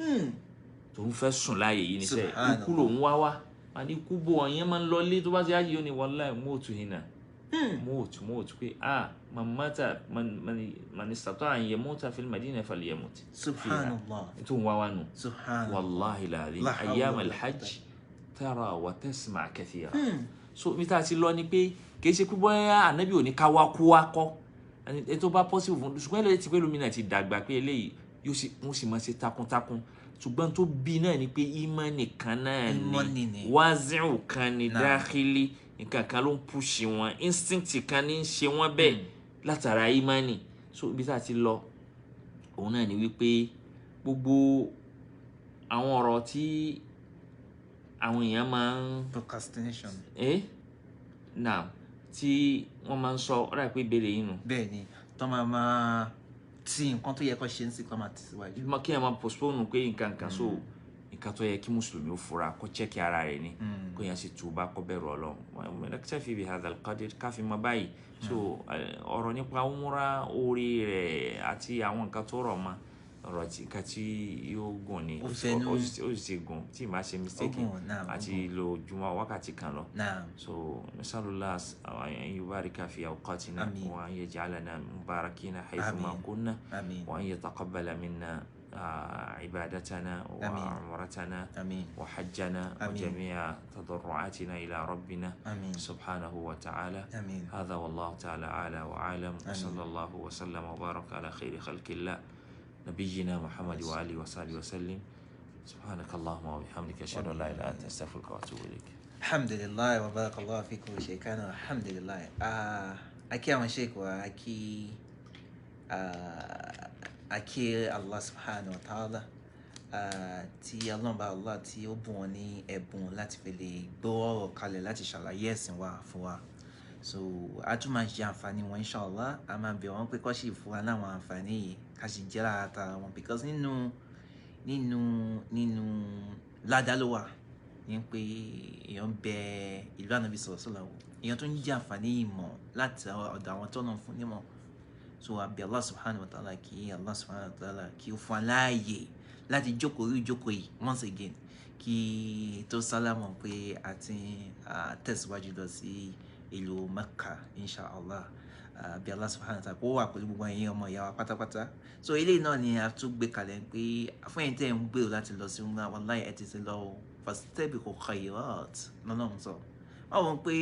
tòun fẹ́ sùn láàyè yìí níṣẹ́. Subhanallah. Ikú lòun wá wá àní ikú bò wọ́n yẹn máa ń lọ lé tó bá ṣe áyè, yóò ní wallahi mọ́ọ̀tù hìnà mọ́ọ̀tù mọ́ọ̀tù pé man mata man istata'a an yamuta fil madina falyamut. Subhanallah. Tó ń wá wá nù. Subhanallah. Wallahi alazim, La hawla ayyam wala al-hajj tara wa tasma' kathira. So mi ta ti lọ ni pé kì í ṣe pé bóyá ànábì ò ní ká wá kú wá kọ́ ẹni tó bá possible fún, ṣùgbọ́n eléyìí ti pé lómìnira ti dàgbà pé eléyìí yóò sì wọ́n sì máa ṣe takuntakun, ṣùgbọ́n tó bí náà ni pé ìmánì kan náà Ìmánì ni ni. Wáziù kan ni dáhìlì, nǹkan kan ló ń push wọn, instinct kan ní í ṣe wọ́n bẹ́ẹ̀ látara ìmánì. So ibi tá a ti lọ òun náà ni wípé gbogbo àwọn ọ̀rọ̀ tí àwọn èèyàn máa ń Procrastination. Náà tí wọ́n máa ń sọ ọ̀rọ̀ àìpé ìbéèrè yìí nù. Bẹ́ẹ̀ ni, tó máa máa tí nǹkan tó yẹ kó ṣe ń sì kó máa tẹ̀síwájú. Kí ẹ máa postpone pé nǹkan kan, so nǹkan tó yẹ kí mùsùlùmí ó fura kó check ara rẹ̀ ni, kó yẹn sì túbá, kó bẹ̀rù Ọlọ́run. Naktafi bi hadha al-qadr, káfí ma báyìí. So ọ̀rọ̀ nípa umura, orí rẹ̀ àti àwọn nǹkan tó rọ̀ mọ́ ọ̀rọ̀ tí nǹkan tí yóò gùn ni. Ó fẹnu. Ó sì ti gùn tí ì máa ṣe mistake. Ó gùn, naam, ó àti lo jùmọ̀ wákàtí kan lọ. Naam. So nasalullah an yubarika fi awqatina Amin. wa an yaj'alana mubarakina haythu ma Amin. kunna Amin. wa an yataqabbala minna عبادتنا آمين. وعمرتنا Amin. وحجنا آمين. وجميع تضرعاتنا إلى ربنا Amin. سبحانه وتعالى. Amin. هذا والله تعالى أعلى وأعلم، وصلى الله وسلم وبارك على خير خلق الله نبينا محمد وآله وصحبه وسلم. سبحانك اللهم وبحمدك، أشهد أن لا إله إلا أنت، أستغفرك وأتوب إليك. Alhamdulillah wa barakallahu fikum sheikhana, alhamdulillah. A kí àwọn sheikh wa, a kí Allah subhanahu wa ta'ala, tí Ọlọ́run bá Allah tí ó bùn wọn ní ẹ̀bùn láti fi lè gbọ́ ọ̀rọ̀ kalẹ̀ láti ṣàlàyé ẹ̀sìn wa fún wa. So a tún máa ṣe àǹfààní wọn, inshallah. A máa bẹ̀ wọ́n pé kó sì fún wa láwọn àǹfààní yìí, ká sì jẹ́ lára tara wọn, because nínú nínú nínú Ládàá ló wà ní pé èèyàn bẹ ìlú Ànábì sọ̀rọ̀ sọ̀rọ̀ wò, èèyàn tó ń jẹ́ àǹfààní ìmọ̀ láti ọ̀dọ̀ àwọn tó náà fún nímọ̀. So àbí Allah subhanahu wa ta'ala, kí Allah subhanahu wa ta'ala kí ó fún aláàyè láti jókòó orí ìjókòó yìí once again, kí tó sálámọ̀ pé a ti tẹ̀síwájú lọ sí ìlú Mecca inshallah. Bí Allah subhanahu wa ta'ala kó wà pẹ̀lú gbogbo ẹ̀yin ọmọ ìyá wa pátápátá. So eléyìí náà ni a tún gbé kalẹ̀ pé fún ẹ̀yin tẹ́ ń gbèrò láti lọ sí umrah, wallahi ẹ ti ti lọ o, fastabiqu khairat lọ́nà sọ. Báwo pé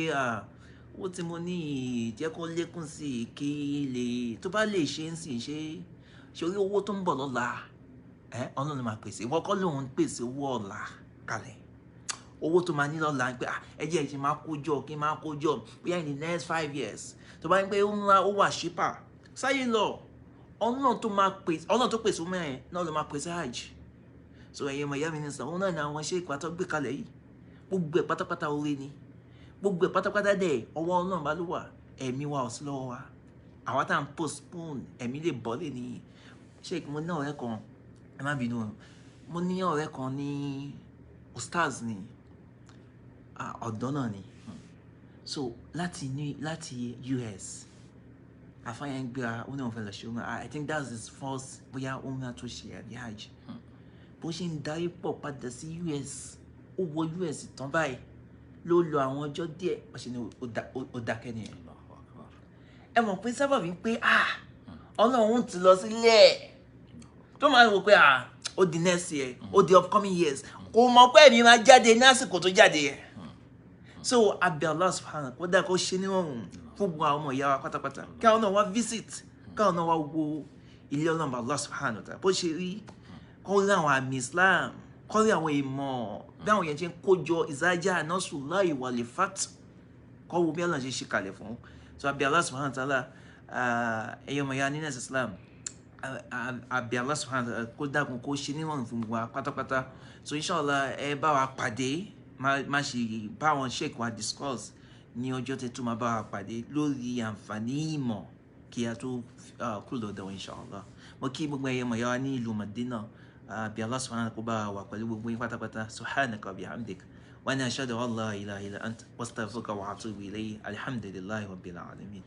owó tí mo ní jẹ́ kó lékún sí i, kí lè tó bá lè ṣe ń sìn ṣe ṣe orí owó tó ń bọ̀ lọ́la, Ọlọ́run máa pèsè. Ìwọ kọ́ lòun ń pèsè owó ọ̀la kalẹ̀, owó tó máa ní lọ́la pé ẹ jẹ́ kí n máa kó jọ, kí n máa kó jọ bóyá in the next 5 years tó bá ń pẹ́ ńlá ó wà ṣípà sáyé lọ. Ọlọ́run tó máa pèsè, Ọlọ́run tó pèsè owó yẹn náà ló máa pèsè hajj. So ẹ̀yin ọmọ ìyá mi ní sàn, òun náà ni àwọn ṣe ìpàtọ́ gbé kalẹ̀ yìí, gbogbo ẹ̀ pátápátá oore ni, gbogbo ẹ̀ pátápátá dẹ̀ ọwọ́ Ọlọ́run bá ló wà, ẹ̀mí wa ò sí lọ́wọ́ wa. Àwa tá à ń postpone ẹ̀mí lè bọ́ lé ní. Ṣé mo ní ọ̀rẹ́ kan, ẹ má bínú, mo ní ọ̀rẹ́ kan ní ustaz ni, ọ̀dọ́ náà ni. So láti US àfáàyàn ń gbéra, ó ní òun fẹ́ lọ ṣe umrah. I think that's his first bóyá umrah tó ṣe àbí hajj. Bó ṣe ń darí pọ̀ padà sí US, ó wọ US tán báyìí ló lo àwọn ọjọ́ díẹ̀, ó ṣe ní ó dákẹ́ nìyẹn. Ẹ mọ̀ pé sábàbí pé Ọlọ́run ti lọ sílẹ̀ tó máa wò pé ó di next year, ó di upcoming years, kò mọ̀ pé ẹ̀mí máa jáde ní àsìkò tó jáde yẹn. So abẹ́ Allah subhanahu kó dà kó ṣe níwọ̀n fún gbogbo àwọn ọmọ ìyá wa pátápátá, káwọn náà wá visit, káwọn náà wá wo ilé Ọlọ́run Allah subhanahu wa ta'ala bó ṣe rí, kó rí àwọn àmì Islam, kó rí àwọn ìmọ̀ bí àwọn yẹn ṣe ń kójọ ìzájà nasrullahi wal fath, kó wo bí Ọlọ́run ṣe ṣe kalẹ̀ fún. So abẹ́ Allah subhanahu wa ta'ala, ẹ̀yin ọmọ ìyá nínú Islam, abẹ́ Allah subhanahu wa ta'ala kó dákun kó ṣe níwọ̀n fún gbogbo wa pátápátá. So inshallah ẹ bá wa pàdé, má ṣe bá àwọn sheikh wa discuss ní ọjọ́ tẹ́ tó máa bá wa pàdé lórí àǹfààní ìmọ̀ kí a tó kúrò lọ́dọ̀ inshallah. Mo kí gbogbo ẹ̀yin ọmọ ìyá wa ní ìlú Madina, bí Allah subhanahu wa ta'ala kó bá wa pẹ̀lú gbogbo yín pátápátá. Subhanaka wa bihamdik wa ana ashhadu an la ilaha illa ant astaghfiruka wa atubu ilayk. Alhamdulillahi rabbil alamin.